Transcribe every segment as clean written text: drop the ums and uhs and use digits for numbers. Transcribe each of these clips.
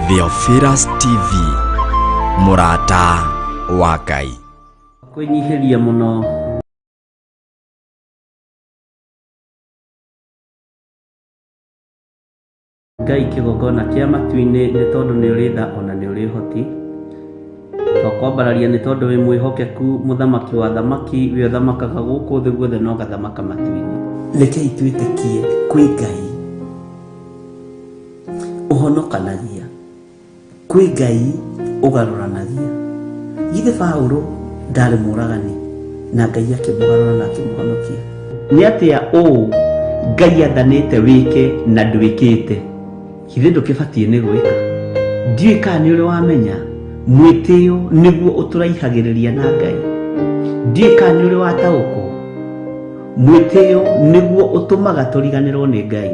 Theophilus TV, mũrata wa Ngai. Kwĩnyihĩria mũno. Ngai kĩgongona kĩa matu-inĩ nĩ tondũ nĩ ũrĩ tha ona nĩ ũrĩ ũhoti. Twakwambararia nĩ tondũ wĩ mwĩhokeku mũthamaki wa thamaki wĩ ũthamakaga gũkũ thĩ guothe na ũgathamaka matu-inĩ. Rekei twĩtĩkie kwĩ Ngai ũhonokanagia, kwĩ Ngai ũgarũranagia. Githĩ Paũlũ ndarĩ mũragani na Ngai akĩmũgarũra na akĩmũhonokia? Nĩ atĩa ũũ Ngai athanĩte wĩke na ndwĩkĩte? Githĩ ndũkĩbatiĩ nĩ gwĩka? Ndiũĩ kana nĩ ũrĩ wamenya mwĩtĩo nĩguo ũtũraihagĩrĩria na Ngai. Ndiũĩ kana nĩ ũrĩ wataũkwo mwĩtĩo nĩguo ũtũmaga tũriganĩrwo nĩ Ngai.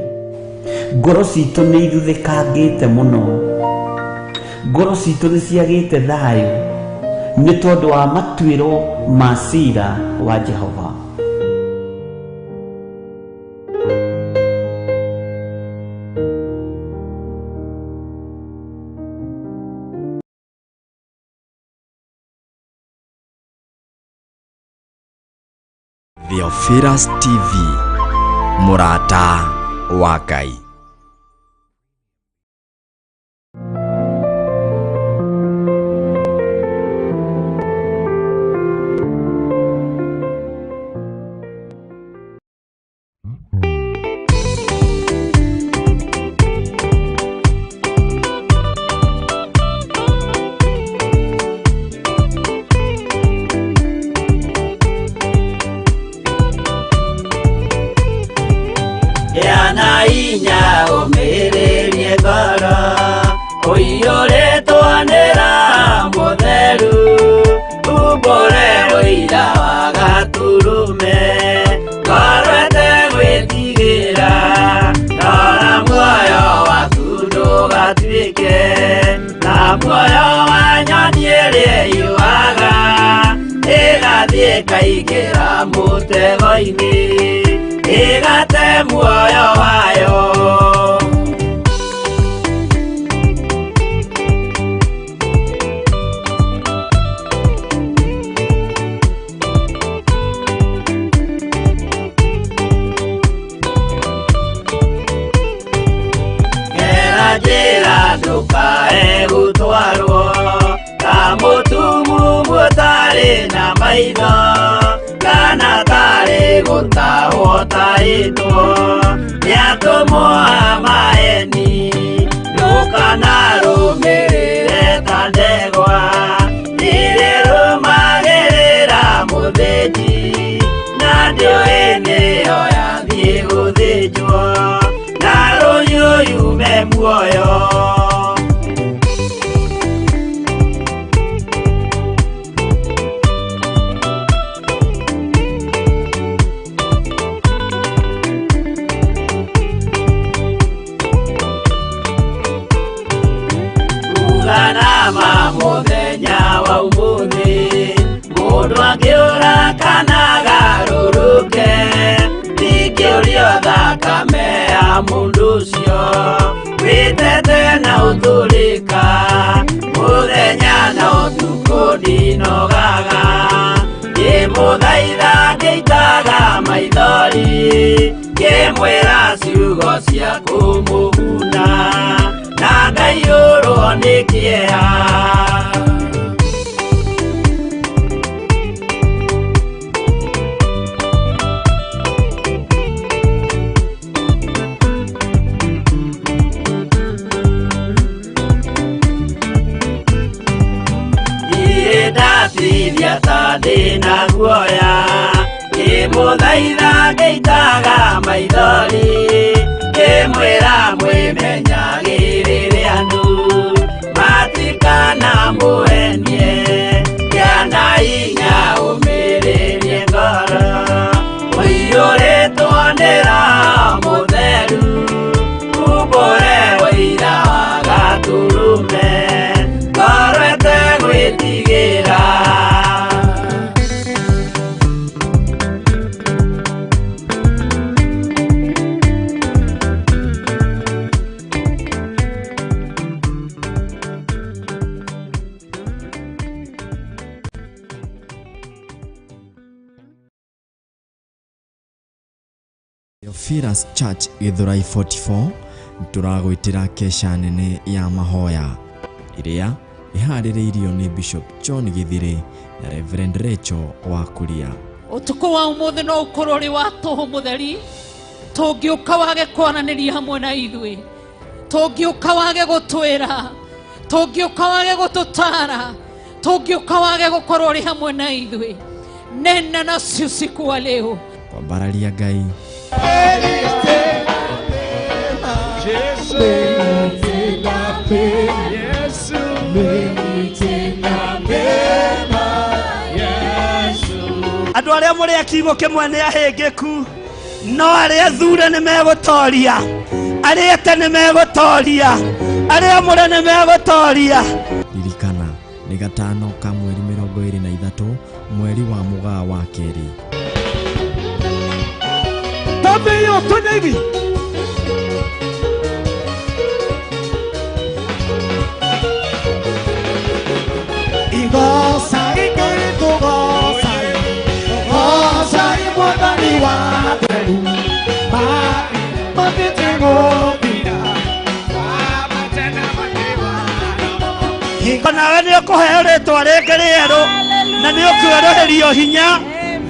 Ngoro citũ nĩ ithuthĩkangĩte mũno, ngoro citũ nĩ ciagĩte thayũ nĩ tondũ wa matuĩro ma cira wa Jehova. Theophilus TV, mũrata wa Ngai. Gĩa na hinya ũmĩrĩrie ngoro ũiyũrĩtwo nĩ Roho Mũtheru, umbũre ũira wa Gatũrũme, ngoro ĩtegwĩtigĩra, rora muoyo waku ndũgatuĩke ta muoyo wa nyoni ĩrĩa ĩyũaga, ĩgathiĩ ĩkaingĩra mũtego-inĩ, ĩgate muoyo wayo. Gera njĩra ndũkae gũtwarwo ta mũtumumu ũtarĩ na maitho kana tarĩ gũtahwo tahĩtwo nĩ atũmwo a maeni, ndũkanarũmĩrĩre ta ndegwa irĩrũmagĩrĩra mũthĩnji, na ndĩũĩ nĩyo yathiĩ gũthĩnjwo na rũhiũ yume muoyo. Uga na ma mũthenya wa ũmũthĩ, mũndũ angĩũra kana agarũrũke, ndingĩũrio thakame ya mũndũ ũcio wĩtete na ũtũrĩka, mũthenya na ũtukũ ndinogaga, ngĩmũthaitha ngĩitaga maithori, ngĩmwĩra ciugo cia kũmũguna, na ngaiyũrwo nĩ kĩeha. Ndirĩ ndatithia ta ndĩna guoya, ngĩmũthaitha ngĩitaga maithori, ngĩmwĩra mwĩmenyagĩrĩre andũ matikanamũhenie, gĩa na hinya ũmĩrĩrie ngoro, ũiyũrĩtwo nĩ Roho Mũtheru, umbũre ũira wa Gatũrũme, ngoro ĩtegwĩtigĩra. Theophilus Church Githurai 44 tũragwĩtĩra kesha nene ya mahoya ĩrĩa ĩharĩrĩirio nĩ Bishop John Githiri na Reverend Rachel wa Kuria. Ũtukũ wa ũmũthĩ no ũkorwo ũrĩ wa tũhũ mũtheri, tũngĩũka wage kwaranĩria hamwe na ithuĩ, tũngĩũka wage gũtwĩra, tũngĩũka wage gũtũtara, tũngĩũka wage gũkorwo ũrĩ hamwe na ithuĩ. Nena nasi usiku wa leo. Kwambararia Ngai. Andũ arĩa mũrĩ a kiugo kĩmwe nĩ ahĩngĩku, no arĩa athure nĩ megũtoria, arĩa ete nĩ megũtoria, arĩa amũre nĩ megũtoria. Ririkana nĩ gatano ka mweri 23 mweri wa Mũgaa wa kerĩ. Twende hiyo, twende hivi. Igosa igũrĩ tũgoca, tũgoca Mwathani wa theru, matigũthira. Nawe nĩ ũkũheo rĩtwa rĩngĩ rĩerũ na nĩ ũkwerũhĩrio hinya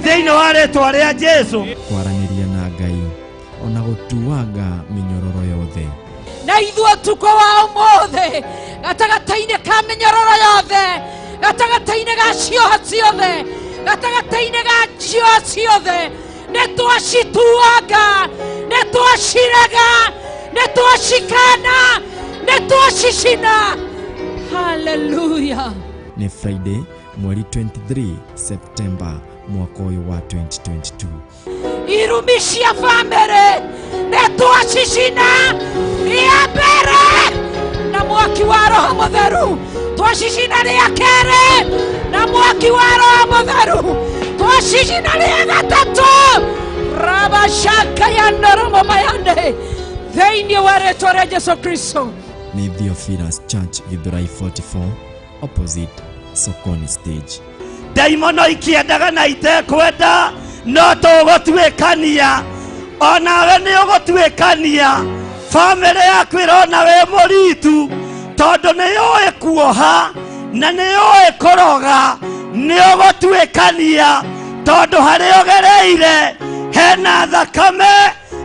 thĩinĩ wa rĩtwa rĩa Jesũ. Kwaranĩria na Ngai ona gũtuanga mĩnyororo yothe. Na ithuĩ ũtukũ wa ũmũthĩ gatagatĩ-inĩ ka mĩnyororo yothe, gatagatĩ-inĩ ga cioha ciothe, gatagatĩ-inĩ ga cioha ciothe, nĩ twacituanga, nĩ twacirega, nĩ twacikana, nĩ twacicina. Hallelujah. Nĩ Friday mweri 23 September mwaka ũyũ wa 2022. Irumi cia bamĩrĩ nĩ twacicina rĩa mbere na mwaki wa Roho Mũtheru, twacicina rĩa kerĩ na mwaki wa Roho Mũtheru, twacicina rĩa gatatũ rabashaka ya ndoromo mayande thĩinĩ wa rĩtwa rĩa Jesu Kristo. Nĩ Theophilus Church Githurai 44 opposite Sokoni stage. Ndaimono ikĩendaga na itekwenda no tũgũtuĩkania, onawe nĩ ũgũtuĩkania. Bamĩrĩ yaku ĩrona wĩ mũritu tondũ nĩ yũĩ kuoha na nĩ yũĩ kũroga. Nĩ ũgũtuĩkania tondũ harĩa ũgereire hena thakame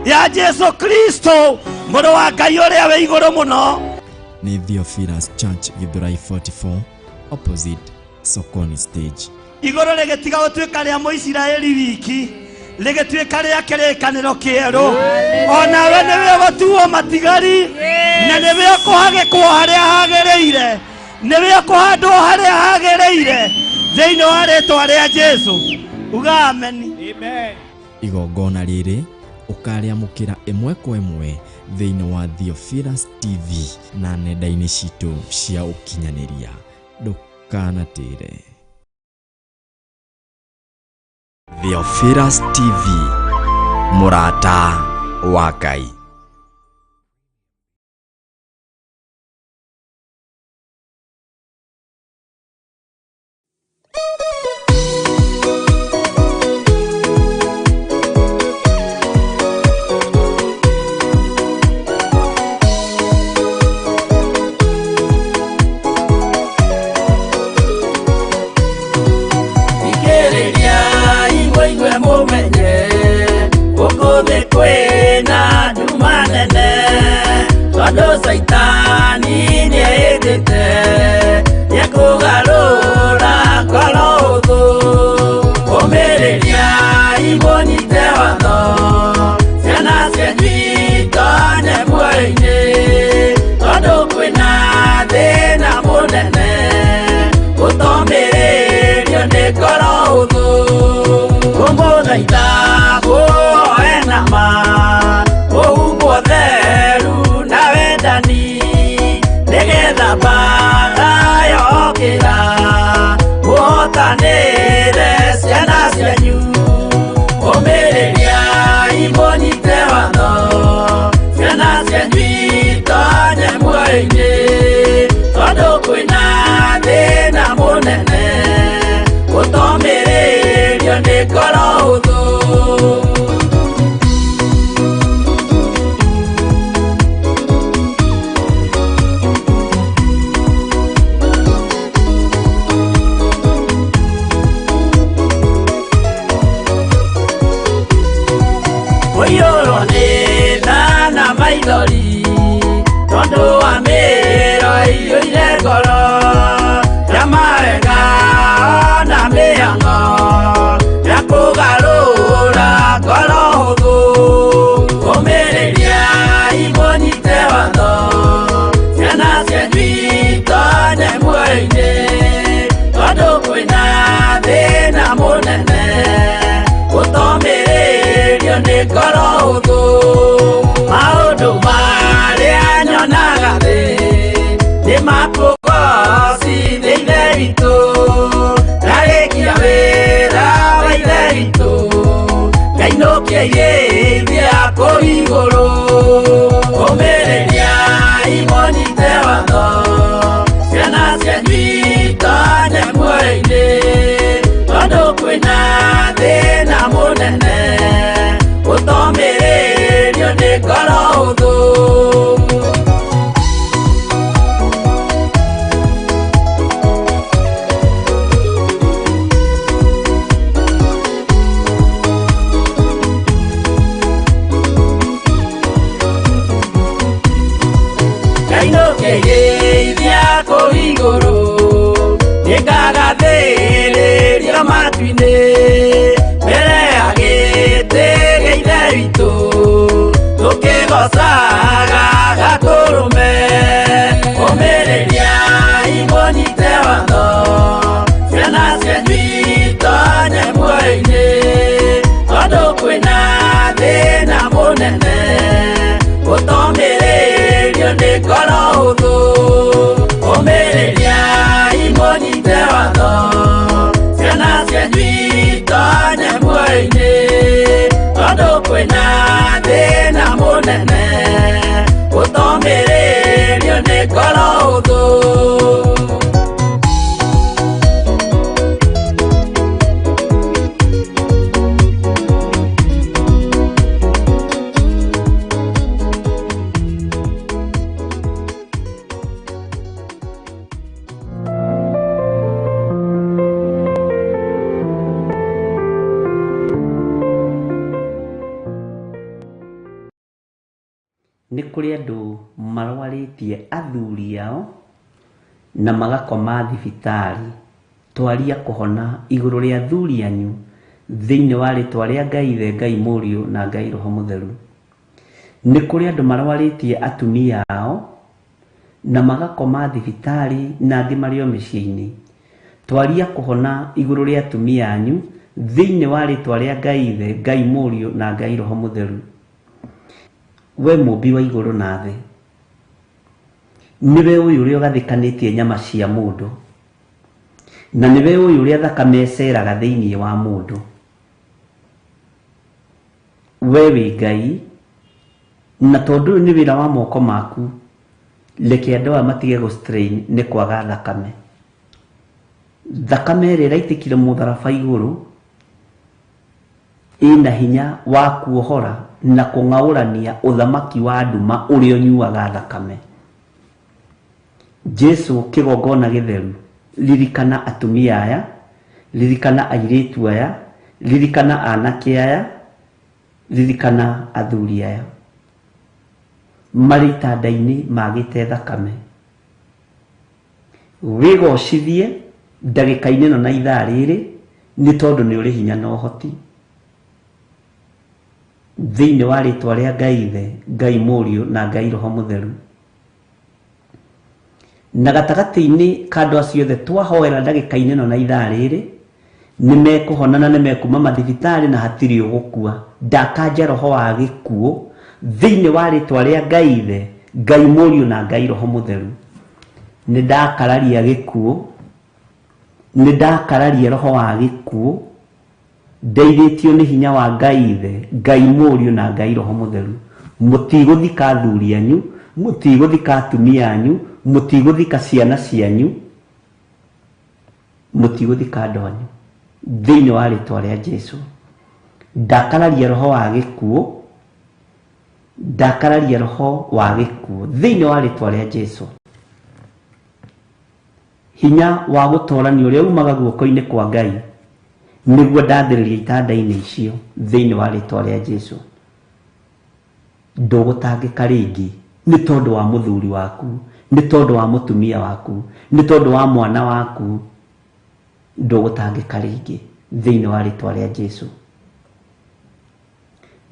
ya Jesu Kristo mũrũ wa Ngai ũrĩa wĩ igũrũ mũno. Nĩ Theophilus Church Githurai 44 opposite Sokoni stage. Igũrũ rĩgĩtiga gũtuĩka rĩa Mũisiraeli wiki, rĩgĩtuĩka rĩa kĩrĩkanĩro kĩerũ. Onawe nĩwe ũgũtuo matigari na nĩwe ũkũhagĩkwo harĩa hagĩrĩire, nĩwe ũkũhandwo harĩa hagĩrĩire thĩinĩ wa rĩtwa rĩa Jesũ. Uga ameni. Amen. Igongona rĩrĩ ũkarĩamũkĩra ĩmwe kwa ĩmwe thĩinĩ wa Theophilus TV na nenda-inĩ citũ cia ũkinyanĩria. Ndũkanatĩre. Theophilus TV, mũrata wa Ngai. Thikĩrĩriai mũigue mũmenye gũkũ thĩ kwĩna nduma nene, tondũ Caitani nĩehĩtĩte nĩekũgarũra ngoro ũthũ. Ũmĩrĩriai mũnyite watho, ciana cianyu itonye muoyo-inĩ, tondũ kwĩna thĩna mũnene gũtomĩrĩrio nĩ ngoro ũthũ. Kũmũthaitha mũhoe na ma, mũhumbwo theru na wendani, nĩgetha mbaara yokĩra mũhotanĩre ciana cianyu. Ũmĩrĩriai mũnyite watho, ciana cianyu itonye muoyo-inĩ, tondũ kwĩna thĩna mũnene gũtomĩrĩrio nĩ ngoro ũthũ. ngoro hũthũ. Maũndũ marĩa nyonaga thĩ nĩ makũgocithia Ithe witũ. Ndarĩkia wĩra wa Ithe witũ, ngainũkia irĩithia kũu igũrũ. Ũmĩrĩria imũnyite watho, ciana cianyu itonye muoyo-inĩ, tondũ kwĩna thĩna mũnene ũtomĩrĩrio nĩ ngoro hũthũ. Ngainũkĩrĩithia kũu igũrũ, nĩngagathĩrĩrio matu-inĩ, mbere ya gĩtĩ gĩa Ithe witũ, tũkĩgocaga Gatũrũme. Ũmĩrĩria imũnyite watho, ciana cianyu itonye muoyo-inĩ, tondũ kwĩna thĩna mũnene ũtomĩrĩrio nĩ ngoro hũthũ. Ũmĩrĩria imũnyite watho, ciana cianyu itonye muoyo-inĩ, tondũ kwĩna thĩna mũnene ũtomĩrĩrio nĩ ngoro hũthũ. Nĩ kũrĩ andũ marwarĩtie athuri ao na magakoma thibitarĩ. Twaria kũhona igũrũ rĩa athuri anyu thĩinĩ wa rĩtwa rĩa Ngai Ithe, Ngai Mũriũ na Ngai Roho Mũtheru. Nĩ kũrĩ andũ marwarĩtie atumia ao na magakoma thibitarĩ na angĩ marĩ o mĩciĩ-inĩ. Twaria kũhona igũrũ rĩa atumia anyu thĩinĩ wa rĩtwa rĩa Ngai Ithe, Ngai Mũriũ na Ngai Roho Mũtheru. We mũmbi wa igũrũ na thĩ, nĩwe ũyũ ũrĩa ũgathĩkanĩtie nyama cia mũndũ, na nĩwe ũyũ ũrĩa thakame ĩceraga thĩinĩ wa mũndũ. We wĩ Ngai, na tondũ ũyũ nĩ wĩra wa moko maku, reke andũ aya matige gũ strain nĩ kwaga thakame. Thakame ĩrĩa ĩraitĩkire mũtharaba igũrũ ĩna hinya wa kuohora na kũng'aũrania ũthamaki wa nduma ũrĩa ũnyuaga thakame. Jesu kĩgongona gĩtheru, ririkana atumia aya, ririkana airĩtu aya, ririkana anake aya, ririkana athuri aya marĩ itanda-inĩ magĩte thakame. Wĩgocithie ndagĩka-inĩ ĩno na ithaa rĩrĩ, nĩ tondũ nĩ ũrĩ hinya na ũhoti. Thĩinĩ wa rĩtwa rĩa Ngai Ithe, Ngai Mũriũ na Ngai Roho Mũtheru. Na gatagatĩ-inĩ ka andũ acio othe twahoera ndagĩka-inĩ ĩno na ithaa rĩrĩ, nĩ mekũhona na nĩ mekuma mathibitarĩ na hatirĩ ũgũkua. Ndakanja roho wa gĩkuũ thĩinĩ wa rĩtwa rĩa Ngai Ithe, Ngai Mũriũ na Ngai Roho Mũtheru. Nĩ ndakararia gĩkuũ, nĩ ndakararia roho wa gĩkuũ, ndeithĩtio nĩ hinya wa Ngai Ithe, Ngai Mũriũ na Ngai Roho Mũtheru. Mũtigũthika athuri anyu, mũtigũthika atumia anyu, mũtigũthika ciana cianyu, mũtigũthika andũ anyu thĩinĩ wa rĩtwa rĩa Jesu. Ndakararia roho wa gĩkuũ, ndakararia roho wa gĩkuũ thĩinĩ wa rĩtwa rĩa Jesu. Hinya wa gũtorania ũrĩa umaga guoko-inĩ kwa Ngai nĩguo ndathĩrĩria itanda-inĩ icio thĩinĩ wa rĩtwa rĩa Jesu. Ndũgũtangĩka rĩngĩ nĩ tondũ wa mũthuri waku, nĩ tondũ wa mũtumia waku, nĩ tondũ wa mwana waku. Ndũgũtangĩka rĩngĩ thĩinĩ wa rĩtwa rĩa Jesu.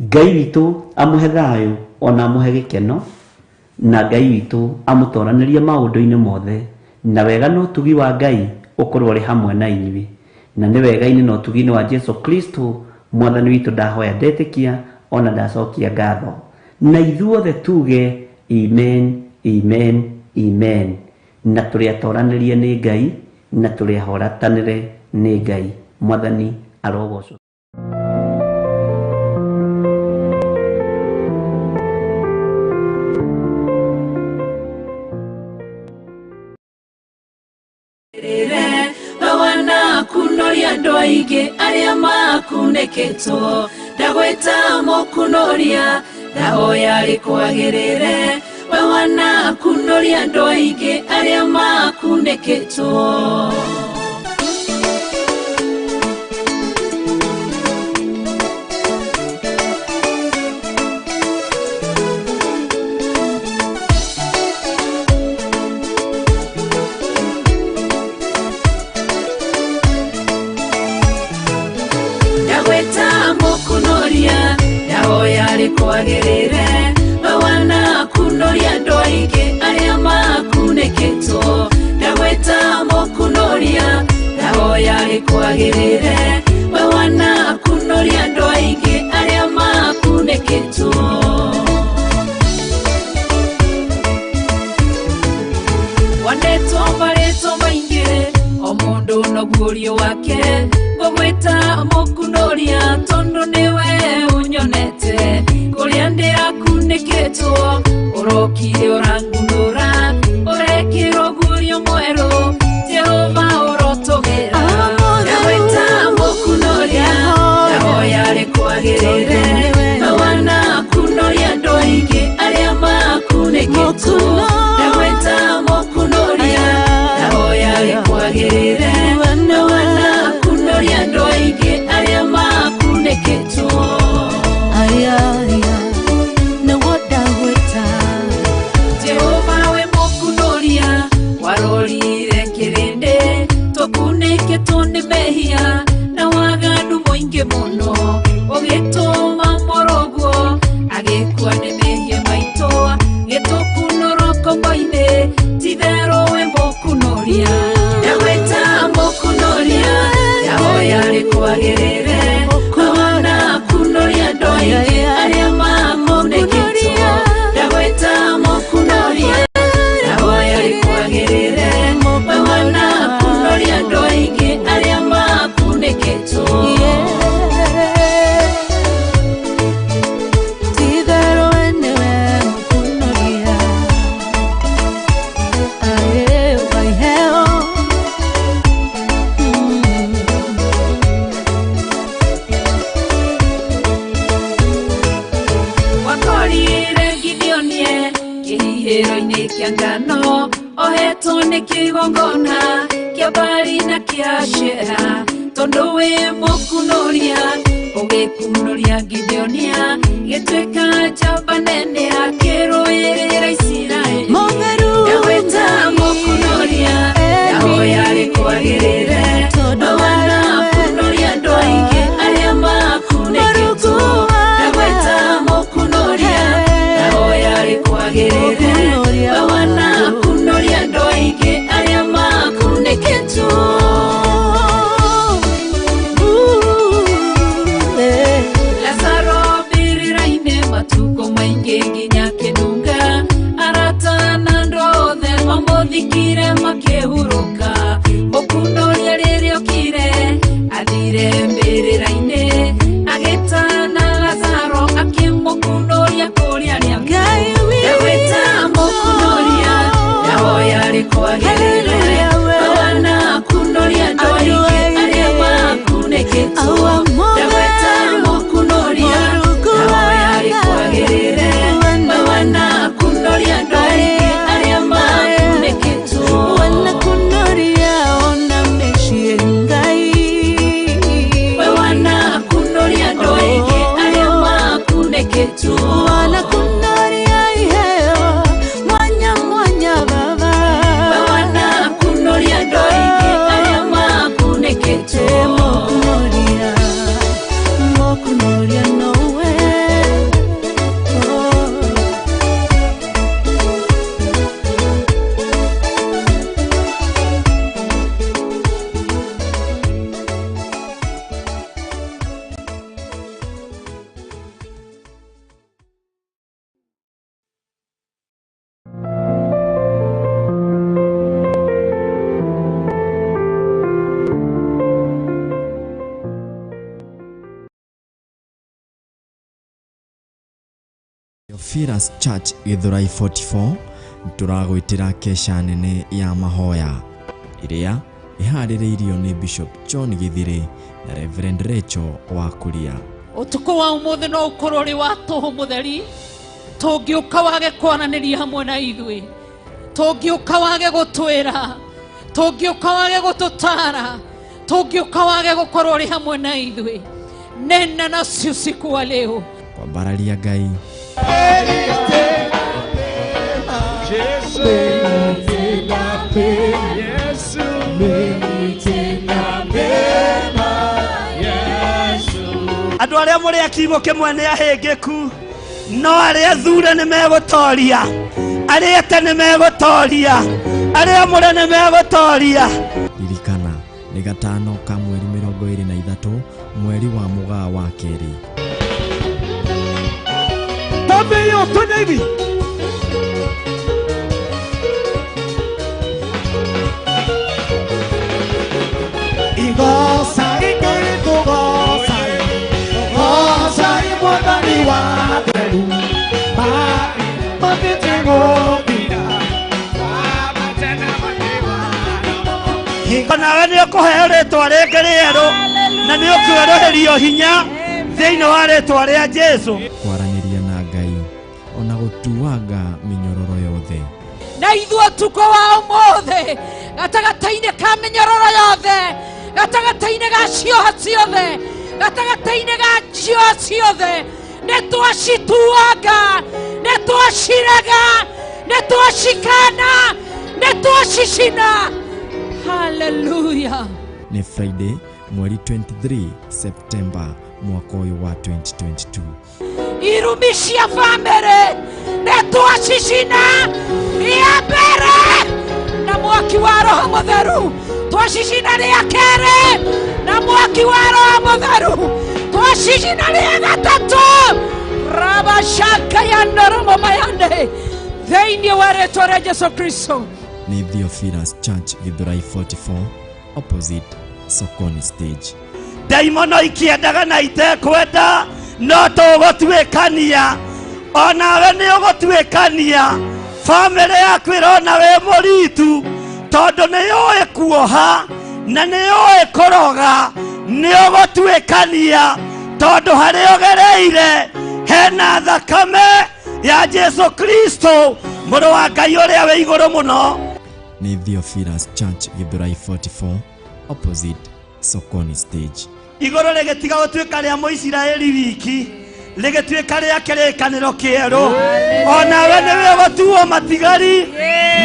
Ngai witũ amũhe thayũ ona amũhe gĩkeno, na Ngai witũ amũtoranĩrie maũndũ-inĩ mothe, na wega na ũtugi wa Ngai ũkorwo ũrĩ hamwe na inyuĩ. Na nĩ wega-inĩ na ũtugi-inĩ wa Jesu Kristo Mwathani witũ ndahoya ndetĩkia. Ona ndacokia ngatho na ithuothe tuge amen, amen, amen. Na tũrĩ atoranĩrie nĩ Ngai na tũrĩ ahoratanĩre nĩ Ngai. Mwathani arogocwo. Wana kunoria andũ aingĩ arĩa makunĩkĩtwo, ndagwĩta mũkunoria, ndahoya rĩkwagĩrĩre. We wanakunoria andũ aingĩ arĩa makunĩkĩtwo. Ndagwĩta mũkunoria, ndahoya rĩkwagĩrĩre. We wanakunoria andũ aingĩ arĩa makunĩkĩtwo, ndagwĩta mũkunoria, ndahoya rĩkwagĩrĩre. We wanakunoria andũ aingĩ arĩa makunĩkĩtwo. Wandetwo marĩtwo maingĩ, o mũndũ noguo wake, ngũgwĩta mũkunoria tondũ nĩwe ũnyonete. Kũrĩa ndĩrakunĩkĩtwo ũrokire ũrangunũra, ũrekĩrwo guorio mwerũ, Jehova ũrotũgĩra. Ndagwĩta mũkunoria, ndahoya rĩkwagĩrĩre. We wanakunoria andũ aingĩ arĩa makunĩkĩtwo, ndagwĩta mũkunoria, ndahoya rĩkwagĩrĩre. We wanakunoria andũ aingĩ arĩa makunĩkĩtwo. Jehova we mũkunoria, warorire kĩrĩndĩ tũkunĩkĩtwo nĩ mehia na waganu mũingĩ mũno, ũgĩtũma mũrũguo agĩkua nĩ mehia maitũ, gĩtũkunũrwo ngombo-inĩ, titherũ we mũkunoria. Ndagwĩta mũkunoria, ndahoya rĩkwagĩrĩre. We wanakunoria andũ aingĩ arĩa makunĩkĩtwo, ndagwĩta mũkunoria, ndahoya rĩkwagĩrĩre. We wanakunoria andũ aingĩ arĩa makunĩkĩtwo. Wakorire Gideonie kĩhihĩro-inĩ kĩa ngano, ohetwo nĩ kĩgongona kĩa Baali na kĩa Ashera, tondũ wĩ mũkunoria ũgĩkunoria Gideonia, gĩtuĩka njamba nene akĩrũĩrĩra Isiraeli. Ndagwĩta mũkunoria, ndahoya rĩkwagĩrĩre. We wanakunoria andũ aingĩ arĩa makunĩkĩtwo, ndagwĩta mũkunoria, ndahoya rĩkwagĩrĩre. We wanakunoria andũ aingĩ arĩa makunĩkĩtwo. Lazaro mbĩrĩra-inĩ matukũ maingĩ nginya Theophilus Church Githurai 44 tũragwĩtĩra kesha nene ya mahoya ĩrĩa ĩharĩrĩirio nĩ Bishop John Githiri na Reverend Rachel wa Kuria. Ũtukũ wa ũmũthĩ no ũkorwo ũrĩ wa tũhũ mũtheri, tũngĩũka wage kwaranĩria hamwe na ithuĩ, tũngĩũka wage gũtwĩra, tũngĩũka wage gũtũtara, tũngĩũka wage gũkorwo ũrĩ hamwe na ithuĩ. Nena nasi usiku wa leo. Kwambararia Ngai. Andũ arĩa mũrĩ a kiugo kĩmwe nĩ ahĩngĩku, no arĩa athure nĩ megũtoria, arĩa ete nĩ megũtoria, arĩa amũre nĩ megũtoria. Ririkana nĩ gatano ka mweri 23 mweri wa Mũgaa wa kerĩ. Tabio twende hivi. Igosa igori tugosa, gosa imwathani wa theru, matinjigũthira. Nawe nĩ ũkũheo rĩtwa rĩngĩ rĩerũ na nĩ ũkwerũhĩrio hinya thĩinĩ wa rĩtwa rĩa Jesũ. Kwaranĩria na Ngai ona gũtuanga mĩnyororo yothe. Na ithuĩ ũtukũ wa ũmũthĩ gatagatĩ-inĩ ka mĩnyororo yothe, gatagatĩ-inĩ ga cioha ciothe, gatagatĩ-inĩ ga cioha ciothe, nĩ twacituanga, nĩ twacirega, nĩ twacikana, nĩ twacicina. Hallelujah. Nĩ Friday mweri 23 September mwaka ũyũ wa 2022. Irumi cia bamĩrĩ nĩ twacicina rĩa mbere na mwaki wa Roho Mũtheru, twacicina rĩa kerĩ na mwaki wa Roho Mũtheru, twacicina rĩa gatatũ rabashaka ya noromo mayane thĩinĩ wa rĩtwa rĩa Jesu Kristo. Nĩ Theophilus Church Githurai 44 opposite Sokoni stage. Ndaimono ikĩendaga na itekwenda no tũgũtuĩkania, onawe nĩ ũgũtuĩkania. Bamĩrĩ yaku ĩrona wĩ mũritu tondũ nĩ yũĩ kuoha na nĩ yũĩ kũroga. Nĩ ũgũtuĩkania tondũ harĩa ũgereire hena thakame ya Jesu Kristo mũrũ wa Ngai ũrĩa wĩ igũrũ mũno. Nĩ Theophilus Church Githurai 44 opposite Sokoni stage. Igũrũ rĩgĩtiga gũtuĩka rĩa Mũisiraeli wiki, rĩgĩtuĩka rĩa kĩrĩkanĩro kĩerũ. Onawe nĩwe ũgũtuo matigari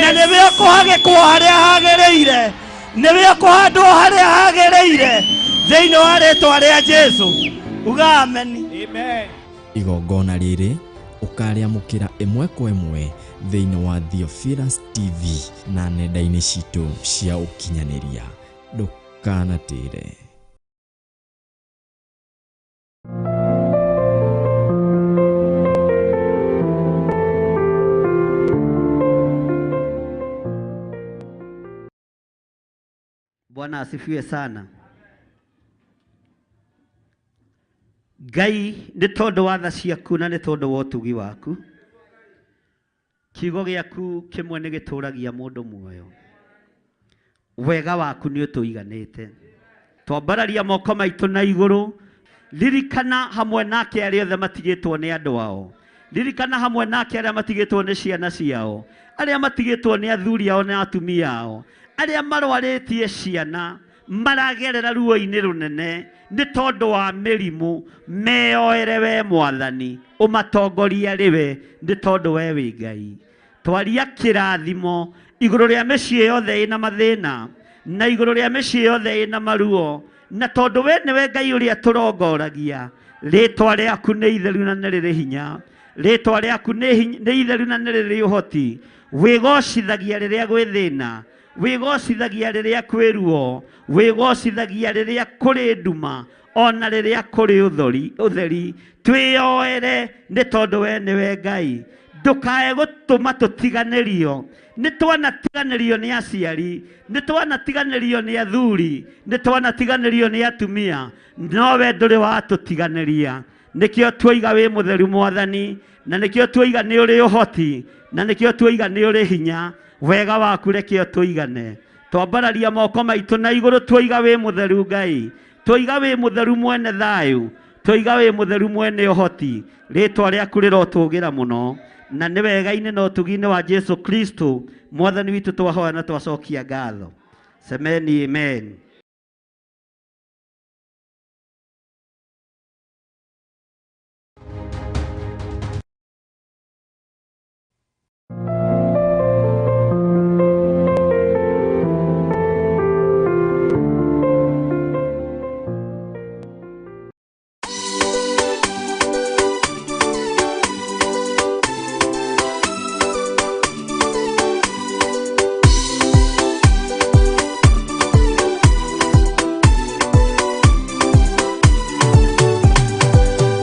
na nĩwe ũkũhagĩkwo harĩa hagĩrĩire, nĩwe ũkũhandwo harĩa hagĩrĩire thĩinĩ wa rĩtwa rĩa Jesũ. Uga ameni. Amen. Igongona rĩrĩ ũkarĩamũkĩra ĩmwe kwa ĩmwe thĩinĩ wa Theophilus TV na nenda-inĩ citũ cia ũkinyanĩria. Ndũkanatĩre. Bwana asifiwe sana. Ngai nĩ tondũ wa tha ciaku na nĩ tondũ wa ũtugi waku, kiugo gĩaku kĩmwe nĩ gĩtũragia mũndũ muoyo. Wega waku nĩ ũtũiganĩte. Twambararia moko maitũ na igũrũ, ririkana hamwe nake arĩa othe matigĩtwo nĩ andũ ao, ririkana hamwe nake arĩa matigĩtwo nĩ ciana ciao, arĩa matigĩtwo nĩ athuri ao na atumia ao, arĩa marwarĩtie ciana maragerera ruo-inĩ rũnene nĩ tondũ wa mĩrimũ. Meyoere we Mwathani, ũmatongorie arĩ we nĩ tondũ we wĩ Ngai. Twaria kĩrathimo igũrũ rĩa mĩciĩ yothe ĩna mathĩna na igũrũ rĩa mĩciĩ yothe ĩna maruo, na tondũ we nĩwe Ngai ũrĩa tũrongoragia, rĩtwa rĩaku nĩ itheru na nĩ rĩrĩ hinya, rĩtwa rĩaku nĩ itheru na nĩ rĩrĩ ũhoti. Wĩgocithagia rĩrĩa gwĩ thĩna, wĩgocithagia rĩrĩa kwĩ ruo, wĩgocithagia rĩrĩa kũrĩ nduma ona rĩrĩa kũrĩ ũtheri. Twĩyoere nĩ tondũ we nĩwe Ngai. Ndũkae gũtũma tũtiganĩrio. Nĩ twanatiganĩrio nĩ aciari, nĩ twanatiganĩrio nĩ athuri, nĩ twanatiganĩrio nĩ atumia, no we ndũrĩ watũtiganĩria. Nĩkĩo tuoiga wĩ mũtheru Mwathani, na nĩkĩo tuoiga nĩ ũrĩ ũhoti, na nĩkĩo tuoiga nĩ ũrĩ hinya. Wega waku reke ũtũigane. Twambararia moko maitũ na igũrũ tuoiga wĩ mũtheru Ngai, tuoiga wĩ mũtheru mwene thayũ, tuoiga wĩ mũtheru mwene ũhoti. Rĩtwa rĩaku rĩrotũgĩra mũno, na nĩ wega-inĩ na ũtugi-inĩ wa Jesu Kristo Mwathani witũ twahoya na twacokia ngatho. Semeni amen.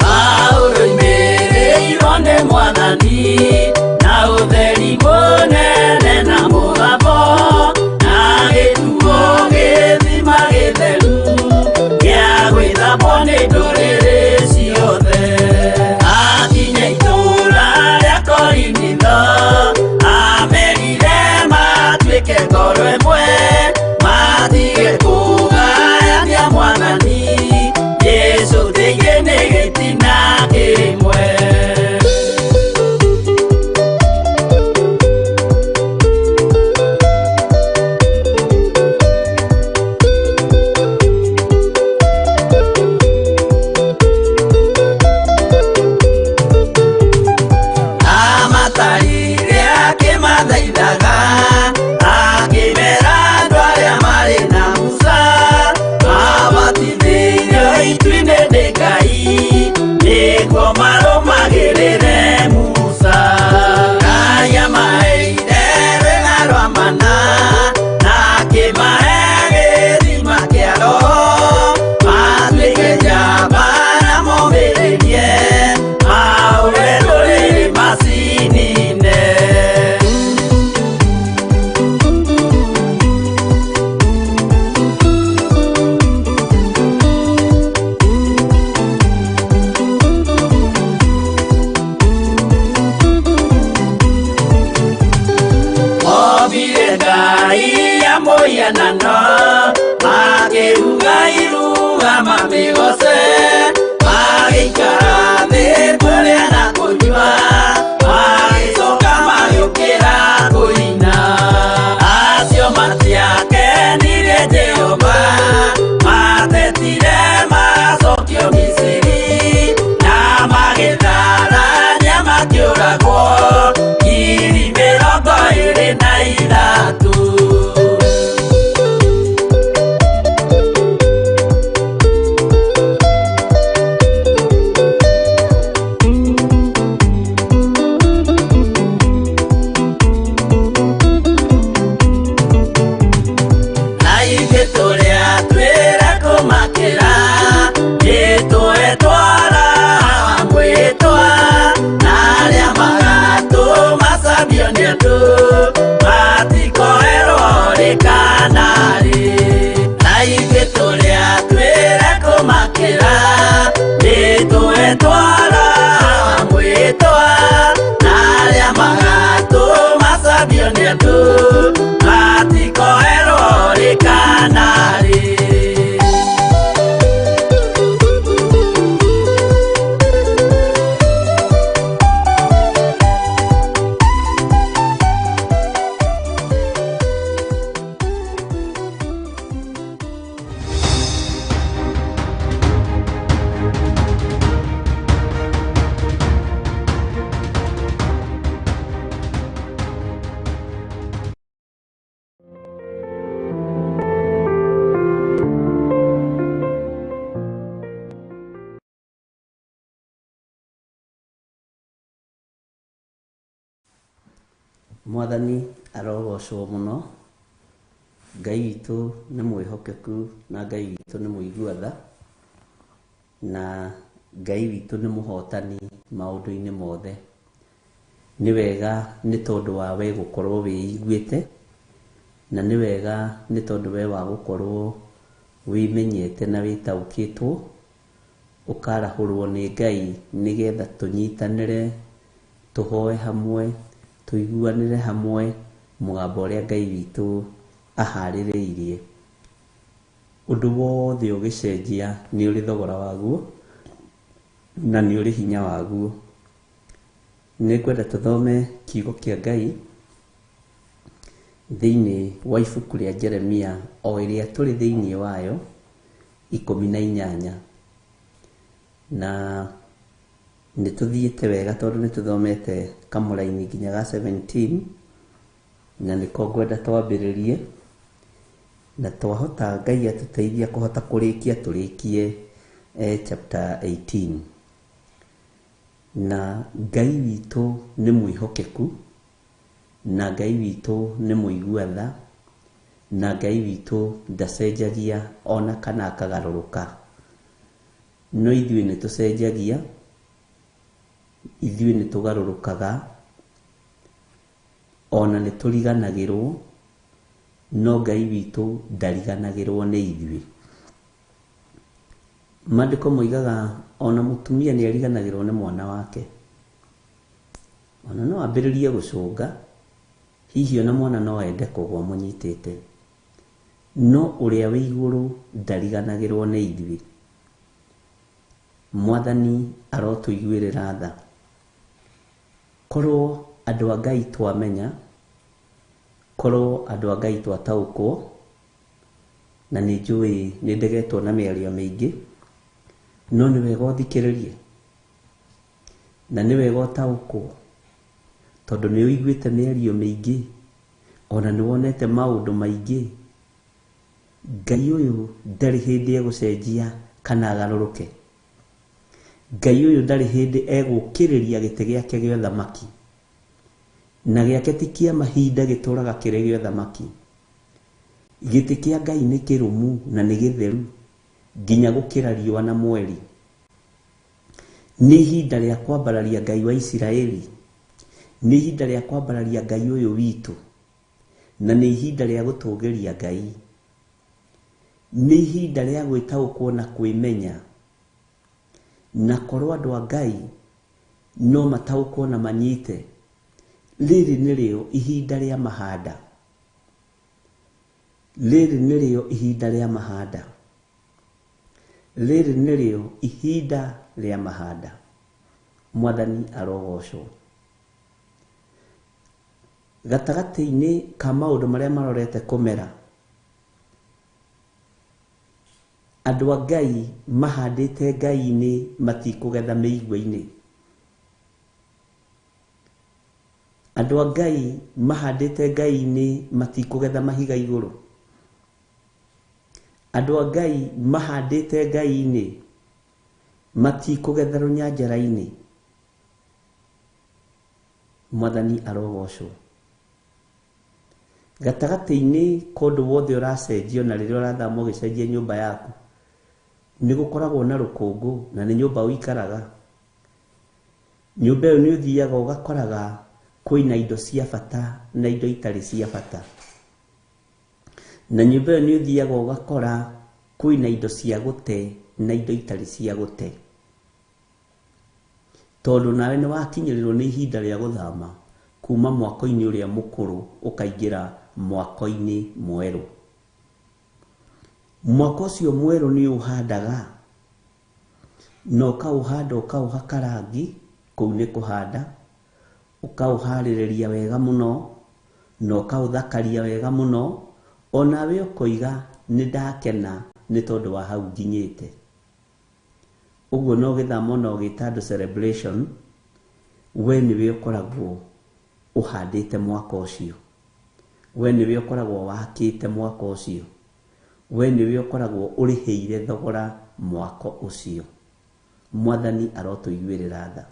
Paulo imĩrĩirwo nĩ Mwathani na ũtheri mũnene na mũgambo na gĩtuo gĩthima gĩtheru gĩa gwĩthambwo nĩ ndũrĩrĩ ciothe. Akinya itũũra rĩa Korinitho amerire matuĩke ngoro ĩmwe matige kũgayania Mwathani Jesu thĩinĩ nĩ gĩtina kĩmwe. Amatarire akĩmathaithaga akĩmera andũ arĩa marĩ na Musa mabatithĩirio itu-inĩ nĩ Ngai nĩguo marũmagĩrĩre Musa. Ngai amaheire rwĩga rwa mana na akĩmahe gĩthima kĩa Roho matuĩke njamba na momĩrĩrie maũre ndũrĩrĩ macinine. Ombire Ngai ya mũhianano makĩruga iruga mamĩgoce magĩikara thĩ kũrĩa na kũnyua magĩcoka magĩũkĩra kũina. Acio matiakenirie Jehova matetire macokio Misiri na magĩtharania makĩũragwo 23,000. Na ithuĩ tũrĩa twĩra kũmakĩra nĩtwetwara mwĩtwa na arĩa magatũmacambio nĩ andũ matikoerwo rĩ kana rĩ. Na ithuĩ tũrĩa twĩra kũmakĩra nĩtwetwara mwĩtwa na arĩa magatũmacambio nĩ andũ matikoerwo rĩ kana rĩ. Mwathani arogocwo mũno. Ngai witũ nĩ mwĩhokeku na Ngai witũ nĩ mũigua tha na Ngai witũ nĩ mũhotani maũndũ-inĩ mothe. Nĩ wega nĩ tondũ wa we gũkorwo wĩiguĩte na nĩ wega nĩ tondũ we wa gũkorwo wĩmenyete na wĩtaũkĩtwo Ũkarahũrwo nĩ Ngai nĩgetha tũnyitanĩre, tũhoe hamwe, tũiguanĩre hamwe mũgambo ũrĩa Ngai witũ aharĩrĩirie. Ũndũ wothe ũgĩcenjia nĩ ũrĩ thogora waguo na nĩ ũrĩ hinya waguo. Nĩngwenda tũthome kiugo kĩa Ngai thĩinĩ wa ibuku rĩa Jeremia o ĩrĩa tũrĩ thĩinĩ wayo 18. Na nĩ tũthiĩte wega tondũ nĩ tũthomete kamũraini nginya ga 17 na nĩko ngwenda twambĩrĩrie na twahota Ngai atũteithia kũhota kũrĩkia tũrĩkie chapter 18. Na Ngai witũ nĩ mwĩhokeku, na Ngai witũ nĩ mũigua tha, na Ngai witũ ndacenjagia ona kana akagarũrũka. No ithuĩ nĩ tũcenjagia, ithuĩ nĩ tũgarũrũkaga, ona nĩ tũriganagĩrwo, no Ngai witũ ndariganagĩrwo nĩ ithuĩ. Maandĩko moigaga ona mũtumia nĩ ariganagĩrwo nĩ mwana wake. Ona no ambĩrĩrie gũcũnga, hihi ona mwana no ende kũgwa mũnyitĩte. No ũrĩa wĩ igũrũ ndariganagĩrwo nĩ ithuĩ. Mwathani arotũiguĩrĩra tha. Korwo andũ a Ngai twamenya, korwo andũ a Ngai twataũkwo, na nĩ njũĩ nĩ ndegetwo na mĩario mĩingĩ, no nĩ wega ũthikĩrĩrie, na nĩ wega ũtaũkwo, tondũ nĩ ũiguĩte mĩario mĩingĩ, ona nĩ wonete maũndũ maingĩ. Ngai ũyũ ndarĩ hĩndĩ egũcenjia kana agarũrũke. Ngai ũyũ ndarĩ hĩndĩ egũkĩrĩria gĩtĩ gĩake gĩa ũthamaki. Na gĩake ti kĩa mahinda gĩtũraga kĩrĩ gĩa ũthamaki. Gĩtĩ kĩa Ngai nĩ kĩrũmu na nĩ gĩtheru nginya gũkĩra riũa na mweri. Nĩ ihinda rĩa kwambararia Ngai wa Isiraeli. Nĩ ihinda rĩa kwambararia Ngai ũyũ witũ. Na nĩ ihinda rĩa gũtũgĩria Ngai. Nĩ ihinda rĩa gwĩtaũkwo na kwĩmenya. Na korwo andũ a Ngai no mataũkwo na manyite, rĩrĩ nĩrĩo ihinda rĩa mahanda. Rĩrĩ nĩrĩo ihinda rĩa mahanda. Rĩrĩ nĩrĩo ihinda rĩa mahanda. Mwathani arogocwo. Gatagatĩ-inĩ ka maũndũ marĩa marorete kũmera, andũ a Ngai mahandĩte Ngai-inĩ matikũgetha mĩigua-inĩ. Andũ a Ngai mahandĩte Ngai-inĩ matikũgetha mahiga igũrũ. Andũ a Ngai mahandĩte Ngai-inĩ matikũgetha rũnyanjara-inĩ. Mwathani arogocwo. Gatagatĩ-inĩ ka ũndũ wothe ũracenjio na rĩrĩa ũrathama ũgĩcenjia nyũmba yaku, nĩ gũkoragwo na rũkũngũ na nĩ nyũmba ũikaraga. Nyũmba ĩyo nĩ ũthiaga ũgakoraga kwĩna indo cia bata na indo itarĩ cia bata. Na nyũmba ĩyo nĩ ũthiaga ũgakora kwĩna indo cia gũte na indo itarĩ cia gũte. Tondũ nawe nĩ wakinyĩrĩrwo nĩ ihinda rĩa gũthama kuma mwako-inĩ ũrĩa mũkũrũ ũkaingĩra mwako-inĩ mwerũ. Mwako ũcio mwerũ nĩ ũhandaga na ũkaũhanda ũkaũhaka rangi, kũu nĩ kũhanda, ũkaũharĩrĩria wega mũno na ũkaũthakaria wega mũno, onawe ũkoiga nĩ ndakena nĩ tondũ wa hau nginyĩte. Ũguo no gĩthama ona ũgĩta andũ celebration, we nĩwe ũkoragwo ũhandĩte mwaka ũcio, we nĩwe ũkoragwo wakĩte mwaka ũcio, we nĩwe ũkoragwo ũrĩhĩire thogora mwako ũcio. Mwathani arotũiguĩrĩra tha.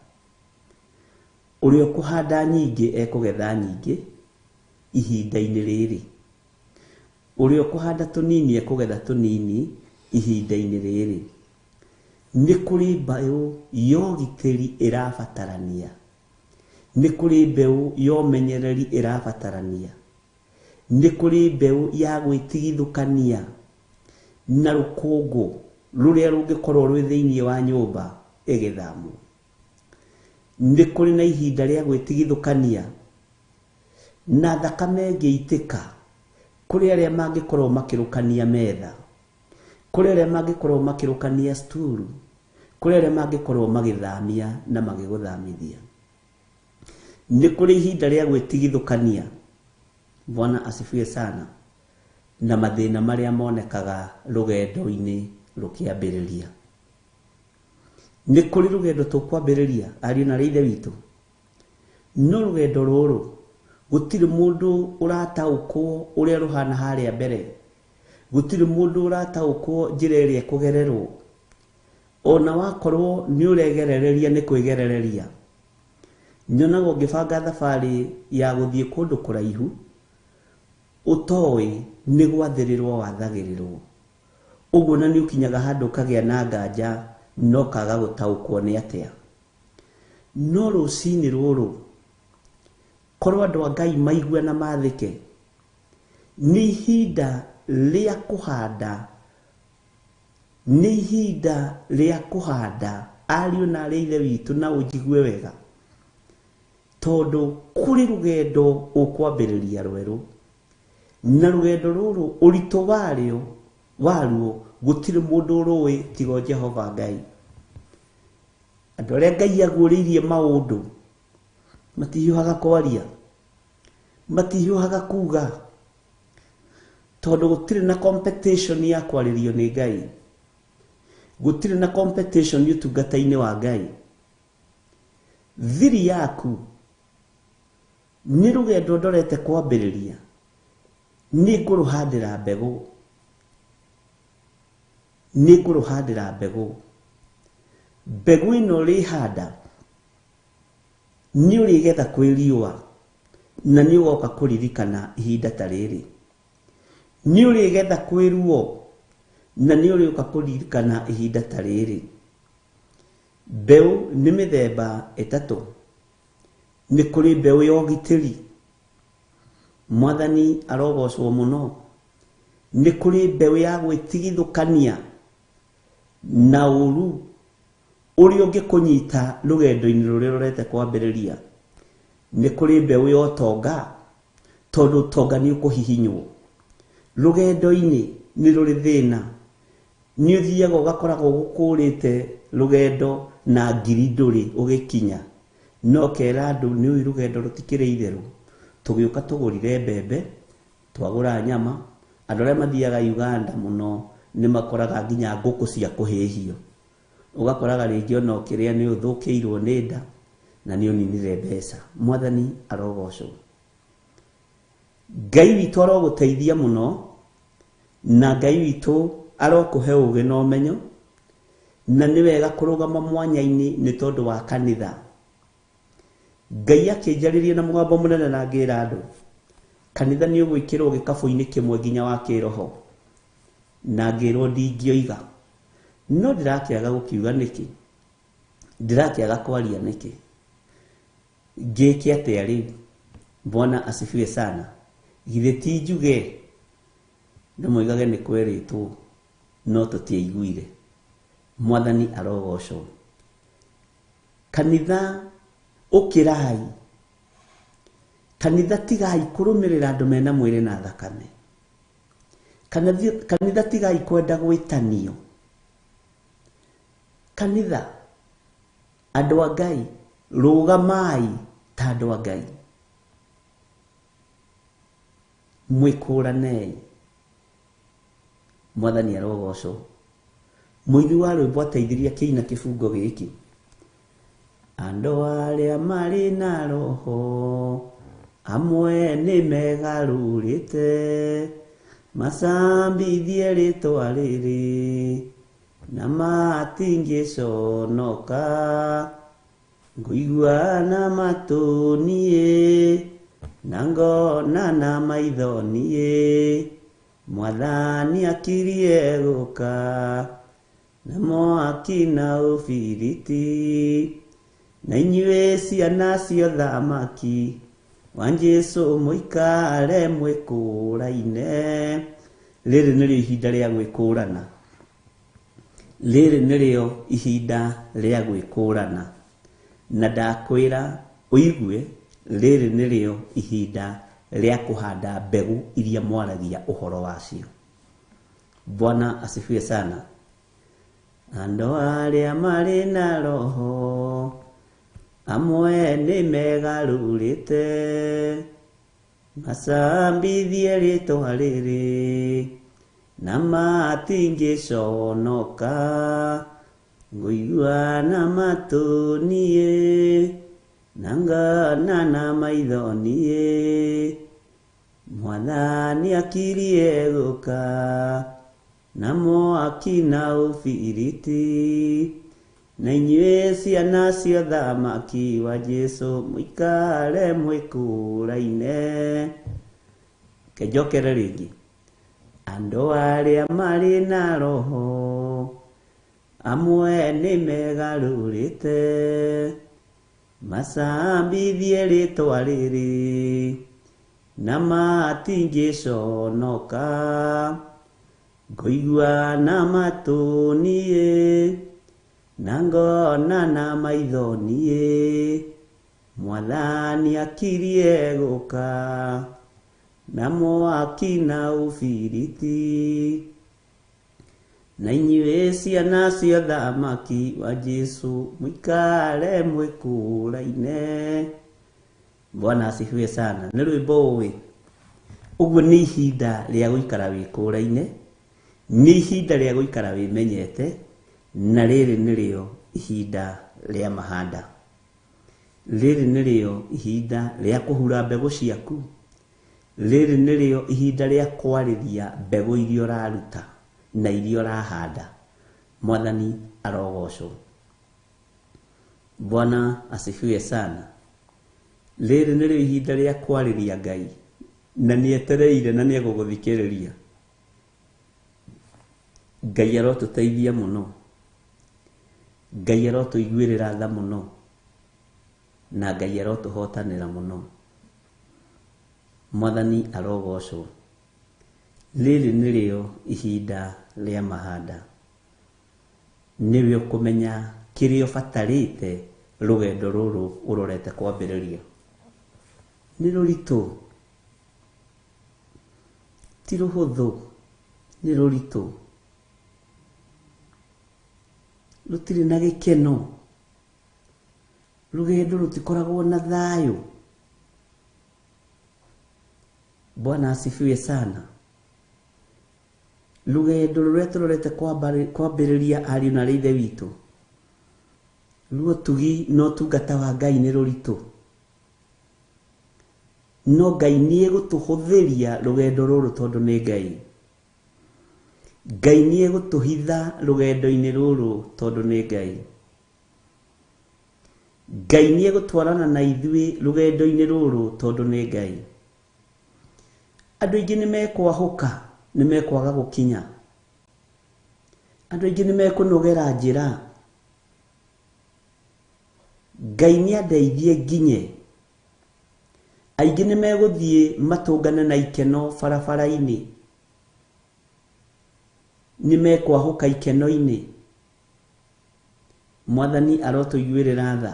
Ũrĩa ũkũhanda nyingĩ ekũgetha nyingĩ ihinda-inĩ rĩrĩ. Ũrĩa ũkũhanda tũnini ekũgetha tũnini ihinda-inĩ rĩrĩ. Nĩ kũrĩ mbeũ ya ũgitĩri ĩrabatarania. Nĩ kũrĩ mbeũ ya ũmenyereri ĩrabatarania. Nĩ kũrĩ mbeũ ya gwĩtigithũkania na rũkũngũ. rũrĩa rũngĩkorwo rwĩ thĩinĩ wa nyũmba ĩgĩthamwo. Nĩ kũrĩ na ihinda rĩa gwĩtigithũkania na thakame ĩngĩitĩka kũrĩ arĩa mangĩkorwo makĩrũkania metha, kũrĩ arĩa mangĩkorwo makĩrũkania sturu, kũrĩ arĩa mangĩkorwo magĩthamia na magĩgũthamithia. Nĩ kũrĩ ihinda rĩa gwĩtigithũkania, Bwana asifiwe sana, na mathĩna marĩa monekaga rũgendo-inĩ rũkĩambĩrĩria. Nĩ kũrĩ rũgendo tũkwambĩrĩria, ariũ na aarĩ a Ithe witũ, no rũgendo rũrũ gũtirĩ mũndũ ũrataũkwo ũrĩa rũhana harĩa mbere, gũtirĩ mũndũ ũrataũkwo njĩra ĩrĩa ĩkũgererwo, ona wakorwo nĩ ũregerereria nĩ kwĩgerereria. Nyonaga ũngĩbanga thabarĩ ya gũthiĩ kũndũ kũraihu, ũtoĩ nĩ gwathĩrĩrwo wathagĩrĩrwo. Ũguo na nĩ ũkinyaga handũ ũkagĩa na nganja na ũkaga gũtaũkwo nĩ atĩa. No rũcinĩ rũrũ, korwo andũ a Ngai maigue na mathĩke, nĩ ihinda rĩa kũhanda, nĩ ihinda rĩa kũhanda ariũ na aarĩ a Ithe witũ, na ũnjigue wega, tondũ kũrĩ rũgendo ũkwambĩrĩria rwerũ, na rũgendo rũrũ ũritũ warĩo waruo gũtirĩ mũndũ ũrũĩ tiga o Jehova Ngai. Andũ arĩa Ngai aguũrĩirie maũndũ matihiũhaga kwaria, matihiũhaga kuga, tondũ gũtirĩ na competition ya kwarĩrio nĩ Ngai, gũtirĩ na competition ũtungata-inĩ wa Ngai. Thiri yaku nĩ rũgendo ndorete kwambĩrĩria, nĩ ngũrũhandĩra mbegũ, nĩ ngũrũhandĩra mbegũ. Mbegũ ĩno ũrĩhanda nĩ ũrĩgetha kwĩ riũa, na nĩ ũgoka kũririkana ihinda ta rĩrĩ. Nĩ ũrĩgetha kwĩ ruo, na nĩ ũrĩũka kũririkana ihinda ta rĩrĩ. Mbeũ nĩ mĩthemba ĩtatũ. Nĩ kũrĩ mbeũ ya ũgitĩri, Mwathani arogocwo mũno. Nĩ kũrĩ mbeũ ya gwĩtigithũkania na ũru ũrĩa ũngĩkũnyita rũgendo-inĩ rũrĩa ũrorete kwambĩrĩria. Nĩ kũrĩ mbeũ ya ũtonga, tondũ ũtonga nĩ ũkũhihinywo. Rũgendo-inĩ nĩ rũrĩ thĩna, nĩ ũthiaga ũgakoragwo gũkũrĩte rũgendo na ngiri ndũrĩ ũgĩkinya, no ũkera andũ nĩ ũĩ rũgendo rũtikĩrĩ itherũ. Tũgĩũka tũgũrire mbembe, twagũra nyama. Andũ arĩa mathiaga Uganda mũno nĩ makoraga nginya ngũkũ cia kũhĩhio. Ũgakoraga rĩngĩ ona ũkĩrĩa nĩ ũthũkĩirwo nĩ nda na nĩ ũninire mbeca. Mwathani arogocwo. Ngai witũ arogũteithia mũno, na Ngai witũ arokũhe ũgĩ na ũmenyo, na nĩ wega kũrũgama mwanya-inĩ nĩ tondũ wa kanitha. Ngai akĩnjarĩria na mũgambo mũnene na ngĩra andũ, kanitha nĩ ũgwĩkĩrwo gĩkabũ-inĩ kĩmwe nginya wa kĩroho, na ngĩrwo ndingĩoiga. No ndĩrakĩaga gũkiuga nĩkĩ? Ndĩrakĩaga kwaria nĩkĩ? Ngĩke atĩa rĩu? Bwana asifiwe sana. Githĩ ti njuge? Andũ moigage nĩ kwerĩtwo, no tũtiaiguire. Mwathani arogocwo. Kanitha ũkĩrai, kanitha tigai kũrũmĩrĩra andũ mena mwĩrĩ na thakame. Kanitha tigai kwenda gwĩtanio. Kanitha, andũ a Ngai, rũgamai ta andũ a Ngai. Mwĩkũranei. Mwathani arogocwo. Mũini wa rwĩmbo ateithirie akĩina kĩbungo gĩkĩ. Andũ arĩa marĩ na roho amwe nĩ megarũrĩte, macambithie rĩtwa rĩrĩ na matingĩconoka. Ngũigua na matũ niĩ na ngona na maitho niĩ, Mwathani akirie gũka na mwaki na ũbiriti, na inyuĩ ciana cia ũthamaki wa Jesũ mũikare mwĩkũraine. Rĩrĩ nĩrĩo ihinda rĩa gwĩkũrana. Rĩrĩ nĩrĩo ihinda rĩa gwĩkũrana, na ndakwĩra ũigue, rĩrĩ nĩrĩo ihinda rĩa kũhanda mbegũ iria mwaragia ũhoro wacio. Bwana asifiwe sana. Andũ arĩa marĩ na roho amwe nĩ megarũrĩte, macambithie rĩtwa rĩrĩ na matingĩconoka. Ngũigua na matũ niĩ na ngona na maitho niĩ, Mwathani akirie gũka na mwaki na ũbiriti, na inyuĩ ciana cia ũthamaki wa Jesũ mũikare mwĩkũraine. Reke njokere rĩngĩ. Andũ arĩa marĩ na roho amwe nĩ megarũrĩte, macambithie rĩtwa rĩrĩ na matingĩconoka. Ngũigua na matũ niĩ na ngona na maitho niĩ, Mwathani akirie gũka na mwaki na ũbiriti, na inyuĩ ciana cia ũthamaki wa Jesũ mũikare mwĩkũraine. Bwana asifiwe sana. Nĩ rwĩmbo ũĩ. Ũguo nĩ ihinda rĩa gũikara wĩkũraine, nĩ ihinda rĩa gũikara wĩmenyete, na rĩrĩ nĩrĩo ihinda rĩa mahanda. Rĩrĩ nĩrĩo ihinda rĩa kũhura mbegũ ciaku. Rĩrĩ nĩrĩo ihinda rĩa kwarĩria mbegũ iria ũraruta na iria ũrahanda. Mwathani arogocwo. Bwana asifiwe sana. Rĩrĩ nĩrĩo ihinda rĩa kwarĩria Ngai, na nĩetereire na nĩegũgũthikĩrĩria. Ngai arotũteithia mũno, Ngai arotũiguĩrĩra tha mũno, na Ngai arotũhotanĩra mũno. Mwathani arogocwo. Rĩrĩ nĩrĩo ihinda rĩa mahanda. Nĩwe ũkũmenya kĩrĩa ũbatarĩte rũgendo rũrũ ũrorete kwambĩrĩria. Nĩ rũritũ, ti rũhũthũ, nĩ rũritũ. Rũtirĩ na gĩkeno, rũgendo rũtikoragwo na thayũ. Bwana asifiwe sana. Rũgendo rũrĩa tũrorete kwambĩrĩria ariũ na ithe witũ, ruo tugi na ũtungata wa Ngai nĩ rũritũ, no Ngai nĩ egũtũhũthĩria rũgendo rũrũ tondũ nĩ Ngai. Ngai nĩ egũtũhitha rũgendo-inĩ rũrũ tondũ nĩ Ngai. Ngai nĩ egũtwarana na ithuĩ rũgendo-inĩ rũrũ tondũ nĩ Ngai. Andũ aingĩ nĩ mekwahũka, nĩ mekwaga gũkinya. Andũ aingĩ nĩ mekũnogera njĩra. Ngai nĩ andeithie nginye. Aingĩ nĩ megũthiĩ matũngane na ikeno barabara-inĩ, nĩ mekwahũka ikeno-inĩ. Mwathani arotũiguĩrĩra tha.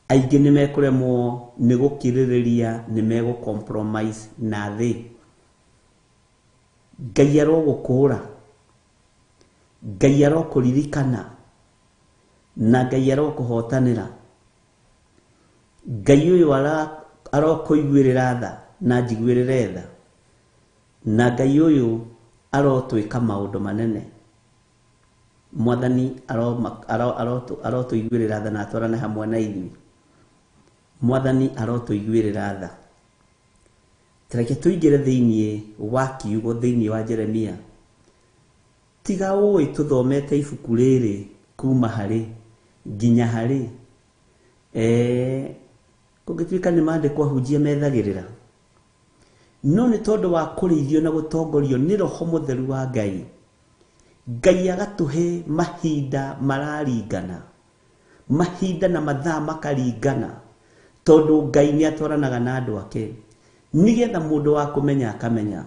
Aingĩ nĩ mekũremwo nĩ gũkirĩrĩria, nĩ megũ compromise na thĩ. Ngai arogũkũra, Ngai arokũririkana, na Ngai arokũhotanĩra. Ngai ũyũ arokũiguĩrĩra tha na njiguĩrĩre tha, na Ngai ũyũ arotwĩka maũndũ manene. Mwathani arotũiguĩrĩra tha na atwarane hamwe na ithuĩ. Mwathani arotũiguĩrĩra tha. Reke tũingĩre thĩinĩ wa kiugo, thĩinĩ wa Jeremia. Tiga ũĩ tũthomete ibuku rĩrĩ kuma harĩ nginya harĩ, kũngĩtuĩka nĩ maandĩko ahunjia methagĩrĩra, no nĩ tondũ wa kũrĩithio na gũtongorio nĩ Roho Mũtheru wa Ngai, Ngai agatũhe mahinda mararingana, mahinda na mathaa makaringana, tondũ Ngai nĩ atwaranaga na andũ ake, nĩgetha mũndũ wa kũmenya akamenya,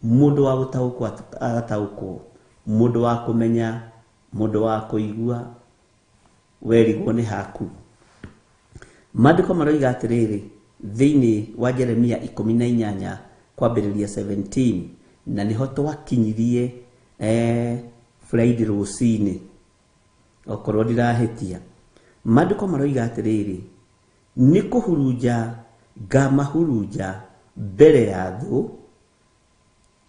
mũndũ wa gũtaũkwo agataũkwo, mũndũ wa kũmenya Mũndũ wa kũigua werigwo nĩ haku. Maandĩko maroiga atĩrĩrĩ thĩinĩ wa Jeremia 18 kwambĩrĩria 17, na nĩho twakinyirie Friday rũcinĩ, okorwo ndirahĩtia. Maandĩko maroiga atĩrĩrĩ, nĩ kũhurunja ngamahurunja mbere ya thũ,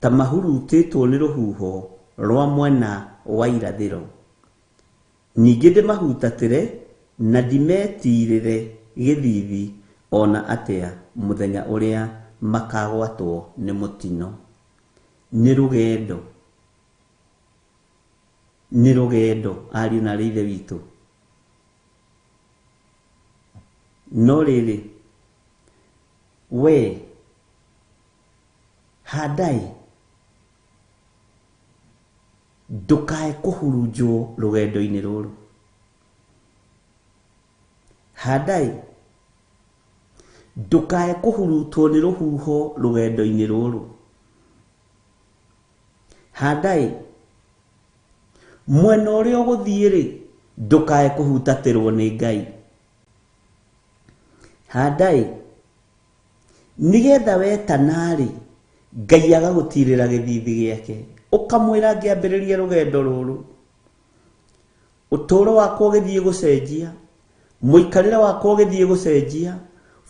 ta mahurutĩtwo nĩ rũhuho rwa mwena wa irathĩro. Ningĩ ndĩmahutatĩre na ndimetirĩre gĩthithi o na atĩa mũthenya ũrĩa makagwatwo nĩ mũtino. Nĩ rũgendo, nĩ rũgendo, ariũ na aarĩ a Ithe witũ. No rĩrĩ, we handai, ndũkae kũhurunjwo rũgendo-inĩ rũrũ. Handai, ndũkae kũhurutwo nĩ rũhuho rũgendo-inĩ rũrũ. Handai, mwena ũrĩa ũgũthiĩ-rĩ, ndũkae kũhutatĩrwo nĩ Ngai. Handai, nĩgetha wetana-rĩ, Ngai agagũtirĩra gĩthithi gĩake, ũkamwĩra ngĩambĩrĩria rũgendo rũrũ, ũtũũro wakwa ũgĩthiĩ gũcenjia, mũikarĩre wakwa ũgĩthiĩ gũcenjia,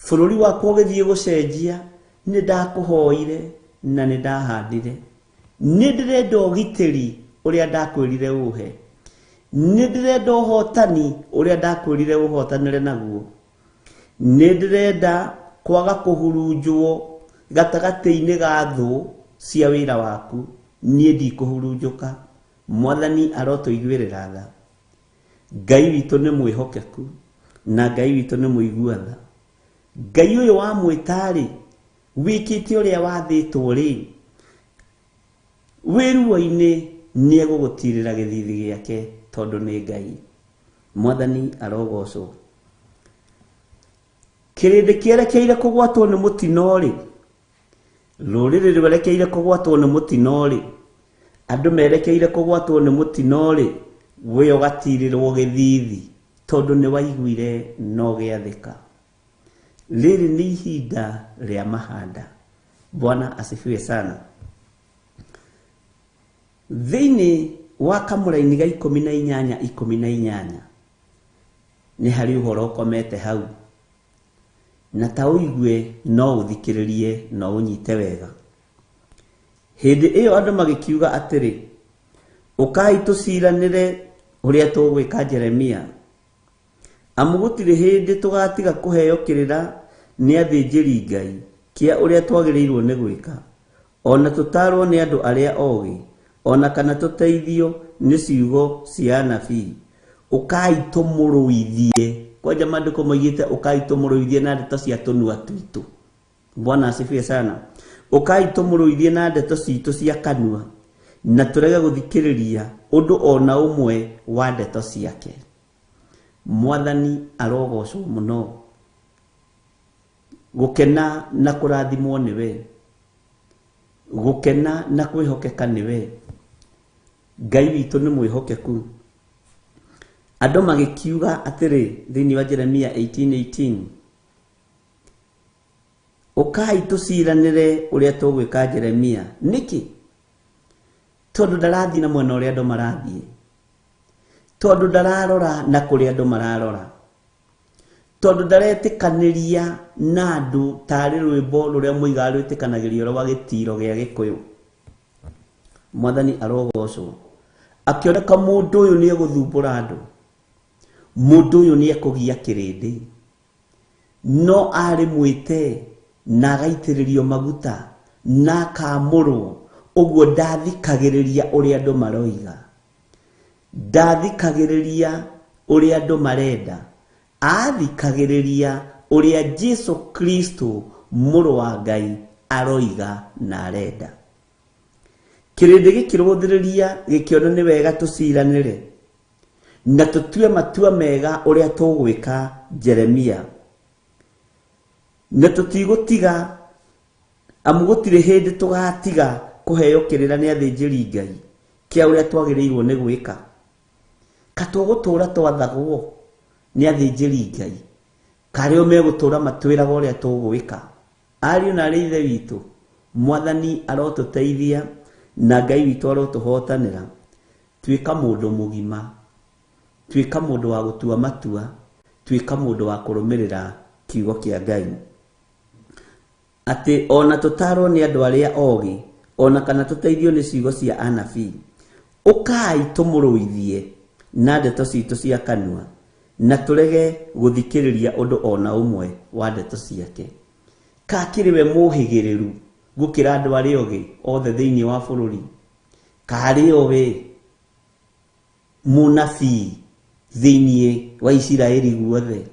bũrũri wakwa ũgĩthiĩ gũcenjia, nĩ ndakũhoire na nĩ ndahandire. Nĩ ndĩrenda ũgitĩri ũrĩa ndakwĩrire ũhe. Nĩ ndĩrenda ũhotani ũrĩa ndakwĩrire ũhotanĩre naguo. Nĩ ndĩrenda kwaga kũhurunjwo gatagatĩ-inĩ ga thũ cia wĩra waku. Niĩ ndikũhurunjũka. Mwathani arotũiguĩrĩra tha. Ngai witũ nĩ mwĩhokeku na Ngai witũ nĩ mũigua tha. Ngai ũyũ wamwĩta-rĩ, wĩkĩte ũrĩa wathĩtwo-rĩ, wĩ ruo-inĩ nĩ egũgũtirĩra gĩthithi gĩake tondũ nĩ Ngai. Mwathani arogocwo. Kĩrĩndĩ kĩerekeire kũgwatwo nĩ mũtino-rĩ, rũrĩrĩ rwerekeire kũgwatwo nĩ mũtino-rĩ, andũ merekeire kũgwatwo nĩ mũtino-rĩ, we ũgatirĩrwo gĩthithi tondũ nĩ waiguire na ũgĩathĩka. Rĩrĩ nĩ ihinda rĩa mahanda. Bwana asifiwe sana. Thĩinĩ wa kamũraini ga 18 18 nĩ harĩ ũhoro ũkomete hau, na ta ũigue no ũthikĩrĩrie no ũnyite wega. Hĩndĩ ĩyo andũ magĩkiuga atĩrĩ, ũkai tũciranĩre ũrĩa tũgwĩka Jeremia, amu gũtirĩ hĩndĩ tũgatiga kũheo kĩrĩra nĩ athĩnjĩri Ngai kĩa ũrĩa twagĩrĩirwo nĩ gwĩka, o na tũtaarwo nĩ andũ arĩa ogĩ, o na kana tũteithio nĩ ciugo cia anabii. Ũkai tũmũrũithie. Kwanja maandĩko moigĩte ũkai tũmũrũithie na ndeto cia tũnua twitũ. Bwana asifiwe sana. Ũkai tũmũrũithie na ndeto citũ cia kanua, na tũrege gũthikĩrĩria ũndũ o na ũmwe wa ndeto ciake. Mwathani arogocwo mũno. Gũkena na kũrathimwo nĩwe. Gũkena na kwĩhokeka nĩwe. Ngai witũ nĩ mwĩhokeku. Andũ magĩkiuga atĩrĩ thĩinĩ wa Jeremia 18:18, ũkai tũciranĩre ũrĩa tũgwĩka Jeremia. Nĩkĩ? Tondũ ndarathiĩ na mwena ũrĩa andũ marathiĩ, tondũ ndararora na kũrĩa andũ mararora, tondũ ndaretĩkanĩria na andũ tarĩ rwĩmbo rũrĩa moigaga rwĩtĩkanagĩrio rwa gĩtiro gĩa Gĩkũyũ. Mwathani arogocwo. Akĩoneka mũndũ ũyũ nĩ egũthumbũra andũ, mũndũ ũyũ nĩ ekũgia kĩrĩndĩ, no arĩ mwĩte na agaitĩrĩrio maguta na akaamũrwo, ũguo ndathikagĩrĩria ũrĩa andũ maroiga, ndathikagĩrĩria ũrĩa andũ marenda, athikagĩrĩria ũrĩa Jesu Kristo mũrũ wa Ngai aroiga na arenda. Kĩrĩndĩ gĩkĩrũthĩrĩria gĩkĩona nĩ wega tũciranĩre na tũtue matua mega ũrĩa tũgwĩka Jeremia, na tũtigũtiga, amu gũtirĩ hĩndĩ tũgatiga kũheo kĩrĩra nĩ athĩnjĩri Ngai kĩa ũrĩa twagĩrĩirwo nĩ gwĩka. Ka tũgũtũra twathagwo nĩ athĩnjĩri Ngai, karĩo megũtũra matwĩraga ũrĩa tũgwĩka. Ariũ na arĩ ithe witũ, Mwathani arotũteithia na Ngai witũ arotũhotanĩra. Tuĩka mũndũ mũgima, tuĩka mũndũ wa gũtua matua, tuĩka mũndũ wa kũrũmĩrĩra kiugo kĩa Ngai. Atĩ o na tũtaarwo nĩ andũ arĩa ogĩ, o na kana tũteithio nĩ ciugo cia anabii. Ũkai tũmũrũithie na ndeto citũ cia kanua, na tũrege gũthikĩrĩria ũndũ o na ũmwe wa ndeto ciake. Ka akĩrĩ we mũhĩgĩrĩru gũkĩra andũ arĩa ogĩ othe thĩinĩ wa bũrũri? Karĩ o we mũnabii thĩinĩ wa Isiraeli guothe?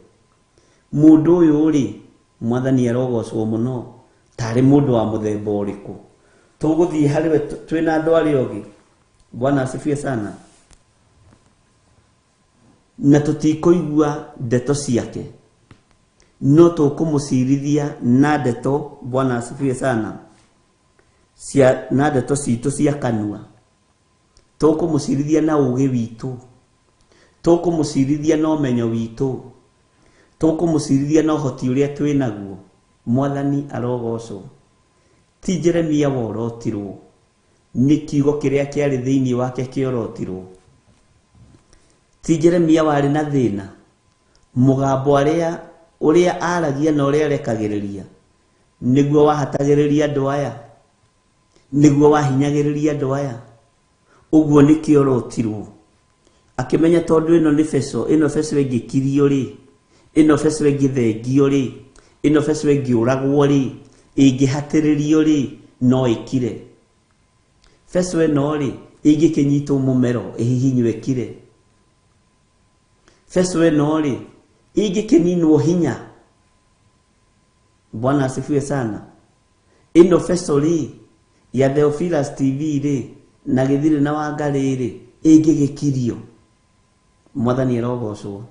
Mũndũ ũyũ rĩ, Mwathani arogocwo mũno, tarĩ mũndũ wa mũthemba ũrĩkũ? Tũgũthiĩ harĩ we twĩna andũ arĩa ogĩ. Bwana asifiwe sana. Na tũtikũigua ndeto ciake, no tũkũmũcirithia na ndeto, Bwana asifiwe sana, cia na ndeto citũ cia kanua. Tũkũmũcirithia na ũgĩ witũ, tũkũmũcirithia na ũmenyo witũ, tũkũmũcirithia na ũhoti ũrĩa twĩ naguo. Mwathani arogocwo. Ti Jeremia worotirwo, nĩ kiugo kĩrĩa kĩarĩ thĩinĩ wake kĩorotirwo. Ti Jeremia warĩ na thĩna, mũgambo arĩa ũrĩa aragia na ũrĩa arekagĩrĩria nĩguo wahatagĩrĩria andũ aya, nĩguo wahinyagĩrĩria andũ aya. Ũguo nĩkĩorotirwo. Akĩmenya tondũ ĩno nĩ beco, ĩno beco ĩngĩkirio rĩ, ĩno beco ĩngĩthengio rĩ, ĩno beco ĩngĩũragwo rĩ, ĩngĩhatĩrĩrio rĩ, no ĩkire. Beco ĩno rĩ, ĩngĩkĩnyitwo mũmero ĩhihinywo ĩkire. Beco ĩno rĩ, ĩngĩkĩninwo hinya. Bwana asifiwe sana. Ĩno beco rĩ, ya Theophilus TV rĩ, na Gĩthirĩ na Wangarĩ rĩ, ĩngĩgĩkirio. Mwathani arogocwo.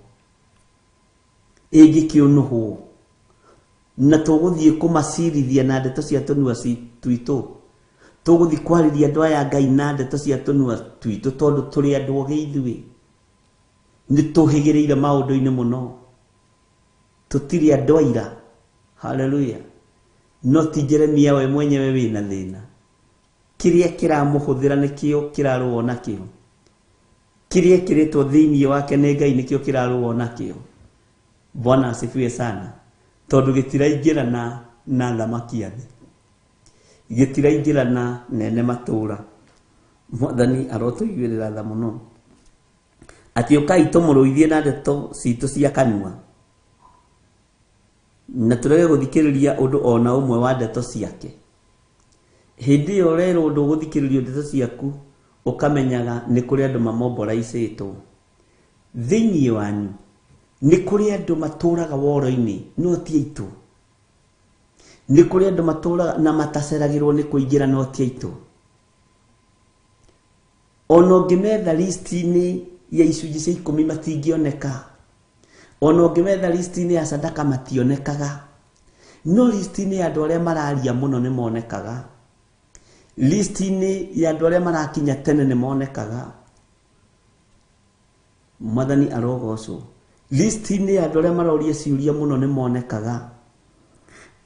Ĩngĩkĩũnũhwo. Na tũgũthiĩ kũmacirithia na ndeto cia tũnua twitũ. Tũgũthiĩ kwarĩria andũ aya Ngai na ndeto cia tũnua twitũ tondũ tũrĩ andũ ogĩ ithuĩ. Nĩ tũhĩgĩrĩire maũndũ-inĩ mũno. Tũtirĩ andũ aira. Hallelujah. No ti Jeremia we mwenyewe wĩna thĩna. Kĩrĩa kĩramũhũthĩra nĩkĩo kĩrarũo nakĩo. Kĩrĩa kĩrĩtwo thĩinĩ wake nĩ Ngai nĩkĩo kĩrarũo nakĩo. Bwana asifiwe sana. Tondũ gĩtiraingĩrana na thamaki a thĩ, gĩtiraingĩrana na ene matũũra. Mwathani arotũiguĩrĩra tha mũno. Atĩ ũkai tũmũrũithie na ndeto citũ cia kanua, na tũrege gũthikĩrĩria ũndũ o na ũmwe wa ndeto ciake. Hĩndĩ ĩyo ũrerwo ndũgũthikĩrĩrio ndeto ciaku, ũkamenyaga nĩ kũrĩ andũ mamomboraicĩtwo. Thĩinĩ wanyu nĩ kũrĩ andũ matũraga woro-inĩ no ti aitũ. Nĩ kũrĩ andũ matũraga na mataceragĩrwo nĩ kũingĩra no ti aitũ. Ona ũngĩmetha listi-inĩ ya icunjĩ cia ikũmi matingĩoneka. Ona ũngĩmetha listi-inĩ ya sadaka mationekaga. No listi-inĩ ya andũ arĩa mararia mũno nĩ monekaga. Listi-inĩ ya andũ arĩa marakinya tene nĩ monekaga. Mwathani arogocwo. Listi-inĩ ya andũ arĩa maroria ciũria mũno nĩ monekaga.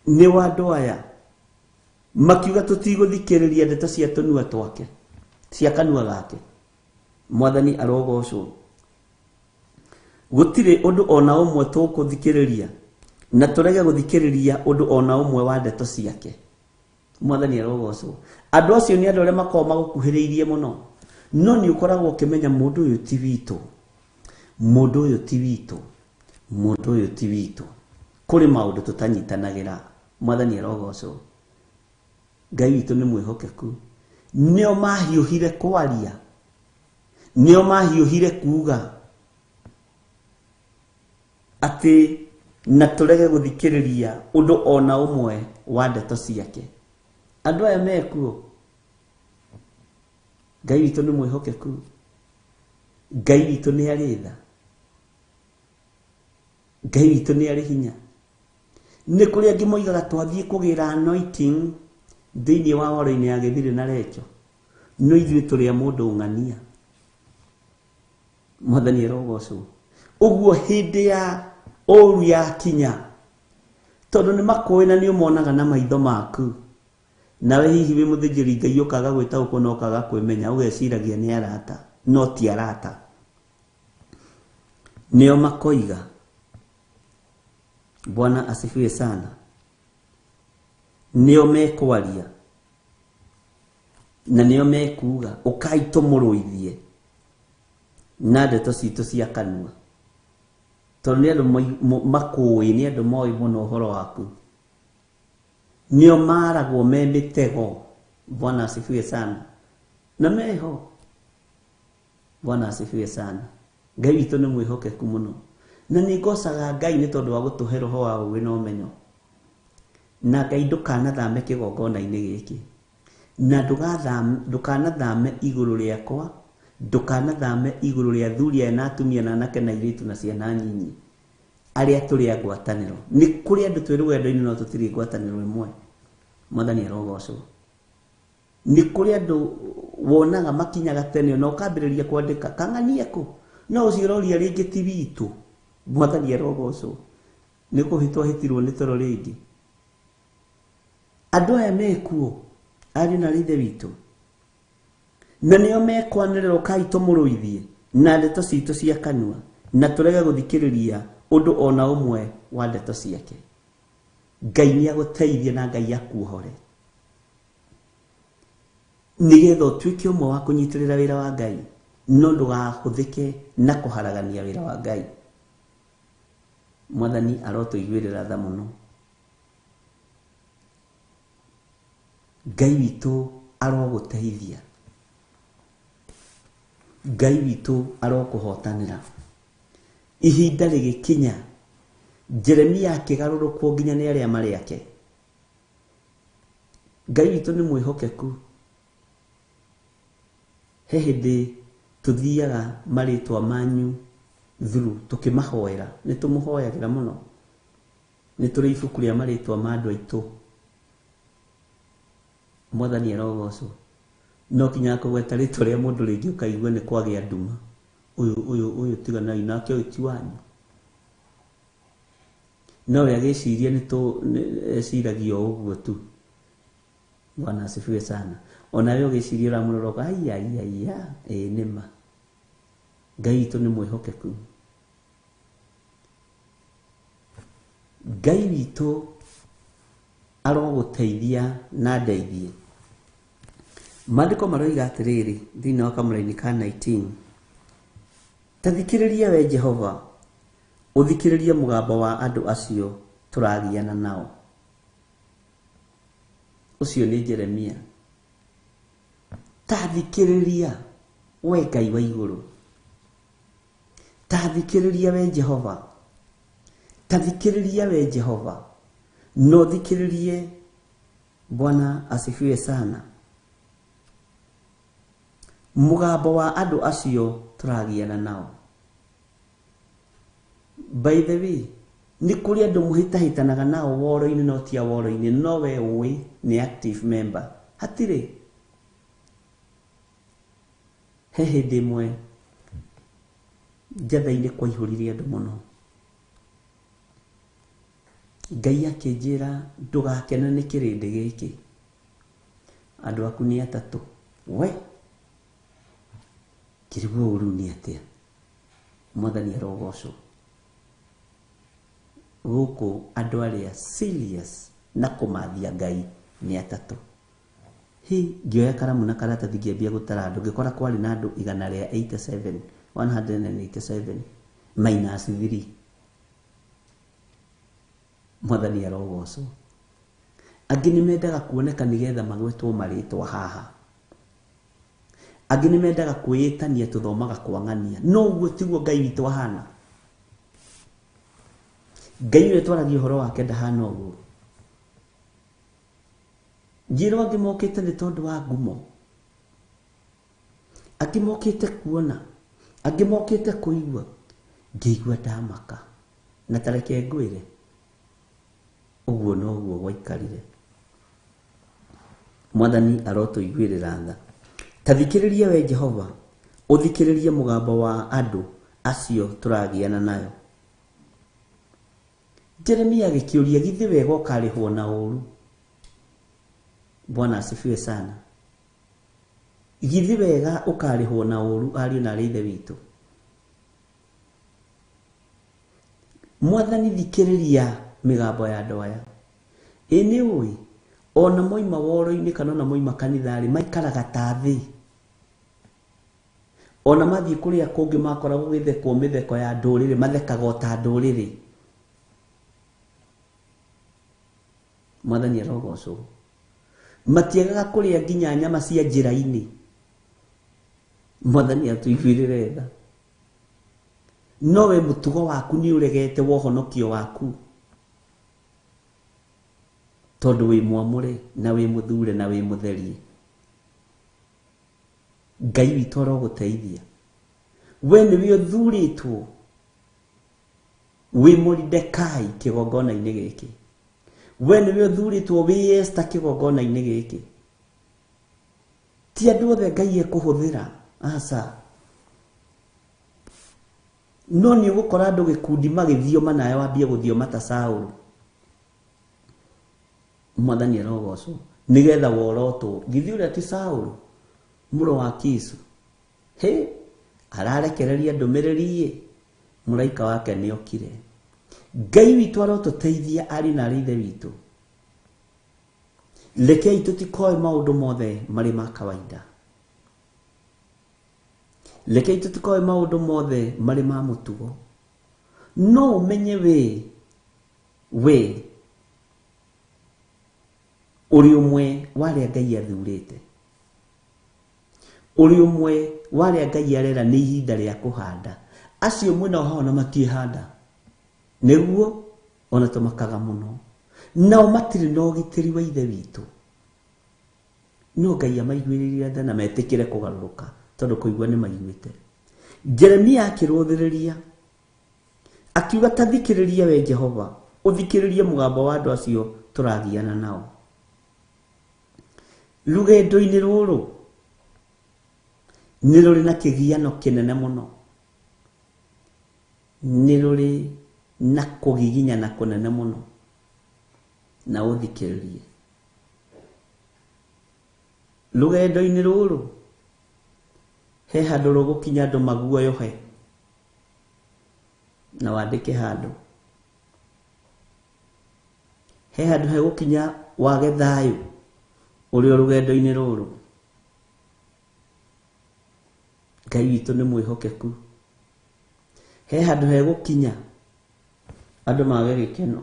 Nĩ wa andũ aya makiuga tũtigũthikĩrĩria ndeto cia tũnua twake, cia kanua gake. Mwathani arogocwo. Gũtirĩ ũndũ o na ũmwe tũkũthikĩrĩria na tũrege gũthikĩrĩria ũndũ o na ũmwe wa ndeto ciake. Mwathani arogocwo. Andũ acio nĩ andũ arĩa makoragwo magũkuhĩrĩirie mũno, no nĩ ũkoragwo ũkĩmenya mũndũ ũyũ ti witũ, mũndũ ũyũ ti witũ, mũndũ ũyũ ti witũ. Kũrĩ maũndũ tũtanyitanagĩra. Mwathani arogocwo. Ngai witũ nĩ mwĩhokeku. Nĩo mahiũhire kwaria, nĩo mahiũhire kuga atĩ na tũrege gũthikĩrĩria ũndũ o na ũmwe wa ndeto ciake. Andũ aya mekuo. Ngai witũ nĩ mwĩhokeku. Ngai witũ nĩ arĩ tha. Ngai witũ nĩ arĩ hinya. Nĩ kũrĩ angĩ moigaga twathiĩ kũgĩra anointing thĩinĩ wa waro-inĩ ya Gĩthirĩ na Recho, no ithuĩ tũrĩ a mũndũ ng'ania. Mwathani arogocwo. Ũguo hĩndĩ ya ũru yakinya, tondũ nĩ makũĩ na nĩ ũmonaga na maitho maku, nawe hihi wĩ mũthĩnjĩri Ngai ũkaga gwĩtaũkwo na ũkaga kwĩmenya, ũgeciragia nĩ arata, no ti arata. Nĩo makoiga. Bwana asifiwe sana. Nĩo mekwaria na nĩo mekuga ũkai tũmũrũithie na ndeto citũ cia kanua, tondũ nĩ andũ makũĩ, nĩ andũ moĩ mũno ũhoro waku. Nĩo maragwo me mĩtego. Bwana asifiwe sana. Na meho. Bwana asifiwe sana. Ngai witũ nĩ mwĩhokeku mũno, na nĩ ngocaga Ngai nĩ tondũ wa gũtũhe roho wa ũũgĩ na ũmenyo. Na Ngai ndũkanathame kĩgongona-inĩ gĩkĩ, na ndũkanathame igũrũ rĩakwa, ndũkanathame igũrũ rĩa athuri aya na atumia na anake na airĩtu na ciana nyinyi arĩa tũrĩ a ngwatanĩro. Nĩ kũrĩ andũ twĩ rũgendo-inĩ no tũtirĩ ngwatanĩro ĩmwe. Mwathani arogocwo. Nĩ kũrĩ andũ wonaga makinyaga tene na ũkambĩrĩria kwandĩka kang'anie kũ, no ũcio ũroria rĩngĩ ti witũ. Mwathani arogocwo. Nĩ kũhĩtwo ahĩtirwo nĩ toro rĩngĩ. Andũ aya mekuo, ariũ na ithe witũ, na nĩo mekwanĩrĩra ũkai tũmũrũithie na ndeto citũ cia kanua, na tũrege gũthikĩrĩria ũndũ ona ũmwe wa ndeto ciake. Ngai nĩ agũteithie na Ngai akuohore, nĩgetha ũtuĩke ũmwe wa kũnyitĩrĩra wĩra wa Ngai, no ndũgahũthĩke na kũharagania wĩra wa Ngai. Mwathani arotũiguĩrĩra tha mũno. Ngai witũ arogũteithia. Ngai witũ arokũhotanĩra. Ihinda rĩgĩkinya, Jeremia akĩgarũrũkwo nginya nĩ arĩa marĩ ake. Ngai witũ nĩ mwĩhokeku. He hĩndĩ tũthiaga marĩtwa manyu through tũkĩmahoera, nĩ tũmũhoyagĩra mũno. Nĩ tũrĩ ibuku rĩa marĩtwa ma andũ aitũ. Mwathani arogocwo. No kinyaga kũgweta rĩtwa rĩa mũndũ rĩngĩ ũkaigua nĩ kwagĩa nduma. Ũyũ ũyũ ũyũ tiganai nake, ũyũ ti wanyu. No we agĩciria nĩ tũ eciragia o ũguo tu. Bwana asifiwe sana. Ona we ũgĩciria ũramũrora ũka aiya aiya aiya, ĩĩ nĩ ma. Ngai witũ nĩ mwĩhokeku. Ngai witũ arogũteithia na ndeithie. Maandĩko maroiga atĩrĩrĩ thĩinĩ wa kamũraini ka 19, ta thikĩrĩria we Jehova, ũthikĩrĩrie mũgambo wa andũ acio tũragiana nao. Ũcio nĩ Jeremia. Ta thikĩrĩria we Ngai wa igũrũ, ta thikĩrĩria we Jehova, ta thikĩrĩria we Jehova, no thikĩrĩrie. Bwana asifiwe sana. Mũgambo wa andũ acio tũragiana nao. By the way, nĩ kũrĩ andũ mũhĩtahĩtanaga nao woro-inĩ no ti a woro-inĩ, no we ũĩ nĩ active member. Hatirĩ. He hĩndĩ ĩmwe njatha-inĩ kwaihũrire andũ mũno. Ngai akĩnjĩra ndũgakene nĩ kĩrĩndĩ gĩkĩ, andũ aku nĩ atatũ. We ngĩrigwo ũru nĩ atĩa? Mwathani arogocwo. Gũkũ andũ arĩa serious na kũmathia Ngai nĩ atatũ. Hi, ngĩoya karamu na karatathi ngĩambia gũtara andũ, ngĩkora kwarĩ na andũ igana rĩa 87, 187 minus 3. Mwathani arogocwo. Angĩ nĩ mendaga kuoneka nĩgetha magwetwo marĩtwa haha. Angĩ nĩ mendaga kwĩĩtania tũthomaga kwa ng'ania. No ũguo tiguo Ngai witũ ahana. Ngai ũrĩa twaragia ũhoro wake ndahana ũguo. Ngĩrwo angĩ mokĩte nĩ tondũ wa ngumo, angĩ mokĩte kuona, angĩ mokĩte kũigua. Ngĩigua ndamaka, na ta reke ngwĩre, ũguo noguo gwaikarire. Mwathani arotũiguĩrĩra tha. Ta thikĩrĩria we Jehova, ũthikĩrĩrie mũgambo wa andũ Acio tũragiana nayo. Jeremia agĩkĩũria, githĩ wega ũkarĩhwo na ũũru? Bwana asifiwe sana. Githĩ wega ũkarĩhwo na ũũru, ariũ na arĩ ithe witũ? Mwathani, thikĩrĩria mĩgambo ya andũ aya. Ĩ nĩ ũĩ ona moima woro-inĩ kana ona moima kanitha-rĩ, maikaraga ta thĩ. Ona mathiĩ kũrĩa kũngĩ makora gũgĩthekwo mĩtheko ya ndũrĩrĩ, mathekaga o ta ndũrĩrĩ. Mwathani arogocwo. Matiagaga kũrĩa nginya nyama cia njĩra-inĩ. Mwathani atũiguĩrĩre tha. No we mũtugo waku nĩ ũregete wohonokio waku, tondũ wĩ mwamũre na wĩ mũthure na wĩ mũtherie. Ngai witũ arogũteithia. We nĩwe ũthurĩtwo wĩ Moridekai kĩgongona-inĩ gĩkĩ. We nĩwe ũthurĩtwo wĩ Esta kĩgongona-inĩ gĩkĩ. Ti andũ othe Ngai ekũhũthĩra, aca. No nĩ ũgũkora andũ gĩkundi magĩthioma nawe wambie gũthioma ta Saũlũ. Mwathani arogocwo. Nĩgetha worotwo. Githĩ ũrĩa ti Saũlũ mũrũ wa Kisu? Hĩ, ararekereria ndũmĩrĩri ĩ, mũraika wake nĩ okire. Ngai witũ arotũteithia ariũ na arĩ ithe witũ. Rekei tũtikoe maũndũ mothe marĩ ma kawaida. Rekei tũtikoe maũndũ mothe marĩ ma mũtugo. No ũmenye we ũrĩ ũmwe wa arĩa Ngai athurĩte. Ũrĩ ũmwe wa arĩa Ngai arera nĩ ihinda rĩa kũhanda. Acio mwĩnao haha ona matiĩhanda. Nĩguo ona tũmakaga mũno. Nao matirĩ na ũgitĩri wa ithe witũ. No Ngai amaiguĩrĩire tha na metĩkĩre kũgarũrũka, tondũ kũigua nĩ maiguĩte. Jeremia akĩrũthĩrĩria akiuga, ta thikĩrĩria we Jehova, ũthikĩrĩrie mũgambo wa andũ acio tũragiana nao. Rũgendo-inĩ rũrũ nĩ rũrĩ na kĩgiano kĩnene mũno, nĩ rũrĩ na kũgiginyana kũnene mũno, na ũthikĩrĩrie. Rũgendo-inĩ rũrũ he handũ rũgũkinya andũ maguoyohe, na wandĩke handũ. He handũ hegũkinya wage thayũ ũrĩ o rũgendo-inĩ rũrũ. Ngai witũ nĩ mwĩhokeku. He handũ hegũkinya andũ mage gĩkeno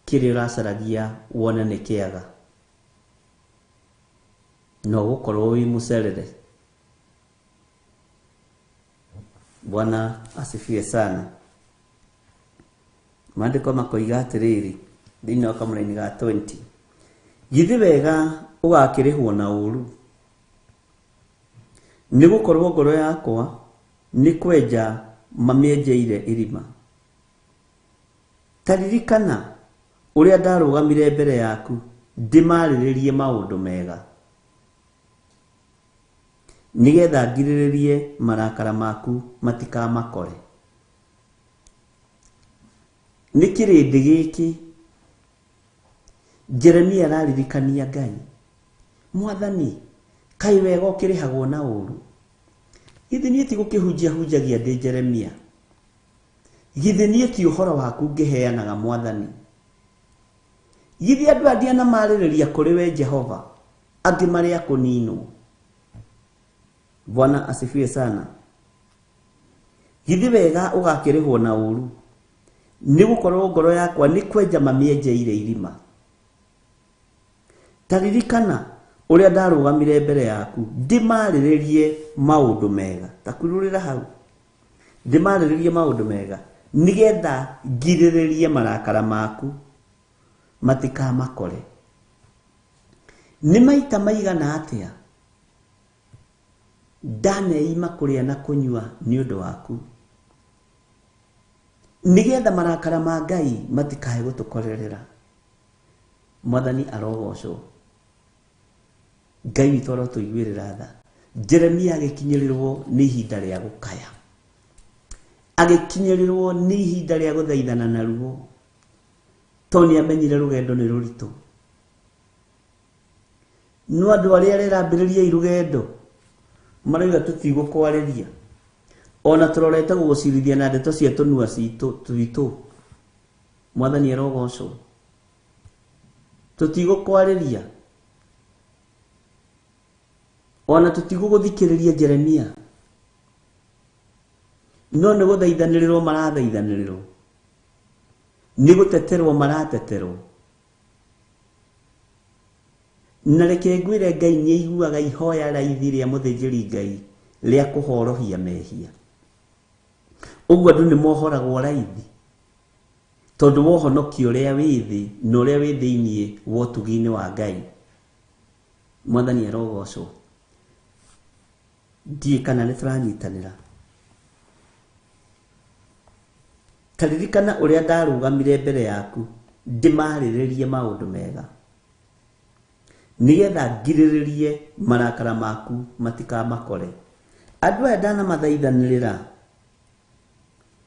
kĩrĩa ũracaragia wone nĩ kĩaga, na ũgũkorwo wĩ mũcerere. Bwana asifiwe sana. Maandĩko makoiga atĩrĩrĩ thĩinĩ wa kamũraini ga 20, githĩ wega ũgakĩrĩhwo na ũũru? Nĩ gũkorwo ngoro yakwa nĩ kwenja mamĩenjeire irima. Ta ririkana ũrĩa ndarũgamire mbere yaku ndĩmarĩrĩrie maũndũ mega, nĩgetha ngirĩrĩrie marakara maku matikamakore. Nĩ kĩrĩndĩ gĩkĩ Jeremia araririkania Ngai, Mwathani, kaĩ wega ũkĩrĩhagwo na ũũru? Githĩ niĩ ti gũkĩhunjia hunjagia ndĩ Jeremia? Githĩ niĩ ti ũhoro waku ngĩheanaga, Mwathani? Githĩ andũ aya ndianamarĩrĩria kũrĩ we Jehova, angĩ marĩ a kũninwo? Bwana asifiwe sana. Githĩ wega ũgakĩrĩhwo na ũũru? Nĩ gũkorwo ngoro yakwa nĩ kwenja mamĩenjeire irima. Ta ririkana ũrĩa ndarũgamire mbere yaku ndĩmarĩrĩrie maũndũ mega. Ta kururĩra hau. Ndĩmarĩrĩrie maũndũ mega nĩgetha ngirĩrĩrie marakara maku matikamakore. Nĩ maita maigana atĩa ndaneima kũrĩa na kũnyua nĩ ũndũ waku, nĩgetha marakara ma Ngai matikae gũtũkorerera. Mwathani arogocwo. Ngai witũ arotũiguĩrĩra tha. Jeremia agĩkinyĩrĩrwo nĩ ihinda rĩa gũkaya, agĩkinyĩrĩrwo nĩ ihinda rĩa gũthaithana na ruo, tondũ nĩ amenyire rũgendo nĩ rũritũ. No andũ arĩa arerambĩrĩriai rũgendo marauga tũtigũkwarĩria, ona tũrorete gũgũcirithia na ndeto cia tũnua twitũ. Mwathani arogocwo. Tũtigũkwarĩria, ona tũtigũgũthikĩrĩria Jeremia, no nĩ gũthaithanĩrĩrwo marathaithanĩrĩrwo, nĩ gũteterwo marateterwo. Na reke ngwĩre, Ngai nĩ aiguaga ihoya raithi rĩa mũthĩnjĩri Ngai rĩa kũhorohia mehia. Ũguo andũ nĩ mohoragwo raithi, tondũ wa ũhonokio ũrĩa wĩ thĩ na ũrĩa wĩ thĩiniĩ wa ũtugi-inĩ wa Ngai. Mwathani arogocwo. Ndiĩ kana nĩ tũranyitanĩra. Ta ririkana ũrĩa ndarũgamire mbere yaku ndĩmarĩrĩrie maũndũ mega, nĩgetha ngirĩrĩrie marakara maku matikamakore. Andũ aya ndanamathaithanĩrĩra,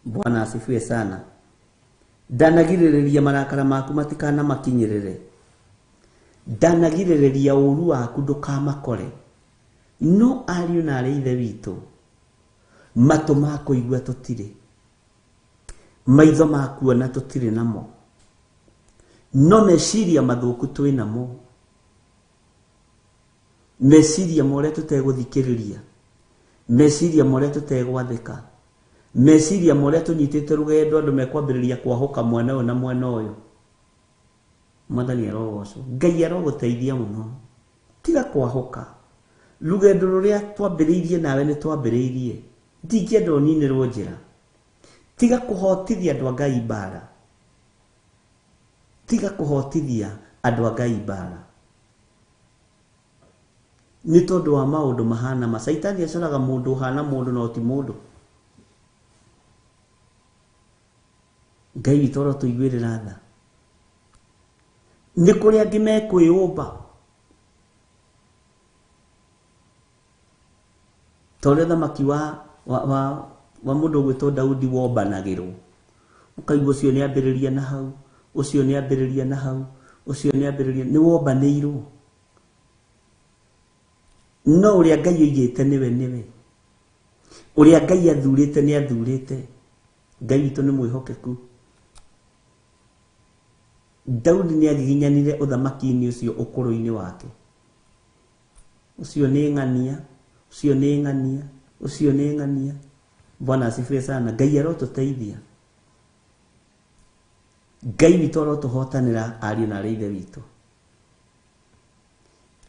Bwana asifiwe sana, ndanagirĩrĩria marakara maku matikanamakinyĩrĩre, ndanagirĩrĩria ũru waku ndũkamakore. No ariũ na arĩ ithe witũ, matũ ma kũigua tũtirĩ, maitho ma kuona tũtirĩ namo, no meciria mathũku twĩ namo, meciria ma ũrĩa tũtegũthikĩrĩria, meciria ma ũrĩa tũtegwathĩka, meciria ma ũrĩa tũnyitĩte rũgendo andũ mekwambĩrĩria kwahũka mwena ũyũ na mwena ũyũ. Mwathani arogocwo. Ngai arogũteithia mũno. Tiga kwahũka. Rũgendo rũrĩa twambĩrĩirie nawe nĩ twambĩrĩirie, ndingĩenda ũninĩrwo njĩra. Tiga kũhotithia andũ a Ngai mbara. Tiga kũhotithia andũ a Ngai mbara nĩ tondũ wa maũndũ mahana ma Caitani. Acoraga mũndũ ũhana mũndũ no ti mũndũ. Ngai witũ arotũiguĩrĩra tha. Nĩ kũrĩ angĩ mekwĩyũmba ta ũrĩa thamaki wa mũndũ ũgwĩtwo Daudi wombanagĩrwo, ũkaigua ũcio nĩ ambĩrĩria na hau, ũcio nĩ ambĩrĩria na hau, ũcio nĩ ambĩrĩria, nĩ wombanĩirwo. No ũrĩa Ngai oigĩte nĩwe nĩwe, ũrĩa Ngai athurĩte nĩ athurĩte. Ngai witũ nĩ mwĩhokeku. Daudi nĩ agiginyanire ũthamaki-inĩ ũcio ũkũrũ-inĩ wake. Ũcio nĩ ng'ania, ũcio nĩ ng'ania, ũcio nĩ ng'ania. Bwana asifiwe sana. Ngai arotũteithia. Ngai witũ arotũhotanĩra, ariũ na arĩ ithe witũ.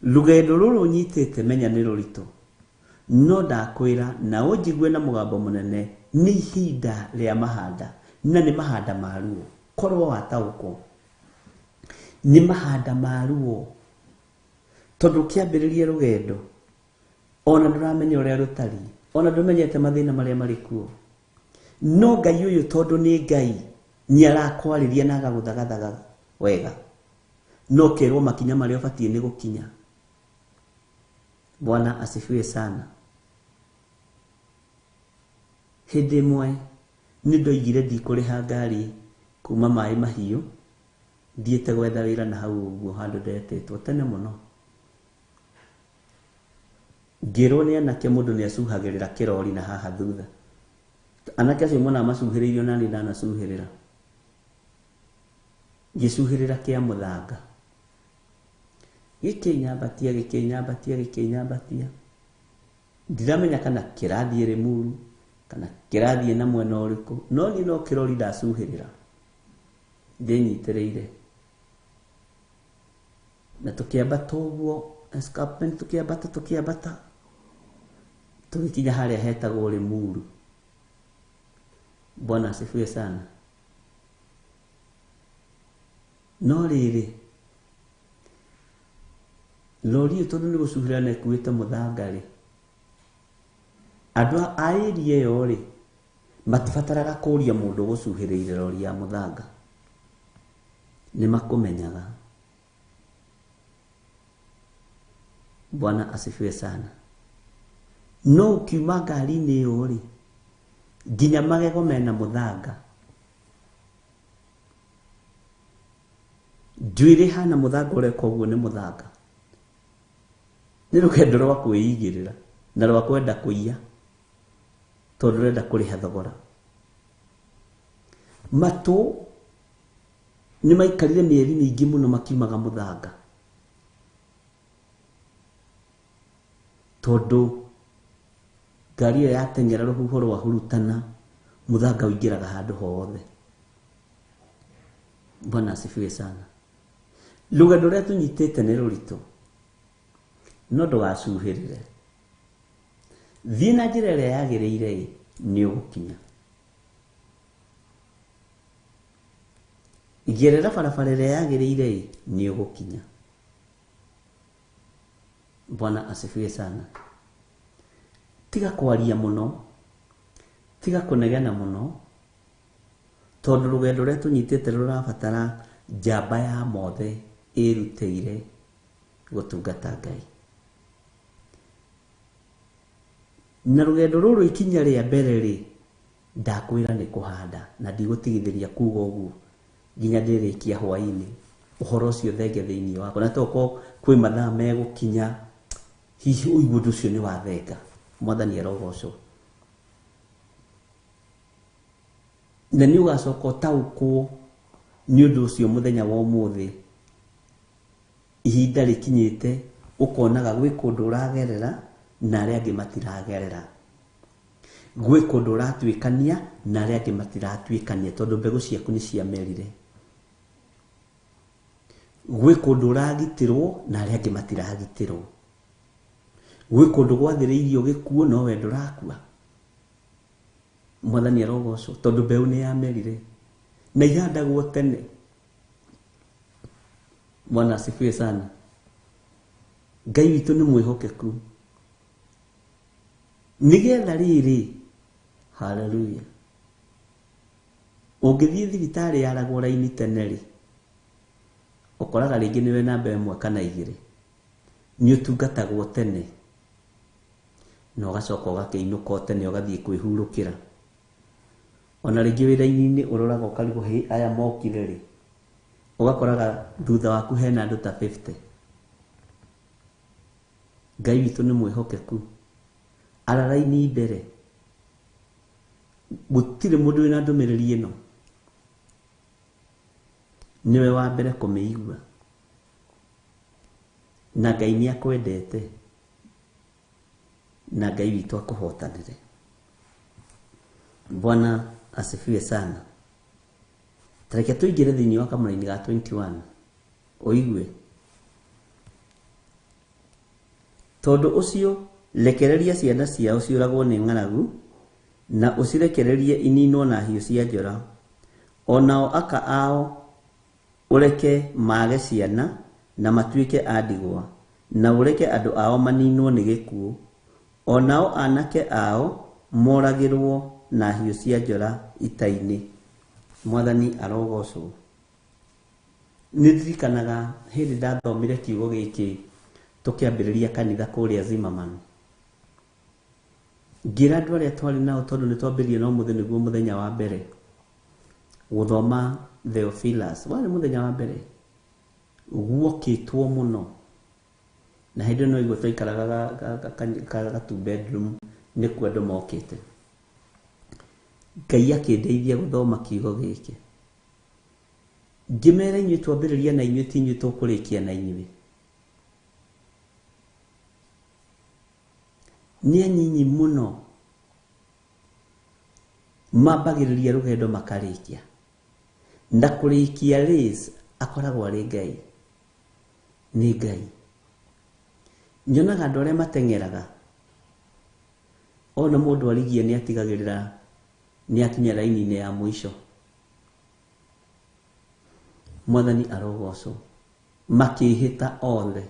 Rũgendo rũrũ ũnyitĩte, menya nĩ rũritũ, no ndakwĩra na ũnjigue na mũgambo mũnene, nĩ ihinda rĩa mahanda, na nĩ mahanda ma ruo. Korwo wataũkwo nĩ mahanda ma ruo, tondũ ũkĩambĩrĩria rũgendo ona ndũramenya ũrĩa rũtariĩ, ona ndũmenyete mathĩna marĩa marĩ kuo, no Ngai ũyũ, tondũ nĩ Ngai, nĩ arakwarĩria na agagũthagathaga wega, no kerwo makinya marĩa ũbatiĩ nĩ gũkinya. Bwana asifiwe sana. Hĩndĩ ĩmwe nĩ ndoigire ndikũrĩha ngari kuma Maĩ Mahiũ thiĩte gwetha wĩra na hau ũguo handũ ndetĩtwo tene mũno. Ngĩrwo nĩ anake mũndũ nĩ acuhagĩrĩra kĩrori na haha thutha. Anake acio monaga macuhĩrĩirio, nani ndanacuhĩrĩra, ngĩcuhĩrĩra kĩa mũthanga, gĩkĩnyambatia, gĩkĩnyambatia, gĩkĩnyambatia. Ndiramenya kana kĩrathiĩ Rĩmuru kana kĩrathiĩ na mwena ũrĩkũ, no niĩ no kĩrori ndacuhĩrĩra ndĩnyitĩrĩire, na tũkĩambata ũguo escarpment, tũkĩambata, tũkĩambata, tũgĩkinya harĩa hetagwo Rĩmuru. Bwana asifiwe sana. No rĩrĩ, lori ĩyo, tondũ nĩ gũcuhĩra na ĩkuĩte mũthanga rĩ, andũ a area ĩyo rĩ, matibataraga kũria mũndũ ũgũcuhĩrĩire rori ya mũthanga, nĩ makũmenyaga. Bwana asifiwe sana. No ũkiuma ngari-inĩ ĩyo rĩ, nginya magego mena mũthanga. Njuĩrĩ ĩhana mũthanga ũreka ũguo nĩ mũthanga. Nĩ rũgendo rwa kwĩigĩrĩra na rwa kwenda kũiya tondũ ũrenda kũrĩha thogora. Matũ nĩ maikarire mĩeri mĩingĩ mũno makiumaga mũthanga tondũ ngari ĩyo yateng'era rũhuho rwahurutana mũthanga ũingĩraga handũ hothe. Bwana asifiwe sana. Rũgendo rũrĩa tũnyitĩte nĩ rũritũ, no ndũgacuhĩrĩre. Thiĩ na njĩra ĩrĩa yagĩrĩire ĩ, nĩ ũgũkinya. Gerera barabara ĩrĩa yagĩrĩire ĩ, nĩ ũgũkinya. Bwana asifiwe sana. Tiga kwaria mũno, tiga kũnegena mũno, tondũ rũgendo rũrĩa tũnyitĩte rũrabatara njamba ya mothe ĩrutĩire gũtungata Ngai. Na rũgendo rũrũ ikinya rĩa mbere rĩ, ndakwĩra nĩ kũhanda na ndigũtigithĩria kuga ũguo nginya ndĩrĩkia hwaĩ-inĩ ũhoro ũcio thenge thĩinĩ wakwa na tokorwo kwĩ mathaa megũkinya hihi ũigue ũndũ ũcio nĩ wathenga. Mwathani arogocwo. Na nĩ ũgacoka ũtaũkwo nĩ ũndũ ũcio mũthenya wa ũmũthĩ ihinda rĩkinyĩte ũkonaga gwĩ kũndũ ũragerera na arĩa angĩ matiragerera, gwĩ kũndũ ũratuĩkania na arĩa angĩ matiratuĩkania tondũ mbegũ ciaku nĩ ciamerire, gwĩ kũndũ ũragitĩrwo na arĩa angĩ matiragitĩrwo, gwĩ kũndũ gwathĩrĩirio gĩkuũ no we ndũrakua. Mwathani arogocwo tondũ mbeũ nĩ yamerire na ihandagwo tene. Bwana asifiwe sana. Ngai witũ nĩ mwĩhokeku nĩgetha rĩrĩ, haleluya, ũngĩthiĩ thibitarĩ yaragwo raini tene rĩ, ũkoraga rĩngĩ nĩwe namba ĩmwe kana igĩrĩ, nĩ ũtungatagwo tene na ũgacoka ũgakĩinũka o tene ũgathiĩ kwĩhurũkĩra. Ona rĩngĩ wĩra-inĩ ũroraga ũkarigwo hĩ aya mokire rĩ, ũgakoraga thutha waku hena andũ ta 50. Ngai witũ nĩ mwĩhokeku, ara raini mbere, gũtirĩ mũndũ wĩna ndũmĩrĩri ĩno, nĩwe wa mbere kũmĩigua, na Ngai nĩ akwendete, na Ngai witũ akũhotanĩre. Bwana asifiwe sana. Tareke tũingĩre thĩinĩ wa kamũraini ga 21 ũigue. Tondũ ũcio rekereria ciana ciao ciũragwo nĩ ng'aragu, na ũcirekererie ininwo na hiũ cia njora, o nao aka ao ũreke mage ciana na matuĩke a ndigwa, na ũreke andũ ao maninwo nĩ gĩkuũ, o nao anake ao moragĩrwo na hiũ cia njora ita-inĩ. Mwathani arogocwo. Nĩ ndirikanaga hĩndĩ ndathomire kiugo gĩkĩ tũkĩambĩrĩria kanitha kũrĩa Zimmerman. Ngĩra andũ arĩa twarĩ nao tondũ nĩ twambĩrĩria na ũmũthĩ nĩguo mũthenya wa mbere gũthoma Theophilus, warĩ mũthenya wa mbere guokĩtwo mũno, na hĩndĩ ĩyo no igua twaikaraga ga two bedroom nĩkuo andũ mokĩte. Ngai akĩndeithia gũthoma kiugo gĩkĩ, ngĩmera inyuĩ twambĩrĩria na inyuĩ ti inyuĩ tũkũrĩkia na inyuĩ. Nĩ anyinyi mũno mambagĩrĩria rũgendo makarĩkia, na kũrĩkia race akoragwo arĩ Ngai. Nĩ Ngai. Nyonaga andũ arĩa mateng'eraga, ona mũndũ arigie nĩ atigagĩrĩra nĩ akinya raini-inĩ ya mũico. Mwathani arogocwo. Makĩhĩta othe,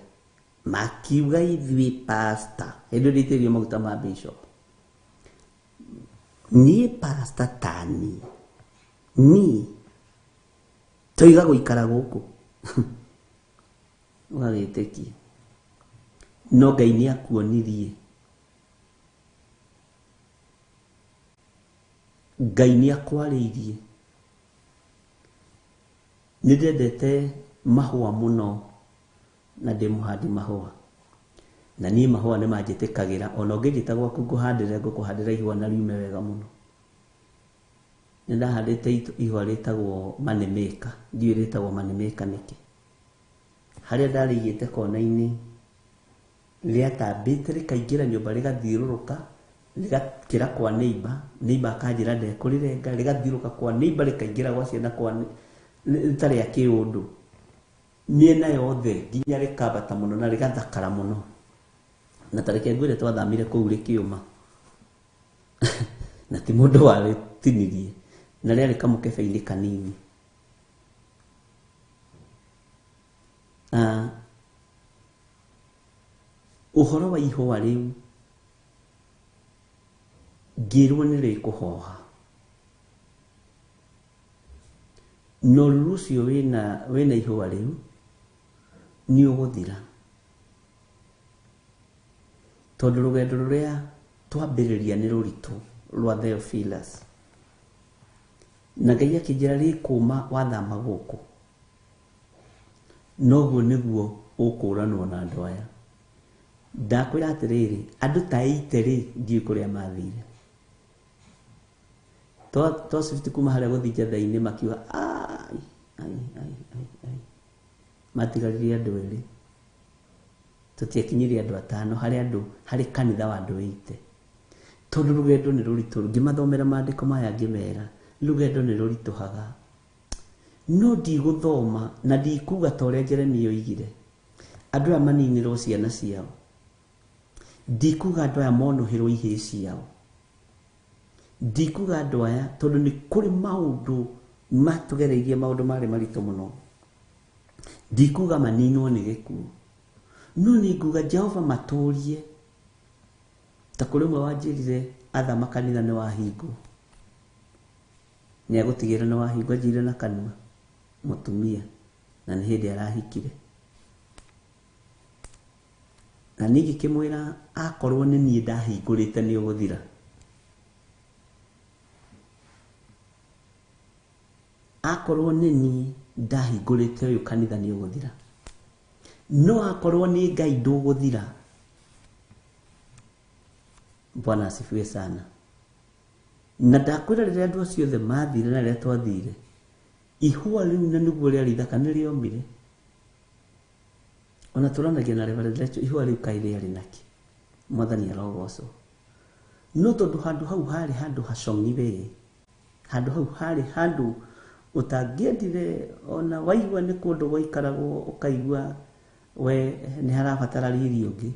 makiuga ithuĩ pastor, hĩndĩ ĩyo ndĩitĩrĩirio maguta ma bishop, niĩ pastor tani niĩ toiga gũikara gũkũ ũgagĩtĩkia, no Ngai nĩ akuonirie Ngai nĩ akwarĩirie. Nĩ ndendete mahũa mũno na ndĩ mũhandi mahũa. Na niĩ mahũa nĩ manjĩtĩkagĩra, ona ũngĩnjĩta gwaku ngũhandĩre, ngũkũhandĩra ihũa na riume wega mũno. Nĩ ndahandĩte ihũa rĩtagwo money maker, ndiũĩ rĩtagwo money maker nĩkĩ. Harĩa ndarĩigĩte kona-inĩ, rĩatambĩte rĩkaingĩra nyũmba rĩgathiũrũrũka, rĩgakĩra kwa neighbor, neighbor akanjĩra ndekũrĩrenga, rĩgathiũrũrũka kwa neighbor rĩkaingĩra gwa ciana kwa rĩtarĩ rĩa kĩũndũ. Mĩena yothe nginya rĩkambata mũno na rĩgathakara mũno. Na ta reke ngwĩre twathamire kũu rĩkĩũma. Na ti mũndũ warĩtinirie. Na rĩarĩ kamũkebe-inĩ kanini. Ũhoro wa ihũa rĩu ngĩrwo nĩ rĩkũhoha. Na ũruru ũcio wĩna ihũa rĩu nĩ ũgũthira. Tondũ rũgendo rũrĩa twambĩrĩria nĩ rũritũ rwa Theophilus. Na Ngai akĩnjĩra rĩkũma wathama gũkũ. Noguo nĩguo ũkũranwo na andũ aya. Ndakwĩra atĩrĩrĩ, andũ ta 80 rĩ, ndiũĩ kũrĩa mathire. Twacibiti kuma harĩa gũthiĩ Njetha-inĩ makiuga, ai, ai, ai, ai, ai. Matigaririe andũ erĩ. Tũtiakinyirie andũ atano harĩ andũ, harĩ kanitha wa andũ 80. Tondũ rũgendo nĩ rũritũ, ngĩmathomera maandĩko maya ngĩmera, rũgendo nĩ rũritũhaga. No ndigũthoma na ndikuga ta ũrĩa Jeremia oigire, andũ aya maninĩrwo ciana ciao. Ndikuga andũ aya monũhĩrwo ihĩĩ ciao. Ndikuga andũ aya tondũ nĩ kũrĩ maũndũ matũgereirie, maũndũ marĩ maritũ mũno. Ndikuga maninwo nĩ gĩkuũ. No nĩ nguga Jehova matũrie. Ta kũrĩ ũmwe wanjĩrire athama kanitha nĩ wahingwo. Nĩ agũtigĩrĩra nĩ wahingwo, anjĩrire na kanua mũtumia, na nĩ hĩndĩ arahikire. Na niĩ ngĩkĩmwĩra akorwo nĩ niĩ ndahingũrĩte nĩ ũgũthira. Akorwo nĩ niĩ ndahingũrĩte ũyũ kanitha nĩ ũgũthira. No akorwo nĩ Ngai ndũgũthira. Bwana asifiwe sana. Na ndakwĩra rĩrĩa andũ acio othe mathire na rĩrĩa twathire, ihũa rĩu na nĩguo rĩarĩ ithaka nĩ rĩomire. Ona tũranagia na Reverend Rachel, ihũa rĩu kaĩ rĩarĩ nakĩ? Mwathani arogocwo. No tondũ handũ hau harĩ handũ hacong'i we, handũ hau harĩ handũ ũtangĩendire ona waigua nĩ kũndũ gwaikaragwo ũkaigua we nĩ harabatara riri ũngĩ.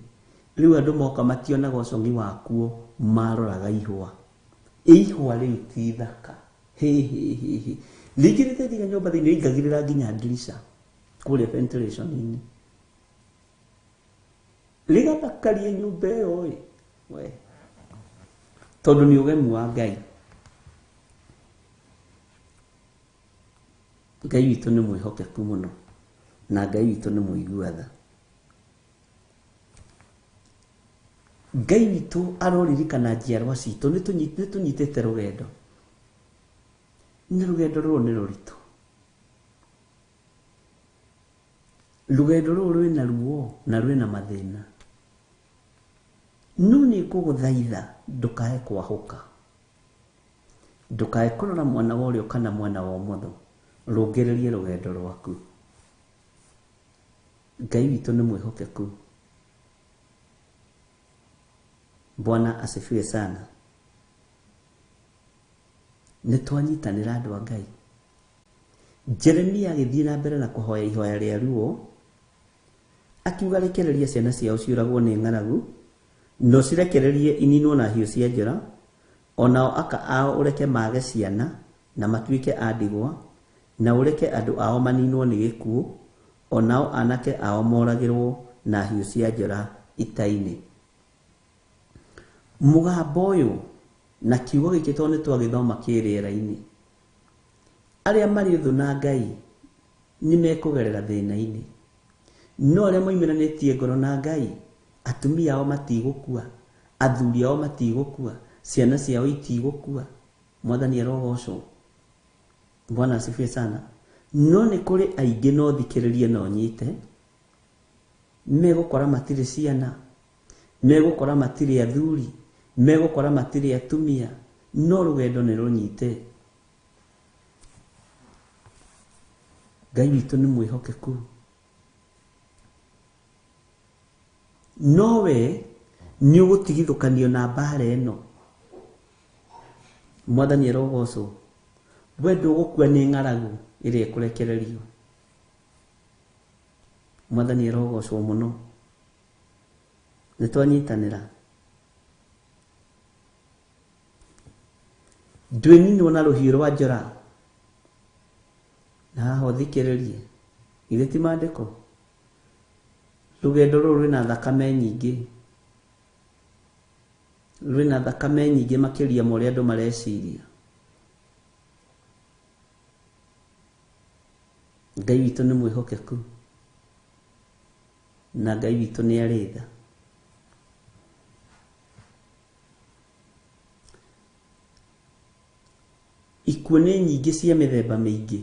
Rĩu andũ moka mationaga ũcong'i wakuo, maroraga ihũa. Ihũa rĩu ti ithaka. Hĩ, hĩ, hĩ, hĩ. Rĩingĩrĩte nginya nyũmba thĩinĩ, rĩingagĩrĩra nginya ndirica kũrĩa ventilation-inĩ. Rĩgathakaria nyũmba ĩyo ĩ, we. Tondũ nĩ ũgemu wa Ngai. Ngai witũ nĩ mwĩhokeku mũno, na Ngai witũ nĩ mũigua tha. Ngai witũ aroririkana njiarwa citũ, nĩ tũnyitĩte rũgendo. Na rũgendo rũrũ nĩ rũritũ. Rũgendo rũrũ rwĩna ruo na rwĩna mathĩna. No nĩ ngũgũthaitha ndũkae kwahũka. Ndũkae kũrora mwena wa ũrĩo kana mwena wa ũmotho. Rũngĩrĩrie rũgendo rwaku. Ngai witũ nĩ mwĩhokeku. Bwana asifiwe sana. Nĩ twanyitanĩra andũ a Ngai. Jeremia agĩthiĩ na mbere na kũhoya ihoya rĩa ruo, akiuga rekereria ciana ciao ciũragwo nĩ ng'aragu, na ũcirekererie ininwo na hiũ cia njora, o nao aka ao ũreke mage ciana na matuĩke a ndigwa, na ũreke andũ ao maninwo nĩ gĩkuũ, o nao anake ao moragĩrwo na hiũ cia njora ita-inĩ. Mũgambo ũyũ na kiugo gĩkĩ tondũ nĩ twagĩthoma kĩ rĩera-inĩ, arĩa marĩ ũthũ na Ngai nĩ mekũgerera thĩna-inĩ, no arĩa moimĩranĩtie ngoro na Ngai, atumia ao matigũkua, athuri ao matigũkua, ciana ciao itigũkua. Mwathani arogocwo. Bwana asifiwe sana. No nĩ kũrĩ aingĩ no thikĩrĩrie no nyite, megũkora matirĩ ciana, megũkora matirĩ athuri, megũkora matirĩ atumia, no rũgendo nĩ rũnyite. Ngai witũ nĩ mwĩhokeku. No we nĩ ũgũtigithũkanio na mbara ĩno. Mwathani arogocwo. We ndũgũkua nĩ ng'aragu ĩrĩa ĩkũrekererio. Mwathani arogocwo mũno. Nĩ twanyitanĩra. Ndwĩninwo na rũhiũ rwa njora. Na haha ũthikĩrĩrie. Githĩ ti maandĩko? Rũgendo rũrũ rwĩna thakame nyingĩ. Rwĩna thakame nyingĩ makĩria ma ũrĩa andũ mareciria. Ngai witũ nĩ mwĩhokeku. Na Ngai witũ nĩ arĩ tha. Ikuũ nĩ nyingĩ cia mĩthemba mĩingĩ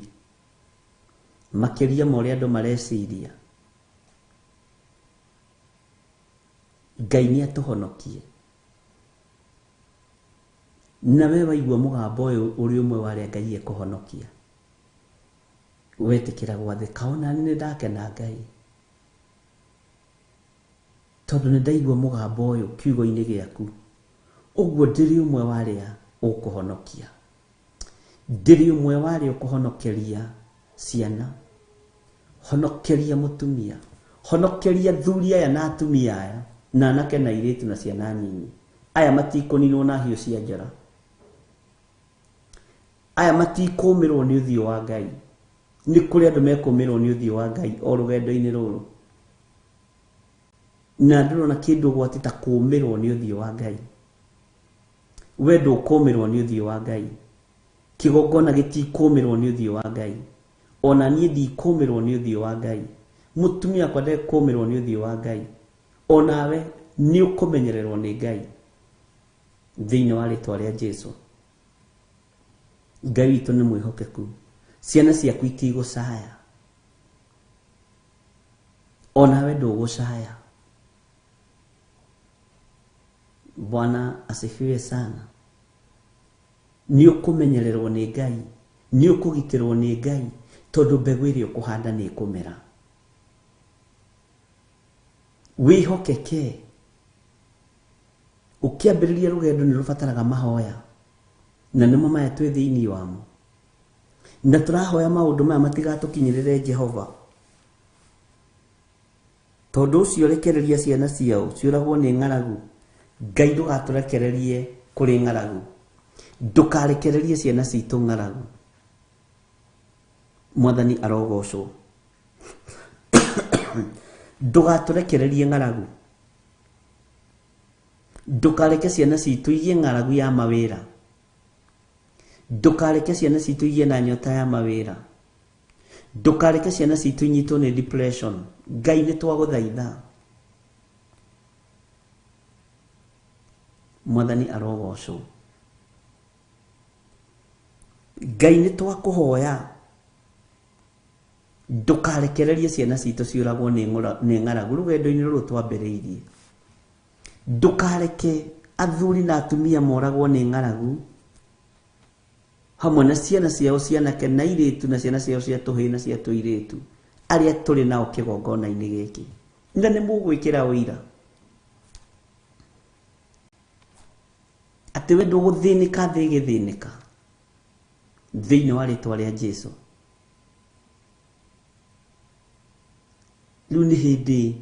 makĩria ma ũrĩa andũ mareciria. Ngai nĩ atũhonokie. Na we waigua mũgambo ũyũ ũrĩ ũmwe wa arĩa Ngai ekũhonokia. Wetĩkĩra gwathĩka ona niĩ nĩ ndakena Ngai. Tondũ nĩ ndaigua mũgambo ũyũ kiugo-inĩ gĩaku. Ũguo ndĩrĩ ũmwe wa arĩa ũkũhonokia. Ndĩrĩ ũmwe wa arĩa ũkũhonokeria ciana. Honokeria mũtumia. Honokeria athuri aya na atumia aya, na anake na airĩtu na ciana nyinyi. Aya matikũninwo na hiũ cia njora. Aya matikũmĩrwo nĩ ũthiũ wa Ngai. Nĩ kũrĩ andũ mekũmĩrwo nĩ ũthiũ wa Ngai o rũgendo-inĩ rũrũ. Na ndũrona kĩndũ ũgwati ta kũmĩrwo nĩ ũthiũ wa Ngai. We ndũkũmĩrwo nĩ ũthiũ wa Ngai. Kĩgongona gĩtikũmĩrwo nĩ ũthiũ wa Ngai. Ona niĩ ndikũmĩrwo nĩ ũthiũ wa Ngai. Mũtumia wakwa ndekũmĩrwo nĩ ũthiũ wa Ngai. Onawe nĩ ũkũmenyererwo nĩ Ngai. Thĩinĩ wa rĩtwa rĩa Jesu. Ngai witũ nĩ mwĩhokeku. Ciana ciaku itigũcaya. Onawe ndũgũcaya. Bwana asifiwe sana. Nĩ ũkũmenyererwo nĩ Ngai, nĩ ũkũgitĩrwo nĩ Ngai, tondũ mbegũ ĩrĩa ũkũhanda nĩ ĩkũmera. Wĩhokeke. Ũkĩambĩrĩria rũgendo nĩ rũbataraga mahoya, na nĩmo maya twĩ thĩinĩ wamo. Na tũrahoya maũndũ maya matigatũkinyĩrĩre Jehova. Tondũ ũcio rekereria ciana ciao ciũragwo nĩ ng'aragu. Ngai ndũgatũrekererie kũrĩ ng'aragu. Ndũkarekererie ciana citũ ng'aragu. Mwathani arogocwo. Ndũgatũrekererie ng'aragu. Ndũkareke ciana citũ igĩe ng'aragu ya mawĩra. Ndũkareke ciana citũ igĩe na nyota ya mawĩra. Ndũkareke ciana citũ inyitwo nĩ depression. Ngai nĩ twagũthaitha. Mwathani arogocwo. Ngai nĩ twakũhoya. Ndũkarekererie ciana citũ ciũragwo nĩ ng'aragu rũgendo-inĩ rũrũ twambĩrĩirie. Ndũkareke athuri na atumia moragwo nĩ ng'aragu hamwe na ciana ciao cianake na airĩtu na ciana ciao cia tũhĩĩ na cia tũirĩtu arĩa tũrĩ nao kĩgongona-inĩ gĩkĩ. Na nĩ mũgwĩkĩra ũira atĩ we ndũgũthĩnĩka thĩ ĩgĩthĩnĩka thĩinĩ wa rĩtwa rĩa Jesu. Rĩu nĩ hĩndĩ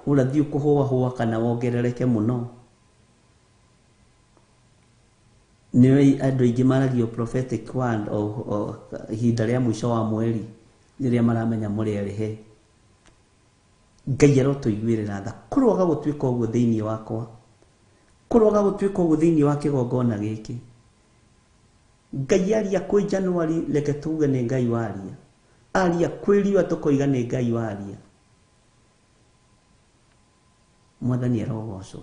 ũrathiĩ ũkũhũahũa kana wongerereke mũno. Nĩ andũ aingĩ maragio prophetic word o ihinda rĩa mũico wa mweri rĩrĩa maramenya mũrĩ arĩhe. Ngai arotũiguĩrĩra tha. Kũroaga gũtuĩka ũguo thĩinĩ wakwa. Kũroaga gũtuĩka ũguo thĩinĩ wa kĩgongona gĩkĩ. Ngai aria kwĩ January reke tuge nĩ Ngai waria. Aria kwĩ riũa tũkoiga nĩ Ngai waria. Mwathani arogocwo.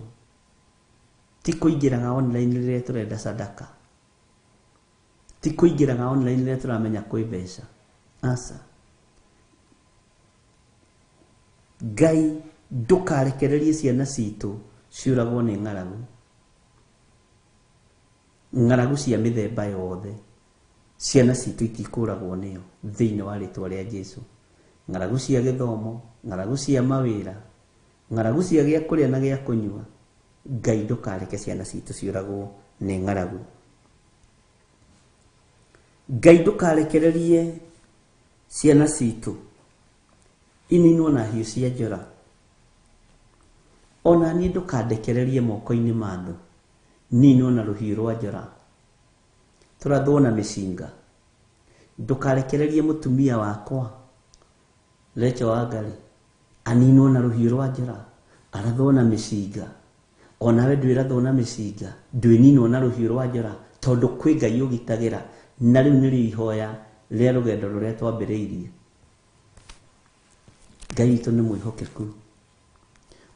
Ti kũingĩraga online rĩrĩa tũrenda sadaka. Ti kũingĩraga online rĩrĩa tũramenya kwĩ mbeca. Aca. Ngai ndũkarekererie ciana citũ ciũragwo nĩ ng'aragu. Ng'aragu cia mĩthemba yothe. Ciana citũ itikũragwo nĩyo thĩinĩ wa rĩtwa rĩa Jesu. Ng'aragu cia gĩthomo, ng'aragu cia mawĩra, ng'aragu cia gĩa kũrĩa na gĩa kũnyua. Ngai ndũkareke ciana citũ ciũragwo nĩ ng'aragu. Ngai ndũkarekererie ciana citũ ininwo na hiũ cia njora. Ona niĩ ndũkandekererie moko-inĩ ma thũ, ninwo na rũhiũ rwa njora, tũrathwo na mĩcinga. Ndũkarekererie mũtumia wakwa Rachel Wangari aninwo na rũhiũ rwa njora, arathwo na mĩcinga. Onawe ndwĩrathwo na mĩcinga, ndwĩninwo na rũhiũ rwa njora, tondũ kwĩ Ngai ũgitagĩra. Na rĩu nĩrĩo ihoya rĩa rũgendo rũrĩa twambĩrĩirie. Ngai witũ nĩ mwĩhokeku.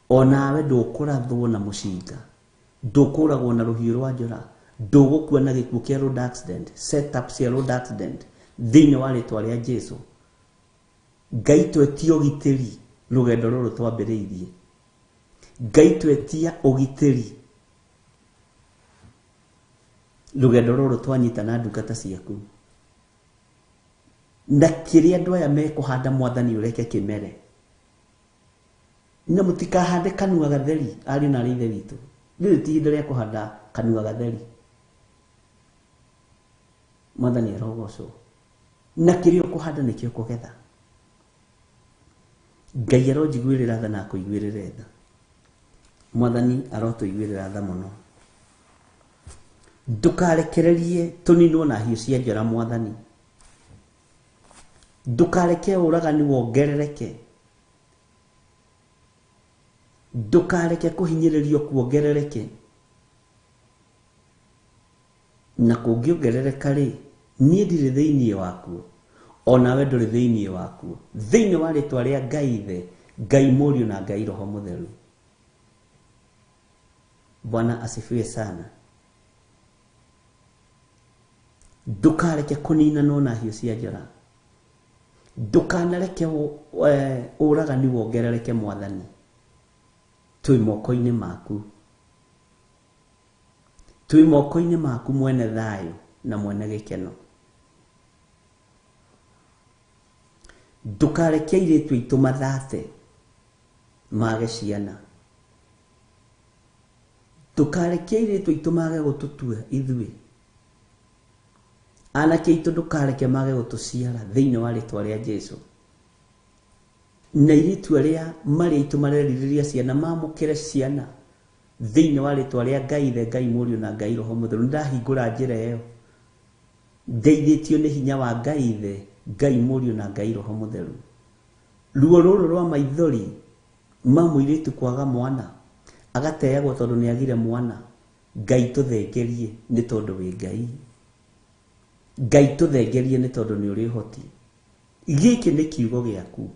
Onawe ndũkũrathwo na mũcinga, ndũkũragwo na rũhiũ rwa njora, ndũgũkua na gĩkuũ kĩa road accident, set up cia road accident, thĩinĩ wa rĩtwa rĩa Jesu. Ngai twetia ũgitĩri rũgendo rũrũ twambĩrĩirie. Ngai twetia ũgitĩri rũgendo rũrũ twanyita na ndungata ciaku. Na kĩrĩa andũ aya mekũhanda Mwathani ũreke kĩmere. Na mũtikahande kanua gatheri, ariũ na aarĩ a Ithe witũ. Rĩrĩ ti ihinda rĩa kũhanda kanua gatheri. Mwathani arogocwo. Na kĩrĩa ũkũhanda nĩkĩo ũkũgetha. Ngai aronjiguĩrĩra tha na akũiguĩrĩre tha. Mwathani arotũiguĩrĩra tha mũno. Ndũkarekererie tũninwo na hiũ cia njora Mwathani. Ndũkareke ũragani wongerereke. Ndũkareke kũhinyĩrĩrio kuongerereke. Na kũngĩongerereka-rĩ, niĩ ndirĩ thĩinĩ wakuo, o nawe ndũrĩ thĩinĩ wakuo, thĩinĩ wa rĩĩtwa rĩa Ngai Ithe, Ngai Mũriũ, na Ngai Roho Mũtheru. Bwana asifiwe sana. Ndũkareke kũninanwo na hiũ cia njora. Ndũkanareke ũragani wongerereke, Mwathani. Twĩ moko-inĩ maku. Twĩ moko-inĩ maku mwene thayũ na mwene gĩkeno. Ndũkareke airĩtu aitũ mathate mage ciana. Ndũkareke airĩtu aitũ mage gũtũtua ithuĩ. Anake aitũ ndũkareke mage gũtũciara thĩinĩ wa rĩtwa rĩa Jesu. Na airĩtu arĩa marĩ aitũ marerirĩria ciana mamũkĩre ciana thĩinĩ wa rĩtwa rĩa Ngai Ithe, Ngai Mũriũ na Ngai Roho Mũtheru. Nĩndahingũra njĩra ĩyo ndeithĩtio nĩ hinya wa Ngai Ithe, Ngai Mũriũ na Ngai Roho Mũtheru. Ruo rũrũ rwa maithori ma mũirĩtu kwaga mwana, agateagwo tondũ nĩagire mwana, Ngai tũthengerie nĩ tondũ wĩ Ngai. Ngai tũthengerie nĩ tondũ nĩ ũrĩ ũhoti. Gĩkĩ nĩ kiugo gĩaku.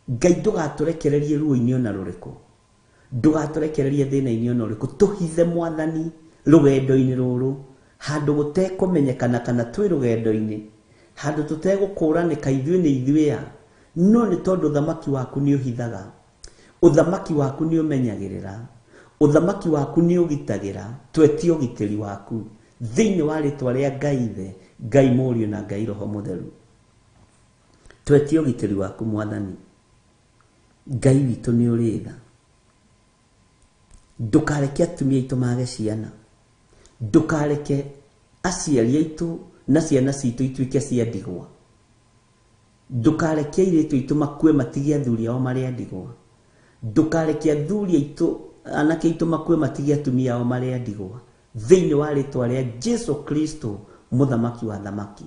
Ngai ndũgatũrekererie ruo-inĩ ona rũrĩkũ. Ndũgatũrekererie thĩna-inĩ ona ũrĩkũ. Tũhithe Mwathani rũgendo-inĩ rũrũ, handũ gũtekũmenyekana kana twĩ rũgendo-inĩ, handũ tũtegũkũranĩka ithuĩ nĩ ithuĩ a, no nĩ tondũ ũthamaki waku nĩ ũhithaga. Ũthamaki waku nĩ ũmenyagĩrĩra. Ũthamaki waku nĩ ũgitagĩra. Twetia ũgitĩri waku. Thĩinĩ wa rĩtwa rĩa Ngai Ithe, Ngai Mũriũ na Ngai Roho Mũtheru. Twetia ũgitĩri waku Mwathani. Ngai witũ nĩ ũrĩ tha. Ndũkareke atumia aitũ mage ciana. Ndũkareke aciari aitũ na ciana citũ ituĩke cia ndigwa. Ndũkareke airĩtu aitũ makue matige athuri ao marĩ a ndigwa. Ndũkareke athuri aitũ, anake aitũ makue matige atumia ao marĩ a ndigwa. Thĩinĩ wa rĩtwa rĩa Jesu Kristo, Mũthamaki wa athamaki.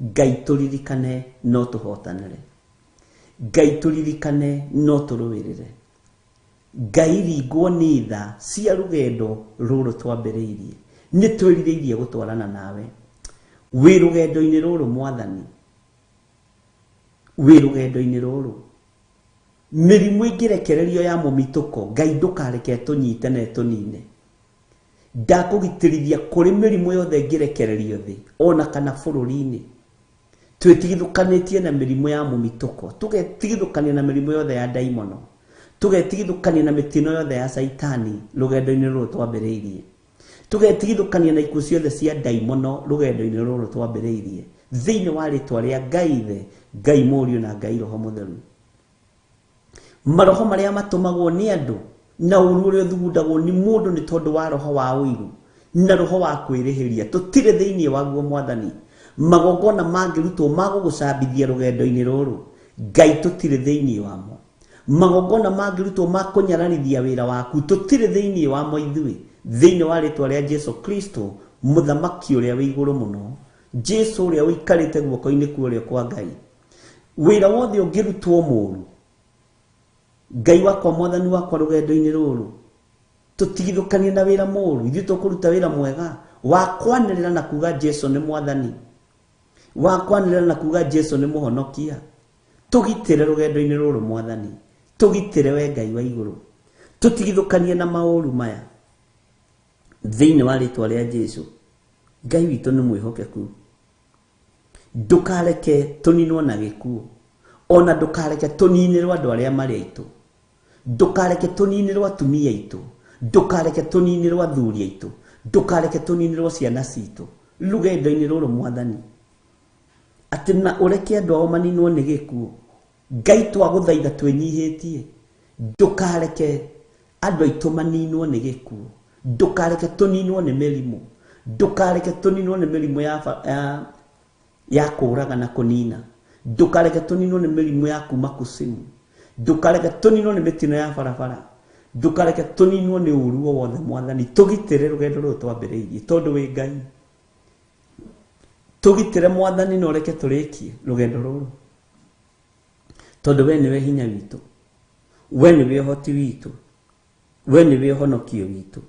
Ngai tũririkane no tũhotanĩre. Ngai tũririkane no tũrũĩrĩre. Ngai ringwo nĩ tha cia rũgendo rũrũ twambĩrĩirie. Nĩ twĩrirĩirie gũtwarana nawe. Wĩ rũgendo-inĩ rũrũ Mwathani. Wĩ rũgendo-inĩ rũrũ. Mĩrimũ ĩngĩrekererio ya mũmitũko, Ngai ndũkareke ĩtũnyite na ĩtũnine. Ndakũgitĩrithia kũrĩ mĩrimũ yothe ĩngĩrekererio thĩ ona kana bũrũri-inĩ. Twĩtigithũkanĩtie na mĩrimũ ya mũmitũko, tũgetigithũkania na mĩrimũ yothe ya ndaimono, tũgetigithũkania na mĩtino yothe ya caitani rũgendo-inĩ rũrũ twambĩrĩirie, tũgetigithũkania na ikuũ ciothe cia ndaimono rũgendo-inĩ rũrũ twambĩrĩirie, thĩinĩ wa rĩtwa rĩa Ngai Ithe, Ngai Mũriũ na Ngai Roho Mũtheru. Maroho marĩa matũmagwo nĩ andũ na ũru ũrĩa ũthugundagwo nĩ mũndũ nĩ tondũ wa roho wa ũiru na roho wa kwĩrĩhĩria, tũtirĩ thĩinĩ waguo Mwathani. Magongona mangĩrutwo ma gũgũcambithia rũgendo-inĩ rũrũ, Ngai tũtirĩ thĩinĩ wamo. Magongona mangĩrutwo ma kũnyararithia wĩra waku, tũtirĩ thĩinĩ wamo ithuĩ, thĩinĩ wa rĩtwa rĩa Jesu Kristo, Mũthamaki ũrĩa wĩ igũrũ mũno, Jesu ũrĩa ũikarĩte guoko-inĩ kwa ũrĩo kwa Ngai. Wĩra wothe ũngĩrutwo mũru, Ngai wakwa, Mwathani wakwa, rũgendo-inĩ rũrũ, tũtigithũkanie na wĩra mũru, ithuĩ tũkũruta wĩra mwega wa kwanĩrĩra na kuga Jesu nĩ Mwathani, wa kwanĩrĩra na kuga Jesu nĩ Mũhonokia. Tũgitĩre rũgendo-inĩ rũrũ, Mwathani, tũgitĩre we Ngai wa igũrũ, tũtigithũkanie na maũru maya thĩinĩ wa rĩtwa rĩa Jesu. Ngai witũ nĩ mwĩhokeku. Ndũkareke tũninwo na gĩkuũ, ona ndũkareke tũninĩrwo andũ arĩa marĩ aitũ, ndũkareke tũninĩrwo atumia aitũ, ndũkareke tũninĩrwo athuri aitũ, ndũkareke tũninĩrwo ciana citũ rũgendo-inĩ rũrũ Mwathani, atĩ na ũreke andũ ao maninwo nĩ gĩkuũ. Ngai twagũthaitha twĩnyihĩtie, ndũkareke andũ aitũ maninwo nĩ gĩkuũ, ndũkareke tũninwo nĩ mĩrimũ, ndũkareke tũninwo nĩ mĩrimũ ya kũũraga na kũnina, ndũkareke tũninwo nĩ mĩrimũ ya kuma kusimu, ndũkareke tũninwo nĩ mĩtino ya barabara, ndũkareke tũninwo nĩ ũru o wothe Mwathani. Tũgitĩre rũgendo rũrũ twambĩrĩirie, tondũ wĩ Ngai. Tũgitĩre Mwathani na ũreke tũrĩkie rũgendo rũrũ, tondũ we nĩwe hinya witũ, we nĩwe ũhoti witũ, we nĩwe ũhonokio witũ.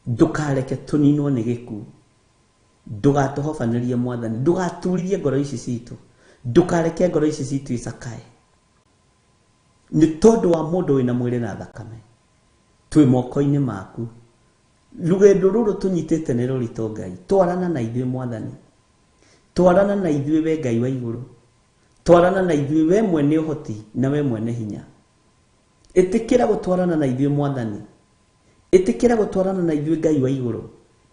Ndũkareke tũninwo nĩ gĩkuũ, ndũgatũhobanĩrie Mwathani, ndũgaturithie ngoro ici citũ, ndũkareke ngoro ici citũ icakae nĩ tondũ wa mũndũ wĩna mwĩrĩ na thakame. Twĩ moko-inĩ maku. Rũgendo rũrũ tũnyitĩte nĩ rũritũ Ngai, twarana na ithuĩ Mwathani, twarana na ithuĩ we Ngai wa igũrũ, twarana na ithuĩ we mwene ũhoti na we mwene hinya. Ĩtĩkĩra gũtwarana na ithuĩ Mwathani, ĩtĩkĩra gũtwarana na ithuĩ Ngai wa igũrũ,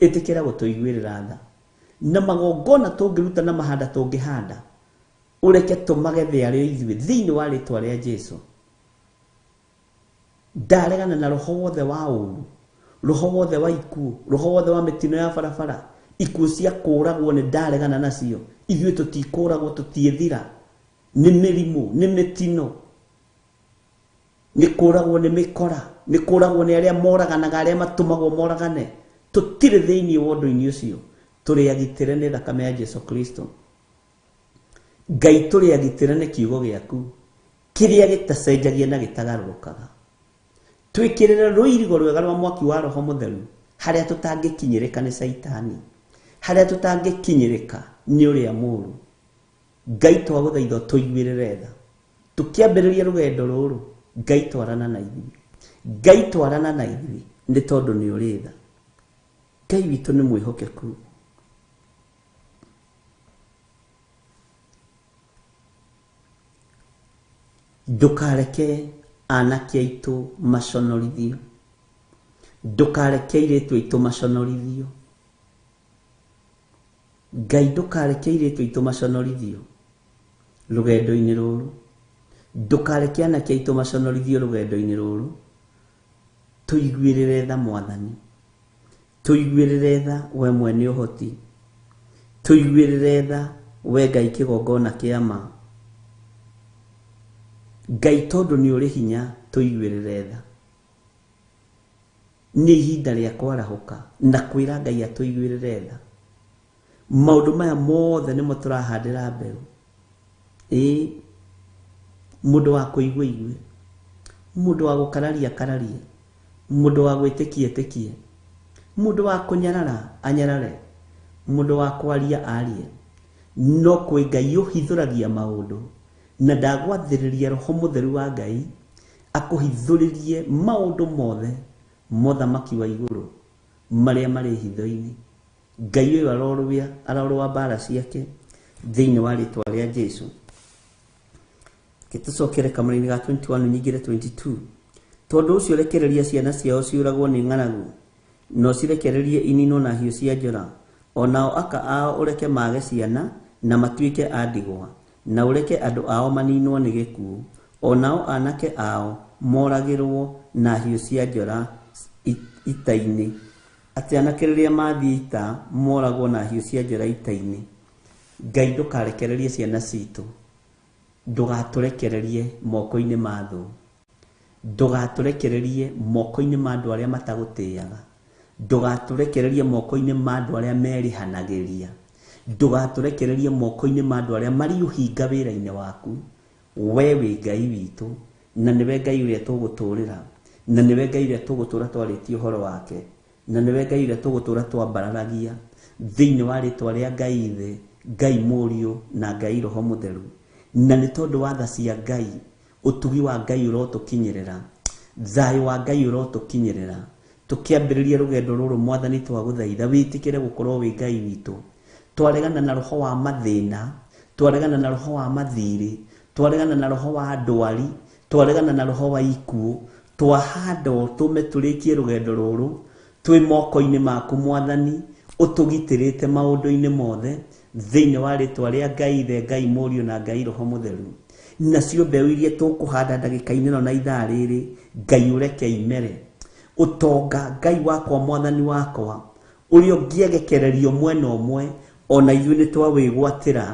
ĩtĩkĩra gũtũiguĩrĩra tha. Na magongona tũngĩruta na mahanda tũngĩhanda, ũreke tũmagethe arĩ o ithuĩ thĩinĩ wa rĩtwa rĩa Jesu. Ndaregana na roho wothe wa ũru, roho wothe wa ikuũ, roho wothe wa mĩtino ya barabara, ikuũ cia kũũragwo nĩ ndaregana nacio. Ithuĩ tũtikũũragwo, tũtiĩthira nĩ mĩrimũ, nĩ mĩtino, nĩ kũũragwo nĩ mĩkora, nĩ kũũragwo nĩ arĩa moraganaga, arĩa matũmagwo moragane. Tũtirĩ thĩinĩ wa ũndũ-inĩ ũcio. Tũrĩ agitĩre nĩ thakame ya Jesu Kristo. Ngai, tũrĩ agitĩre nĩ kiugo gĩaku kĩrĩa gĩtacenjagia na gĩtagarũrũkaga. Twĩkĩrĩre rũirigo rwega rwa mwaki wa Roho Mũtheru, harĩa tũtangĩkinyĩrĩka nĩ Caitani, harĩa tũtangĩkinyĩrĩka nĩ ũrĩa mũũru. Ngai twagũthaitha ũtũiguĩrĩre tha. Tũkĩambĩrĩria rũgendo rũrũ, Ngai twarana na ithuĩ. Ngai twarana na ithuĩ nĩ tondũ nĩ ũrĩ tha. Ngai witũ nĩ mwĩhokeku. Ndũkareke anake aitũ maconorithio, ndũkareke airĩtu aitũ maconorithio. Ngai ndũkareke airĩtu aitũ maconorithio rũgendo-inĩ rũrũ, ndũkareke anake aitũ maconorithio rũgendo-inĩ rũrũ. Tũiguĩrĩre tha Mwathani, tũiguĩrĩre tha we mwene ũhoti, tũiguĩrĩre tha we Ngai kĩgongona kĩa ma. Ngai tondũ nĩ ũrĩ hinya, tũiguĩrĩre tha. Nĩ ihinda rĩa kwarahũka na kwĩra Ngai atũiguĩrĩre tha. Maũndũ maya mothe nĩmo tũrahandĩra mbeũ. Ĩĩ, mũndũ wa kũigua aigue, mũndũ wa gũkararia akararie, mũndũ wa gwĩtĩkia etĩkie, mũndũ wa kũnyarara anyarare, mũndũ wa kwaria arie. No kwĩ Ngai ũhithũragia maũndũ, na ndagwathĩrĩria Roho Mũtheru wa Ngai akũhithũrĩrie maũndũ mothe. Mũthamaki wa igũrũ, marĩa marĩ hitho-inĩ. Ngai ũyũ arorũa, arorũa mbara ciake thĩinĩ wa rĩtwa rĩa Jesu. Reke tũcokere kamũra-inĩ ga 21 nyingĩre 22. Tondũ ũcio rekereria ciana ciao ciũragwo nĩ ng'aragu, na ũcirekererie ininwo na hiũ cia njora, o nao aka ao ũreke maage ciana na matuĩke a ndigwa, na ũreke andũ ao maninwo nĩ gĩkuũ, o nao anake ao moragĩrwo na hiũ cia njora ita-inĩ. Atĩ anake rĩrĩa mathiĩ ita moragwo na hiũ cia njora ita-inĩ. Ngai ndũkarekererie ciana citũ, ndũgatũrekererie moko-inĩ ma thũ, ndũgatũrekererie moko-inĩ ma andũ arĩa matagũtĩaga, ndũgatũrekererie moko-inĩ ma andũ arĩa merĩhanagĩria, ndũgatũrekererie moko-inĩ ma andũ arĩa marĩ ũhinga wĩra-inĩ waku. We wĩ Ngai witũ, na nĩwe Ngai ũrĩa tũgũtũrĩra, na nĩwe Ngai ũrĩa tũgũtũra twarĩtie ũhoro wake, na nĩwe Ngai ũrĩa tũgũtũra twambararagia thĩinĩ wa rĩtwa rĩa Ngai Ithe, Ngai Mũriũ na Ngai Roho Mũtheru. Na nĩ tondũ wa tha cia Ngai, ũtugi wa Ngai ũrotũkinyĩrĩra, thayũ wa Ngai ũrotũkinyĩrĩra. Tũkĩambĩrĩria rũgendo rũrũ Mwathani twagũthaitha wĩtĩkĩre gũkorwo wĩ Ngai witũ. Twaregana na roho wa mathĩna, twaregana na roho wa mathirĩ, twaregana na roho wa ndwari, twaregana na roho wa ikuũ, twahanda ũtũme tũrĩkie rũgendo rũrũ twĩ moko-inĩ maku Mwathani, ũtũgitĩrĩte maũndũ-inĩ mothe thĩinĩ wa rĩtwa rĩa Ngai Ithe, Ngai Mũriũ na Ngai Roho Mũtheru. Nacio mbeũ iria tũkũhanda ndagĩka-inĩ ĩno na ithaa rĩrĩ, Ngai ũreke imere. Ũtonga, Ngai wakwa, Mwathani wakwa, ũrĩa ũngĩegekererio mwena ũmwe, o na ithuĩ nĩ twawĩgwatĩra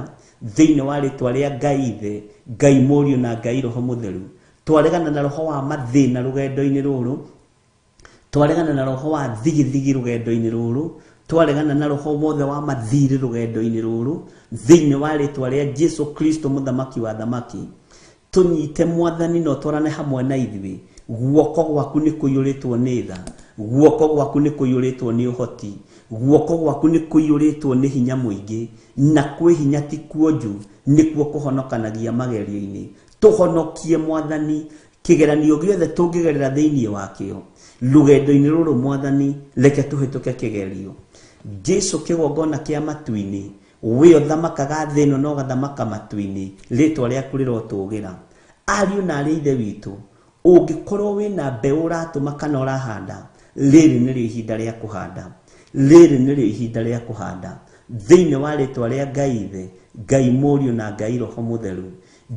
thĩinĩ wa rĩtwa rĩa Ngai Ithe, Ngai Mũriũ na Ngai Roho Mũtheru. Twaregana na roho wa mathĩna rũgendo-inĩ rũrũ, twaregana na roho wa thigithigi rũgendo-inĩ rũrũ, twaregana na roho wothe wa mathirĩ rũgendo-inĩ rũrũ thĩinĩ wa rĩtwa rĩa Jesu Kristo mũthamaki wa thamaki. Tũnyite Mwathani na ũtwarane hamwe na ithuĩ. Guoko gwaku nĩ kũiyũrĩtwo nĩ tha, guoko gwaku nĩ kũiyũrĩtwo nĩ ũhoti, guoko gwaku nĩ kũiyũrĩtwo nĩ hinya mũingĩ, na kwĩ hinya ti kuonju, nĩkuo kũhonokanagia magerio-inĩ. Tũhonokie Mwathani, kĩgeranio gĩothe tũngĩgerera thĩinĩ wakĩo rũgendo-inĩ rũrũ Mwathani, reke tũhĩtũke kĩgerio. Jesu kĩgongona kĩa matu-inĩ, we ũthamakaga thĩ ĩno na ũgathamaka matu-inĩ, rĩtwa rĩaku rĩrotũgĩra. Ariũ na arĩ Ithe witũ, ũngĩkorwo wĩna mbeũ ũratũma kana ũrahanda, rĩrĩ nĩrĩo ihinda rĩa kũhanda, rĩrĩ nĩrĩo ihinda rĩa kũhanda thĩinĩ wa rĩtwa rĩa Ngai Ithe, Ngai Mũriũ na Ngai Roho Mũtheru.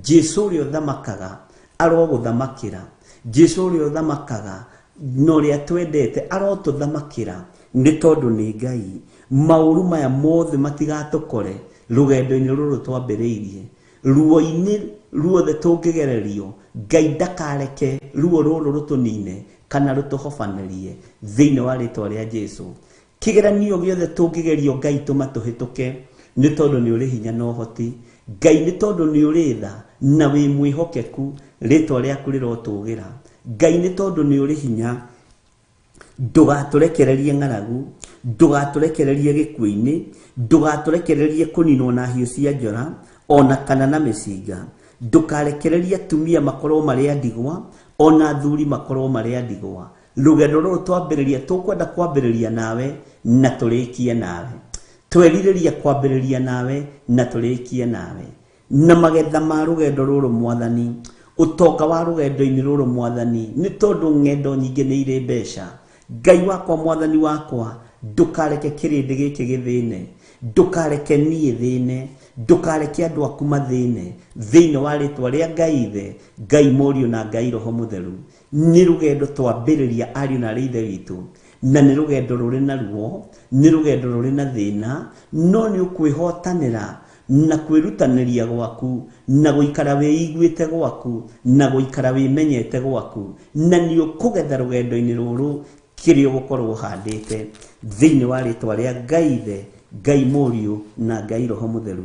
Jesu ũrĩa ũthamakaga arogũthamakĩra, Jesu ũrĩa ũthamakaga na ũrĩa twendete arotũthamakĩra, nĩ tondũ nĩ Ngai. Maũru maya mothe matigatũkore rũgendo-inĩ rũrũ twambĩrĩirie. Ruo-inĩ ruothe tũngĩgererio, Ngai ndakareke ruo rũrũ rũtũnine kana rũtũhobanĩrie thĩinĩ wa rĩtwa rĩa Jesu. Kĩgeranio gĩothe tũngĩgerio Ngai tũma tũhĩtũke, nĩ tondũ nĩ ũrĩ hinya na ũhoti. Ngai nĩ tondũ nĩ ũrĩ tha na wĩ mwĩhokeku, rĩtwa rĩaku rĩrotũgĩra. Ngai nĩ tondũ nĩ ũrĩ hinya, ndũgatũrekererie ng'aragu, ndũgatũrekererie gĩkuũ-inĩ, ndũgatũrekererie kũninwo na hiũ cia njora ona kana na mĩcinga. Ndũkarekererie atumia makorwo marĩ a ndigwa ona athuri makorwo marĩ a ndigwa. Rũgendo rũrũ twambĩrĩria tũkwenda kwambĩrĩria nawe na tũrĩkie nawe. Twerirĩria kwambĩrĩria nawe na tũrĩkie nawe. Na magetha ma rũgendo rũrũ Mwathani, ũtonga wa rũgendo-inĩ rũrũ Mwathani, nĩ tondũ ng'endo nyingĩ nĩ irĩ mbeca. Ngai wakwa, Mwathani wakwa, ndũkareke kĩrĩndĩ gĩkĩ gĩthĩne, ndũkareke niĩ thĩne, ndũkareke andũ aku mathĩne, thĩinĩ wa rĩtwa rĩa Ngai Ithe, Ngai Mũriũ na Ngai Roho Mũtheru. Nĩ rũgendo twambĩrĩria ariũ na arĩ Ithe witũ, na nĩ rũgendo rũrĩ na ruo, nĩ rũgendo rũrĩ na thĩna, no nĩ ũkwĩhotanĩra na kwĩrutanĩria gwaku, na gũikara wĩiguĩte gwaku, na gũikara wĩmenyete gwaku, na nĩ ũkũgetha rũgendo-inĩ rũrũ kĩrĩa ũgũkorwo ũhandĩte thĩinĩ wa rĩtwa rĩa Ngai Ithe, Ngai Mũriũ na Ngai Roho Mũtheru.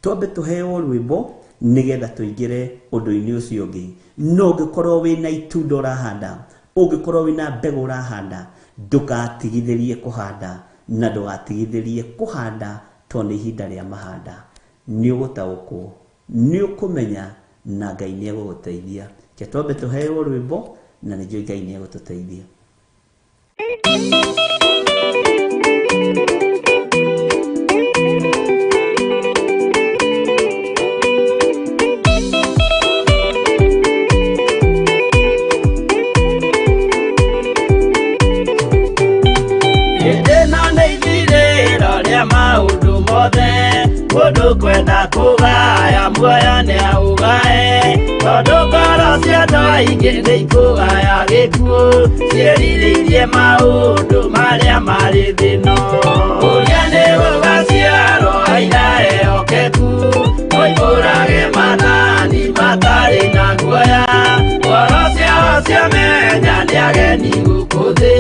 Twambe tũheo rwĩmbo nĩgetha tũingĩre ũndũ-inĩ ũcio ũngĩ. No ũngĩkorwo wĩna itunda ũrahanda, ũngĩkorwo wĩna mbegũ ũrahanda, ndũgatigithĩrie kũhanda na ndũgatigithĩrie kũhanda tondũ nĩ ihinda rĩa mahanda. Nĩ ũgũtaũkwo, nĩ ũkũmenya na Ngai nĩ egũgũteithia. Reke twambe tũheo rwĩmbo na nĩ njũĩ Ngai nĩ egũtũteithia. Hĩndĩ ĩno nĩ ithirĩro rĩa maũndũ mothe, mũndũ kwenda kũgaya muoyo nĩ aũgae, tondũ ngoro cia andũ aingĩ nĩ ikũgaya gĩkuũ, ciĩrirĩirie maũndũ marĩa marĩ thĩ-ĩno. Ũrĩa nĩ gũgaciarwo aira ehokeku, moimbũrage maathani matarĩ na guoya, ngoro ciao ciamenya nĩ ageni gũkũ thĩ,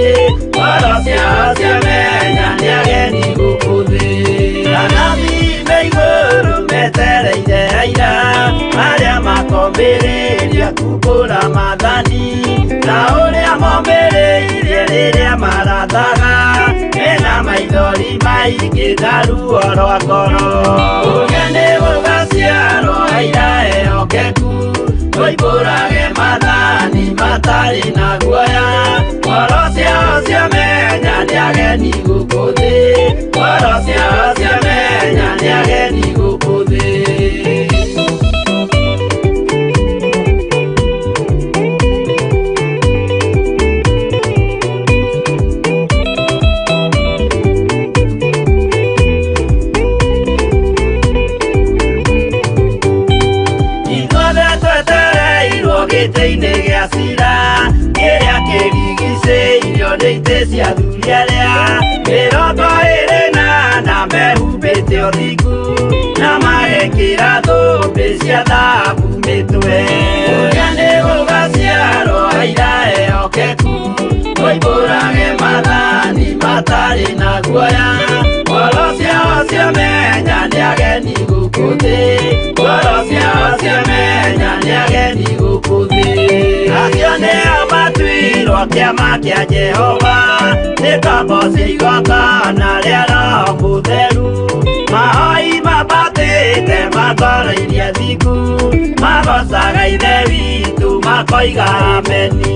ngoro ciao ciamenya nĩ ageni gũkũ thĩ. Anabii me igũrũ metereire aira arĩa makombĩrĩria kumbũra maathani, ta ũrĩa mombĩrĩirie rĩrĩa marathaga, mena maithori maingĩ na ruo rwa ngoro. Ũrĩa nĩ gũgaciarwo aira ehokeku, moimbũrage maathani matarĩ na guoya, ngoro ciao ciamenya nĩ ageni gũkũ thĩ, ngoro ciao ciamenya nĩ ageni gũkũ thĩ. Ithuothe twetereirwo gĩtĩ-inĩ gĩa cira, kĩrĩa kĩrigicĩirio nĩ itĩ cia athuri arĩa 24 mehumbĩte ũthingu, na magekĩra thũmbĩ cia thahabu mĩtwe. Ũrĩa nĩ gũgaciarwo aira ehokeku, moimbũrage maathani matarĩ na guoya, ngoro ciao ciamenya nĩ ageni gũkũ thĩ, ngoro ciao ciamenya nĩ ageni gũkũ thĩ. Acio nĩo matuirwo kĩama kĩa Jehova, nĩ ngombo cia igongona rĩa Roho Mũtheru, mahoi mambatĩte ma ngoro iria thingu, magocaga Ithe witũ makoiga ameni.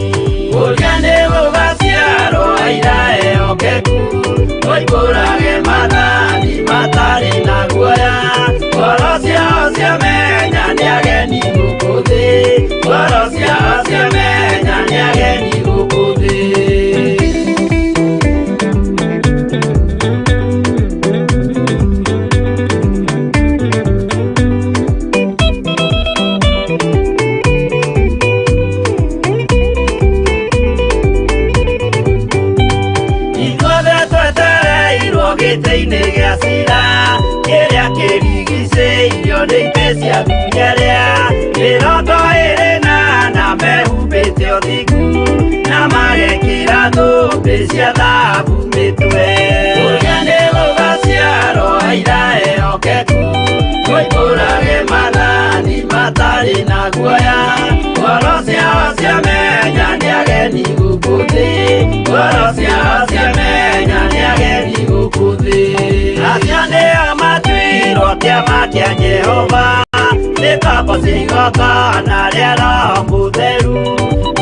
Ũrĩa nĩ gũgaciarwo aira ehokeku, moimbũrage maathani matarĩ na guoya, ngoro ciao ciamenya nĩ ageni gũkũ thĩ, ngoro ciao ciamenya nĩ ageni gũkũ thĩ. Ithuothe twetereirwo gĩtĩ-inĩ gĩa cira, kĩrĩa kĩrigicĩirio nĩ itĩ cia athuri arĩa 24 mehumbĩte ũthingu, na magekĩra thũmbĩ cia thahabu mĩtwe. Ũrĩa nĩ gũgaciarwo aira ehokeku, moimbũrage maathani matarĩ na guoya, ngoro ciao ciamenya nĩ ageni gũkũ thĩ, ngoro ciao ciamenya nĩ ageni gũkũ thĩ. Acio nĩo matuirwo kĩama kĩa Jehova, nĩ ngombo cia igongona rĩa Roho Mũtheru,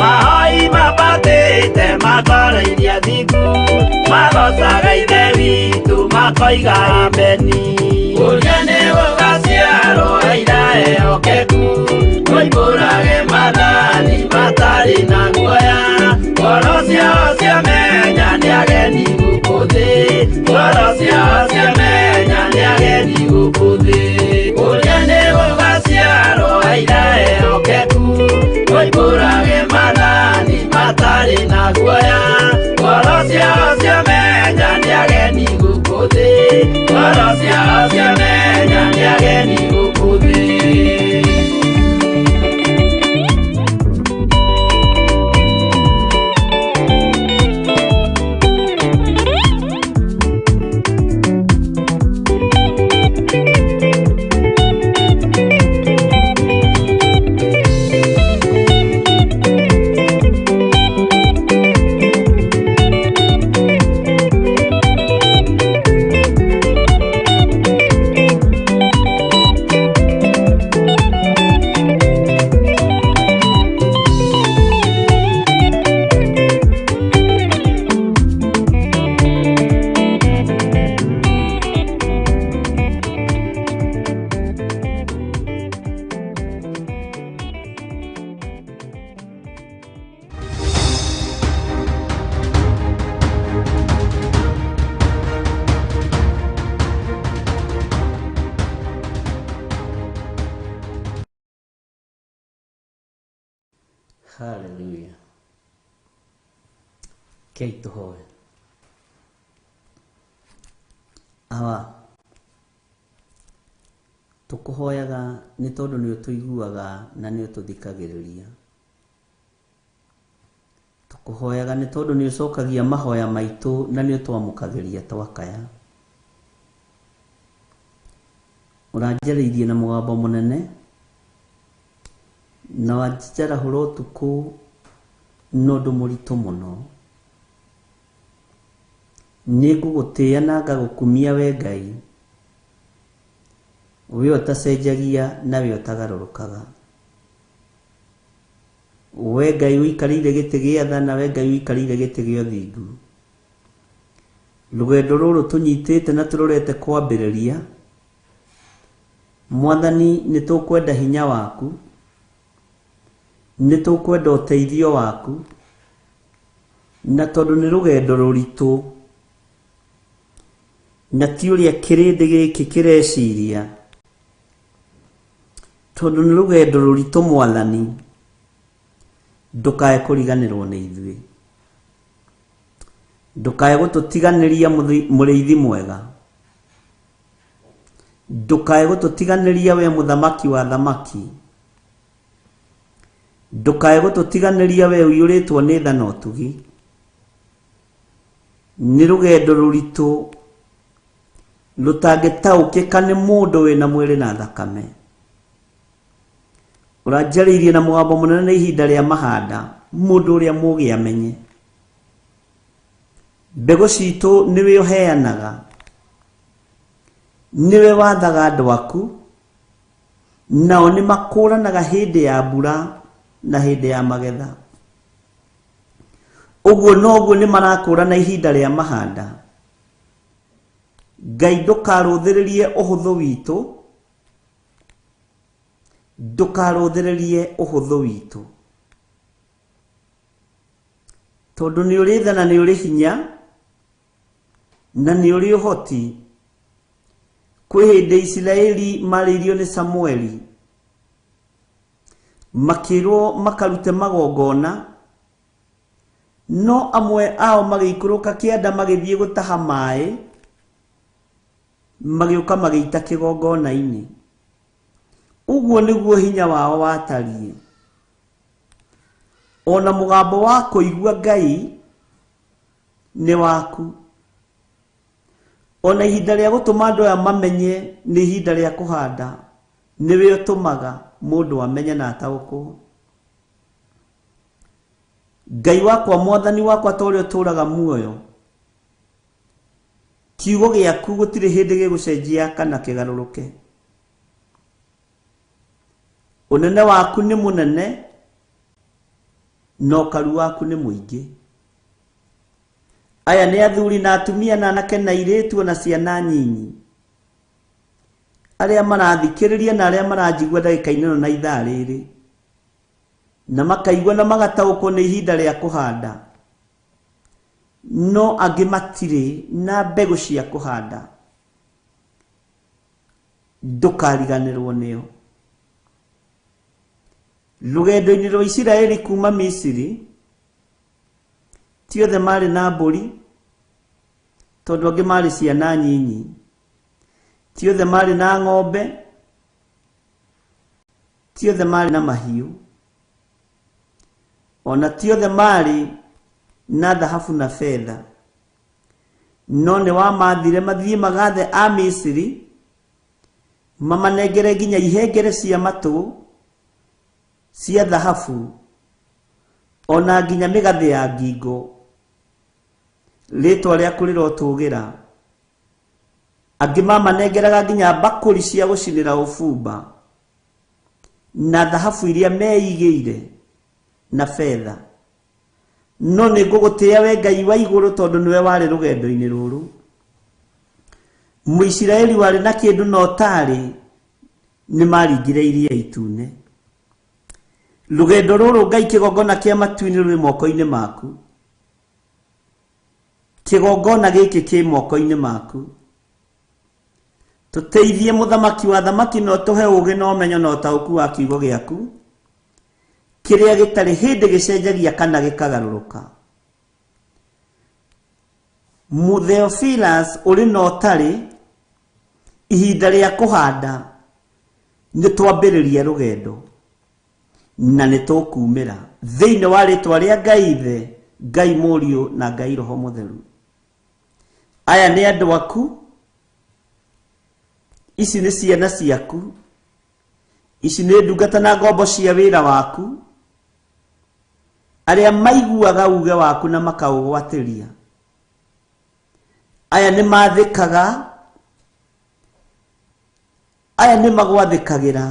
mahoi mambatĩte ma ngoro iria thingu, magocaga Ithe witũ makoiga ameni. Ũrĩa nĩ gũgaciarwo aira ehokeku, moimbũrage maathani matarĩ na guoya, ngoro ciao ciamenya nĩ ageni gũkũ thĩ, ngoro ciao ciamenya nĩ ageni gũkũ thĩ. Ũrĩa nĩ gũgaciarwo aira ehokeku, moimbũrage maathani matarĩ na guoya, ngoro ciao ciamenya nĩ ageni gũkũ thĩ, ngoro ciao ciamenya nĩ ageni. Hallelujah. Kei tũhoe. Awa, tũkũhoyaga nĩ tondũ nĩ ũtũiguaga na nĩ ũtũthikagĩrĩria. Tũkũhoyaga nĩ tondũ nĩ ũcokagia mahoya maitũ na nĩ ũtwamũkagĩria twakaya. Ũranjarĩirie na mũgambo mũnene na wanjarahũra ũtukũ na ũndũ mũritũ mũno. Nĩ ngũgũtĩĩa na ngagũkumia we Ngai, we ũtacenjagia na we ũtagarũrũkaga. We Ngai ũikarĩire gĩtĩ gĩa tha na we Ngai ũikarĩire gĩtĩ gĩa ũthingu. Rũgendo rũrũ tũnyitĩte na tũrorete kwambĩrĩria, Mwathani nĩ tũkwenda hinya waku, nĩ tũkwenda ũteithio waku, na tondũ nĩ rũgendo rũritũ, na ti ũrĩa kĩrĩndĩ gĩkĩ kĩreciria, tondũ nĩ rũgendo rũritũ Mwathani, ndũkae kũriganĩrwo nĩ ithuĩ. Ndũkae gũtũtiganĩria mũrĩithi mwega. Ndũkae gũtũtiganĩria we mũthamaki wa thamaki. Ndũkae gũtũtiganĩria we ũiyũrĩtwo nĩ tha na ũtugi. Nĩ rũgendo rũritũ rũtangĩtaũkĩka nĩ mũndũ wĩna mwĩrĩ na thakame. Ũranjarĩirie na mũgambo mũnene nĩ ihinda rĩa mahanda, mũndũ ũrĩa mũũgĩ amenye. Mbegũ citũ nĩwe ũheanaga, nĩwe wathaga andũ aku, nao nĩ makũranaga hĩndĩ ya mbura na hĩndĩ ya magetha. Ũguo noguo nĩ marakũrana ihinda rĩa mahanda. Ngai ndũkarũthĩrĩrie ũhũthũ witũ, ndũkarũthĩrĩrie ũhũthũ witũ, tondũ nĩ ũrĩ tha na nĩ ũrĩ hinya na nĩ ũrĩ ũhoti. Kwĩ hĩndĩ Isiraeli marĩirio nĩ Samueli, makĩrwo makarute magongona, no amwe ao magĩikũrũka kĩanda magĩthiĩ gũtaha maĩ, magĩũka magĩita kĩgongona-inĩ. Ũguo nĩguo hinya wao watariĩ. Ona mũgambo wa kũigua Ngai nĩ waku. Ona ihinda rĩa gũtũma andũ aya mamenye nĩ ihinda rĩa kũhanda, nĩwe ũtũmaga mũndũ amenye na ataũkwo. Ngai wakwa, Mwathani wakwa, ta ũrĩa ũtũũraga muoyo, kiugo gĩaku gũtirĩ hĩndĩ gĩgũcenjia kana kĩgarũrũke. Ũnene waku nĩ mũnene na ũkaru waku nĩ mũingĩ. Aya nĩ athuri na atumia na anake na airĩtu ona ciana nyinyi, arĩa marathikĩrĩria na arĩa maranjigua ndagĩka-inĩ ĩno na ithaa rĩrĩ, na makaigua na magataũkwo nĩ ihinda rĩa kũhanda, no angĩ matirĩ na mbegũ cia kũhanda. Ndũkariganĩrwo nĩo. Rũgendo-inĩ rwa Isiraeli kuma Misiri, ti othe marĩ na mbũri, tondũ angĩ marĩ ciana nyinyi. Ti othe marĩ na ng'ombe, ti othe marĩ na mahiũ, ona ti othe marĩ na thahabu na betha. No nĩ wamathire mathiĩ magathe a Misiri, mamanengere nginya ihengere cia matũ cia thahabu, ona nginya mĩgathĩ ya ngingo. Rĩtwa rĩaku rĩrotũgĩra. Angĩ mamanengeraga nginya mbakũri cia gũcinĩra ũbumba na thahabu iria meigĩire na betha. No nĩ ngũgũtĩĩa we Ngai wa igũrũ, tondũ nĩwe warĩ rũgendo-inĩ rũrũ. Mũisiraeli warĩ na kĩndũ na ũtarĩ nĩ maringire iria itune. Rũgendo rũrũ Ngai, kĩgongona kĩa matu-inĩ rũrĩ moko-inĩ maku. Kĩgongona gĩkĩ kĩ moko-inĩ maku. Tũteithie mũthamaki wa thamaki, na ũtũhe ũũgĩ na ũmenyo na ũtaũku wa kiugo gĩaku. Kĩrĩa gĩtarĩ hĩndĩ gĩcenjagia kana gĩkagarũrũka. Mũtheophilus ũrĩ na ũtarĩ, ihinda rĩa kũhanda nĩ twambĩrĩria rũgendo na nĩ tũkumĩra thĩinĩ wa rĩtwa rĩa Ngai Ithe, Ngai Mũriũ na Ngai Roho Mũtheru. Aya nĩ andũ aku, ici nĩ ciana ciaku, ici nĩ ndungata na ngombo cia wĩra waku, arĩa maiguaga uge waku na makaũgwatĩria. Aya nĩ mathĩkaga, aya nĩ magwathĩkagĩra,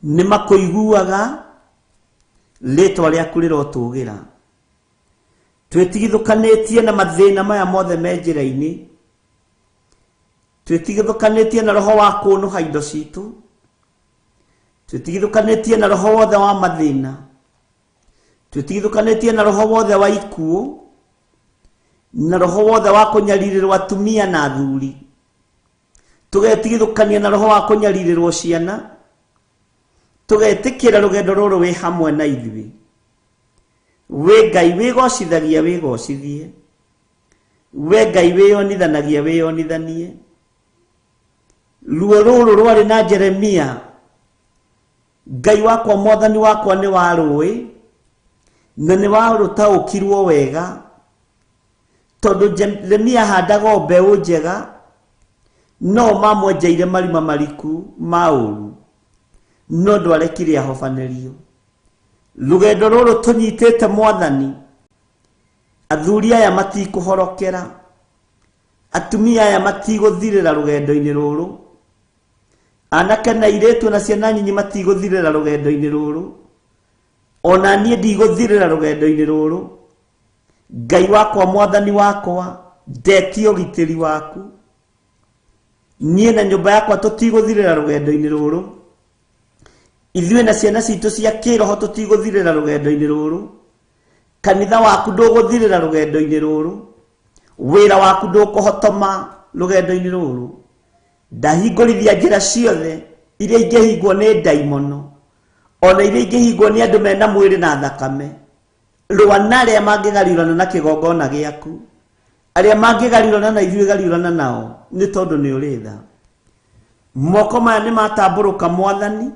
nĩ makũiguaga, rĩtwa rĩaku rĩrotũgĩra. Twĩtigithũkanĩtie na mathĩna maya mothe me njĩra-inĩ, twĩtigithũkanĩtie na roho wa kũnũha indo citũ, twĩtigithũkanĩtie na roho wothe wa mathĩna, twĩtigithũkanĩtie na roho wothe wa ikuũ, na roho wothe wa kũnyarirĩrwo atumia na athuri, tũgetigithũkania na roho wa kũnyarirĩrwo ciana, tũgetĩkĩra rũgendo rũrũ wĩ hamwe na ithuĩ. Wĩ Ngai wĩgocithagia wĩgocithie, we Ngai wĩyonithanagia wĩyonithanie. Ruo rũrũ rwarĩ na Jeremia, Ngai wakwa mwathani wakwa nĩ warũĩ na nĩ warũtaũkirwo wega, tondũ Jeremia ahandaga o mbeũ njega, no mamwenjeire marima mariku ma ũru, no ndwarekire ahobanĩrio. Rũgendo rũrũ tũnyitĩte mwathani, athuri aya matikũhorokera, atumia aya matigũthirĩra rũgendo-inĩ rũrũ, anake na airĩtu na ciana nyinyi matigũthirĩra rũgendo-inĩ rũrũ, ona niĩ ndigũthirĩra rũgendo-inĩ rũrũ. Ngai wakwa mwathani wakwa, ndetie ũgitĩri waku, niĩ na nyũmba yakwa tũtigũthirĩra rũgendo-inĩ rũrũ, ithuĩ na ciana citũ cia kĩroho tũtigũthirĩra rũgendo-inĩ rũrũ, kanitha waku ndũgũthirĩra rũgendo-inĩ rũrũ, wĩra waku ndũkũhotoma rũgendo-inĩ rũrũ. Ndahingũrithia njĩra ciothe iria ingĩhingwo nĩ ndaimono, ona iria ingĩhingwo nĩ andũ mena mwĩrĩ na thakame. Rũa na arĩa mangĩgariũrana na kĩgongona gĩaku, arĩa mangĩgariũrana na ithuĩ gariũrana nao, nĩ tondũ nĩ ũrĩ tha. Moko maya nĩ matambũrũka mwathani,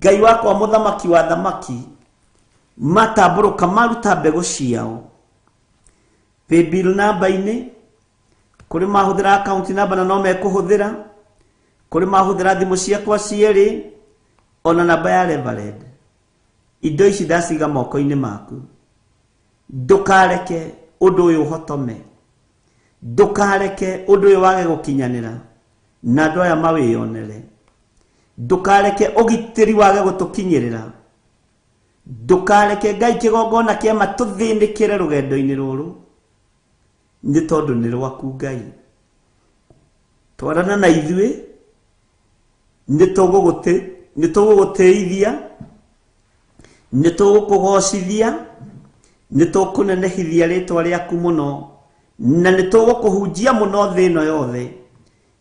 Ngai wakwa mũthamaki wa thamaki, matambũrũka maruta mbegũ ciao. Paybill namba-inĩ, kũrĩ mahũthĩra account number na no mekũhũthĩra, kũrĩ mahũthĩra thimũ ciakwa cierĩ, ona namba ya Reverend. Indo ici ndaciga moko-inĩ maku, ndũkareke ũndũ ũyũ ũhotome, ndũkareke ũndũ ũyũ wage gũkinyanĩra na andũ aya mawĩyonere, ndũkareke ũgitĩri wage gũtũkinyĩrĩra, ndũkareke Ngai kĩgongona kĩama tũthĩnĩkĩre rũgendo-inĩ rũrũ, nĩ tondũ nĩ rwaku Ngai. Twarana na ithuĩ, nĩ tũgũgũtĩithia, nĩ tũgũkũgocithia, nĩ tũkũnenehithia rĩtwa rĩaku mũno, na nĩ tũgũkũhunjia mũno thĩ ĩno yothe,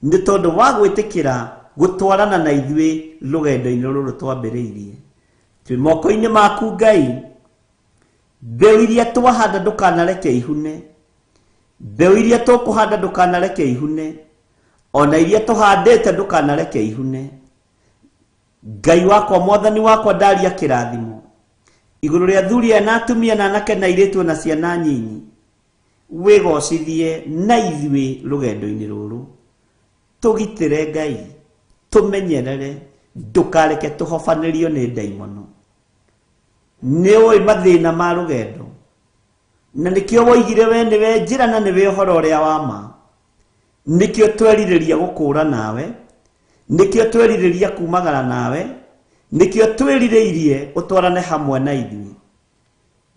nĩ tondũ wa gwĩtĩkĩra gũtwarana na ithuĩ rũgendo-inĩ rũrũ twambĩrĩirie. Twĩ moko-inĩ maku Ngai, mbeũ iria twahanda ndũkanareke ihune, mbeũ iria tũkũhanda ndũkanareke ihune, ona iria tũhandĩte ndũkanareke ihune. Ngai wakwa mwathani wakwa, ndaria kĩrathimo igũrũ rĩa athuri aya na atumia na anake na airĩtu na ciana nyinyi, wĩgocithie na ithuĩ rũgendo-inĩ rũrũ. Tũgitĩre Ngai, tũmenyerere, ndũkareke tũhobanĩrio nĩ ndaimono. Nĩ ũĩ mathĩna ma rũgendo, na nĩkĩo woigire we nĩwe njĩra na nĩwe ũhoro ũrĩa wa ma. Nĩkĩo twerirĩria gũkũũra nawe, nĩkĩo twerirĩria kumagara nawe, nĩkĩo twĩrirĩirie ũtwarane hamwe na ithuĩ.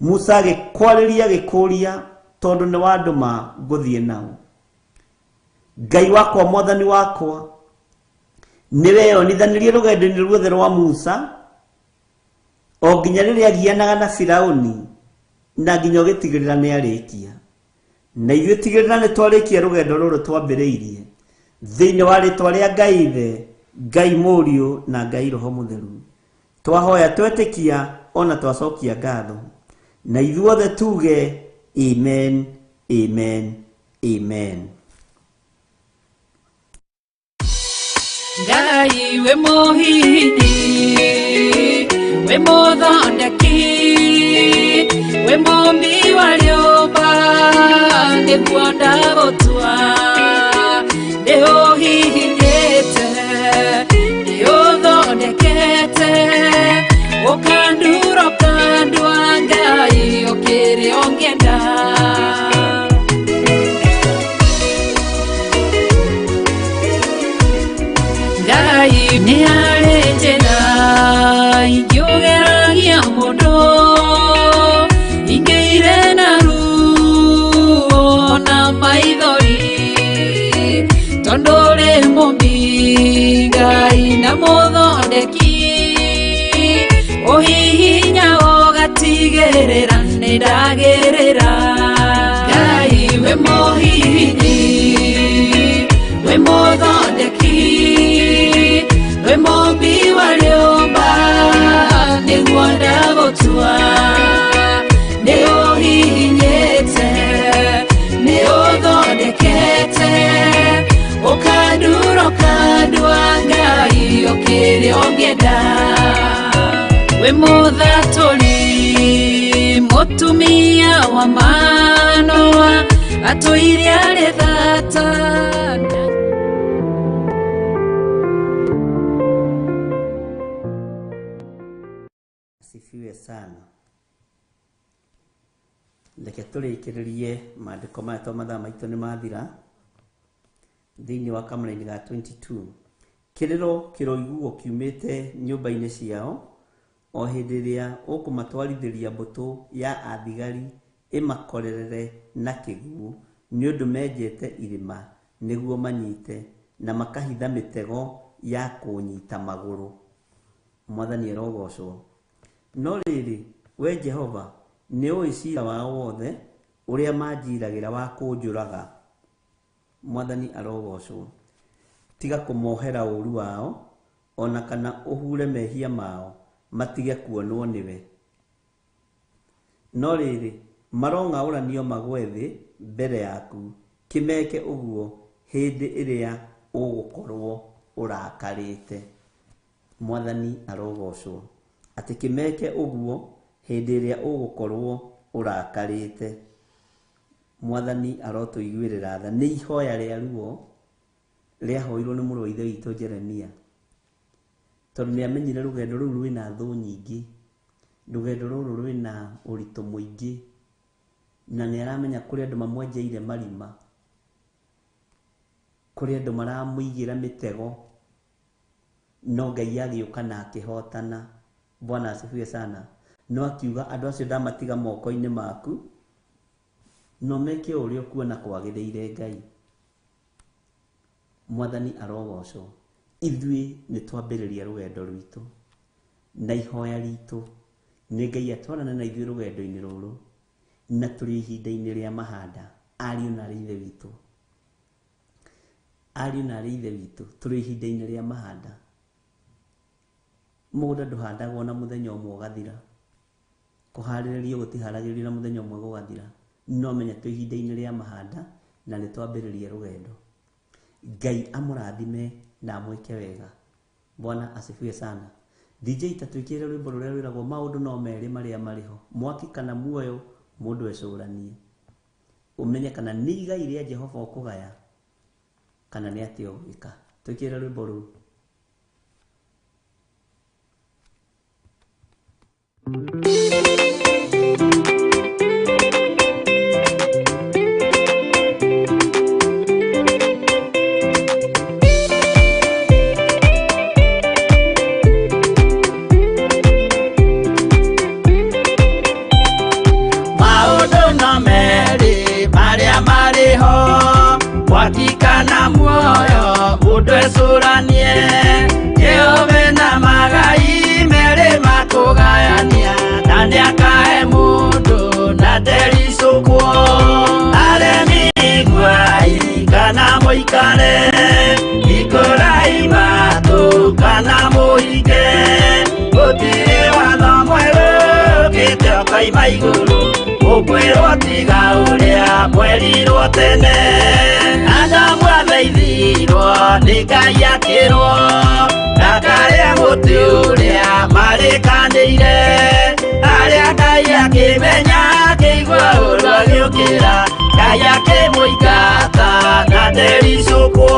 Musa agĩkwarĩria agĩkũũria, tondũ nĩ wandũma ngũthiĩ nao. Ngai wakwa mwathani wakwa, nĩ weyonithanirie rũgendo-inĩ ruothe rwa Musa, o nginya rĩrĩa agianaga na Firaũni, na nginya ũgĩtigĩrĩra nĩ arĩkia. Na ithuĩ tigĩrĩra nĩ twarĩkia rũgendo rũrũ twambĩrĩirie, thĩinĩ wa rĩtwa rĩa Ngai Ithe, Ngai Mũriũ na Ngai Roho Mũtheru. Twahoya twetĩkia ona twacokia ngatho, na ithuothe tuge amen, amen, amen. Ngai wĩ mũhihinyi, wĩ mũthondeki, wĩ mũmbi wa rĩũmba, nĩguo ndagũtua. Nĩ ũhihinyĩte, nĩ ũthondekete, ũkandura ũkandua, Ngai ũkĩrĩ ũngĩenda. Ngai nĩ arĩ njĩra ingĩũgeragia mũndũ, ingĩire na ruo na maithori, tondũ ũrĩ mũmbi Ngai na mũthondeki, ũhihinya ũgatigĩrĩra nĩ ndagĩrĩra. Ngai wĩ mũhihinyi, wĩ mũthondeki, wĩ mũmbi wa rĩũmba, nĩguo ndagũtua. Nĩ ũhihinyĩte, nĩ ũthondekete, ũkandura ũkandua, Ngai ũkĩrĩ ũngĩenda. Wĩ mũthatũri mũtumia wa Manoa, atũire arĩ thata. Asifiwe sana. Reke tũrĩkĩrĩrie maandĩko maya to mathaa maitũ nĩ mathira. Thĩinĩ wa kamũraini ga 22, kĩrĩro kĩroiguo kiumĩte nyũmba-inĩ ciao o hĩndĩ ĩrĩa ũkũmatwarithĩria mbũtũ ya athigari ĩmakorerere na kĩguũ, nĩ ũndũ menjete irima nĩguo manyite, na makahitha mĩtego ya kũnyita magũrũ. Mwathani arogocwo. No rĩrĩ, we Jehova, nĩũĩ cira wao wothe ũrĩa manjiragĩra wa kũnjũraga. Mwathani arogocwo. Tiga kũmohera ũũru wao, o na kana ũhure mehia mao matige kuonwo nĩwe. No rĩrĩ, marong'aũranio magwe thĩ mbere yaku, kĩmeke ũguo hĩndĩ ĩrĩa ũgũkorwo ũrakarĩte. Mwathani arogocwo. Atĩ kĩmeke ũguo hĩndĩ ĩrĩa ũgũkorwo ũrakarĩte. Mwathani arotũiguĩrĩra tha. Nĩ ihoya rĩa ruo rĩahoirwo nĩ mũrũ wa ithe witũ Jeremia, tondũ nĩ amenyire rũgendo rũu rwĩna thũ nyingĩ, rũgendo rũrũ rwĩna ũritũ mũingĩ, na nĩ aramenya kũrĩ andũ mamwenjeire marima, kũrĩ andũ maramũigĩra mĩtego, no Ngai agĩũka na akĩhotana. Bwana asifiwe sana. No akiuga andũ acio ndamatiga moko-inĩ maku, no meke o ũrĩa ũkuona kwagĩrĩire. Ngai Mwathani arogocwo. Ithuĩ nĩ twambĩrĩria rũgendo rwitũ, na ihoya ritũ nĩ Ngai atwarane na ithuĩ rũgendo-inĩ rũrũ, na tũrĩ ihinda-inĩ rĩa mahanda. Ariũ na arĩ ithe witũ, ariũ na arĩ ithe witũ, tũrĩ ihinda-inĩ rĩa mahanda. Mũgũnda ndũhandagwo na mũthenya ũmwe ũgathira, kũharĩrĩrio gũtiharagĩrĩrio na mũthenya ũmwe gũgathira. No menya twĩ ihinda-inĩ rĩa mahanda na nĩ twambĩrĩria rũgendo. Ngai amũrathime na amwĩke wega. Bwana asifiwe sana. DJ, ta twĩkĩre rwĩmbo rũrĩa rwĩragwo maũndũ no merĩ marĩa marĩ ho, mwaki kana muoyo. Mũndũ ecũranie ũmenye kana nĩ igai rĩa Jehova ũkũgaya kana nĩ atĩa ũgwĩka. Twĩkĩre rwĩmbo rũu. Maũndũ no merĩ marĩa marĩ ho, mwaki kana muoyo, mũndũ ecũranie. Jehova na magai merĩ makũgayania. Ũkaima igũrũ ũkwĩrwo tiga ũrĩa mwerirwo tene. Adamu athaithirwo nĩ Ngai akĩrwo ndakarĩa mũtĩ ũrĩa marĩkanĩire. Arĩa Ngai akĩmenya akĩigua ũru agĩũkĩra, Ngai akĩmũingata na ndericũkwo.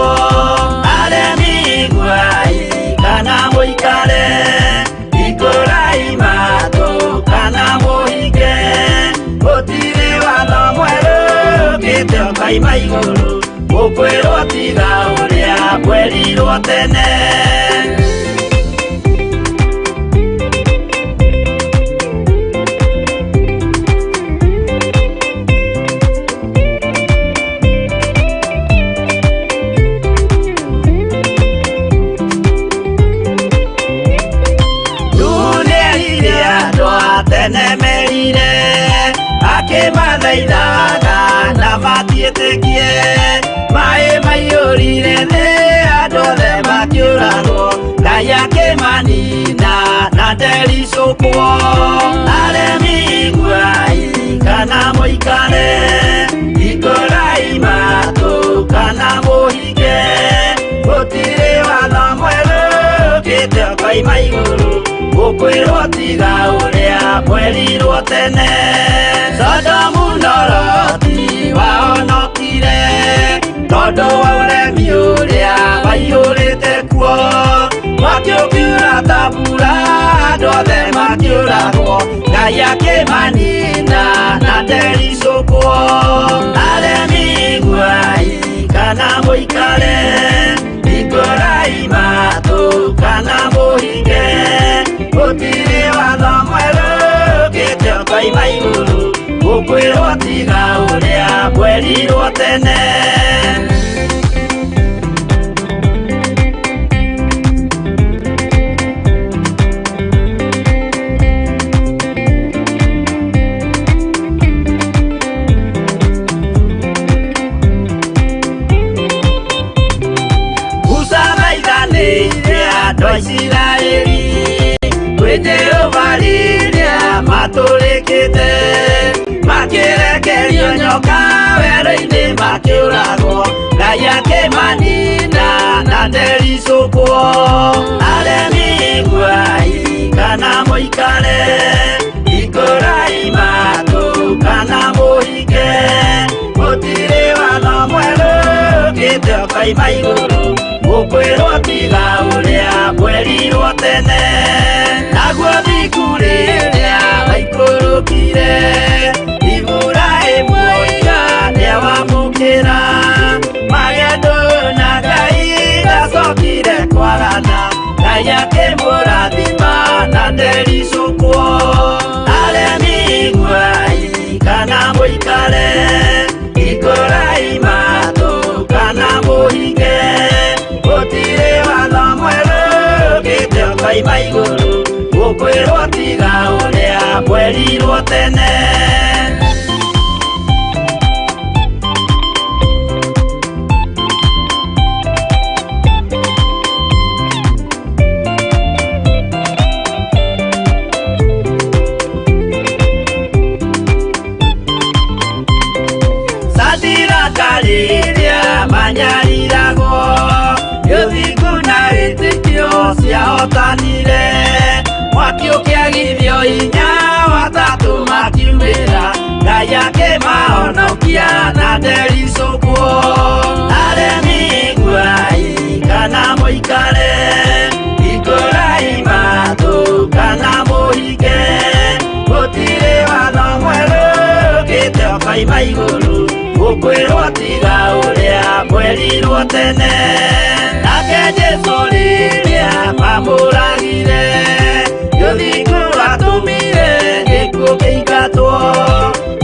Aremi iguai kana mũikare, hingũrai matũ kana mũhinge, gũtirĩ watho mwerũ ũkĩte ũkaima igũrũ ũkwĩrwo tiga ũrĩa mwerirwo tene. Nĩerire andũ a tene merire, akĩmathaithaga na matiĩtĩkie. Maĩ maiyũrire thĩ, andũ othe makĩũragwo, Ngai akĩmanina na ndericũkwo. Aremi iguai kana mũikare, hingũrai matũ kana mũhinge, gũtirĩ watho mwerũ ũkĩte ũkoima igũrũ ũkwĩrwo tiga ũrĩa mwerirwo tene. Sodomu na Loti wahonokire tondũ wa ũremi ũrĩa waiyũrĩte kuo. Mwaki ũkiura ta mbura, andũ othe makĩũragwo, Ngai akĩmanina na ndericũkwo. Aremi iguai kana mũikare, hingũrai matũ kana mũhinge, gũtirĩ watho mwerũ ũkĩte ũkoima igũrũ ũkwĩrwo tiga ũrĩa mwerirwo tene. Musa thaithanĩire andũ a Isiraeli kwĩ Jehova rĩrĩa matũrĩkĩte, makĩrekerio nyoka werũ-inĩ makĩũragwo, Ngai akĩmanina na ndericũkwo. Aremi iguai kana mũikare, hingũrai matũ kana mũhinge, gũtirĩ watho mwerũ ũkĩte ũkoima igũrũ ũkwĩrwo tiga ũrĩa mwerirwo tene. Naguo thiku rĩrĩa waikũrũkire, Iburahĩmu oiga nĩawamũkĩra, magendo na Ngai ndacokire kwarana, Ngai akĩmũrathima na ndericũkwo. Aremi iguai kana mũikare, hingũrai matũ kana mũhinge, gũtirĩ watho mwerũ ũkĩte ũkoima igũrũ ũkwĩrwo tiga ũrĩa mwerirwo tene. Sadiraka rĩrĩa manyariragwo, ũthingu na wĩtĩkio ciahotanire, mwaki ũkĩagithio hinya watatũ makiumĩra, Ngai akĩmahonokia na ndericũkwo. Aremi iguai kana mũikare, hingũrai matũ kana mũhinge, gũtirĩ watho mwerũ ũkĩte ũkoima igũrũ ũkwĩrwo tiga ũrĩa mwerirwo tene. Nake Jesũ rĩrĩa mamũragire, ũthingu watũmire gĩkuũ kĩingatwo,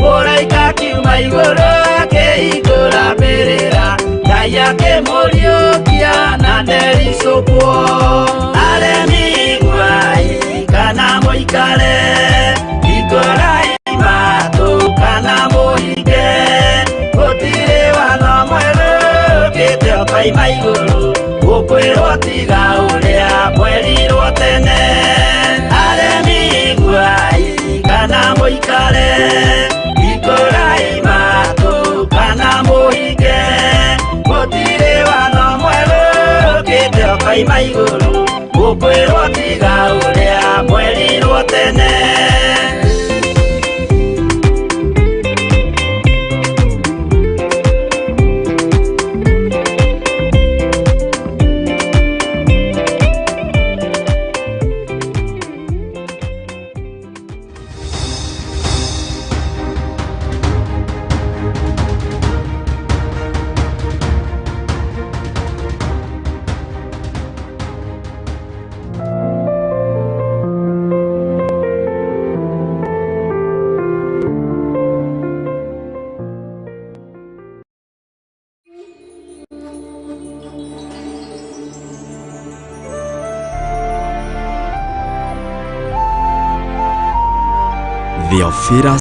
mũraika akiuma igũrũ akĩhingũra mbĩrĩra, Ngai akĩmũriũkia na ndericũkwo. Aremi iguai kana mũikare, hingũrai matũ kana mũhinge, gũtirĩ watho mwerũ ũkĩte ũkoima igũrũ ũkwĩrwo tiga ũrĩa mwerirwo tene. Aremi iguai kana mũikare. Mwaima igũrũ mũkwĩrwo tiga ũrĩa mwerirwo tene. Theophilus.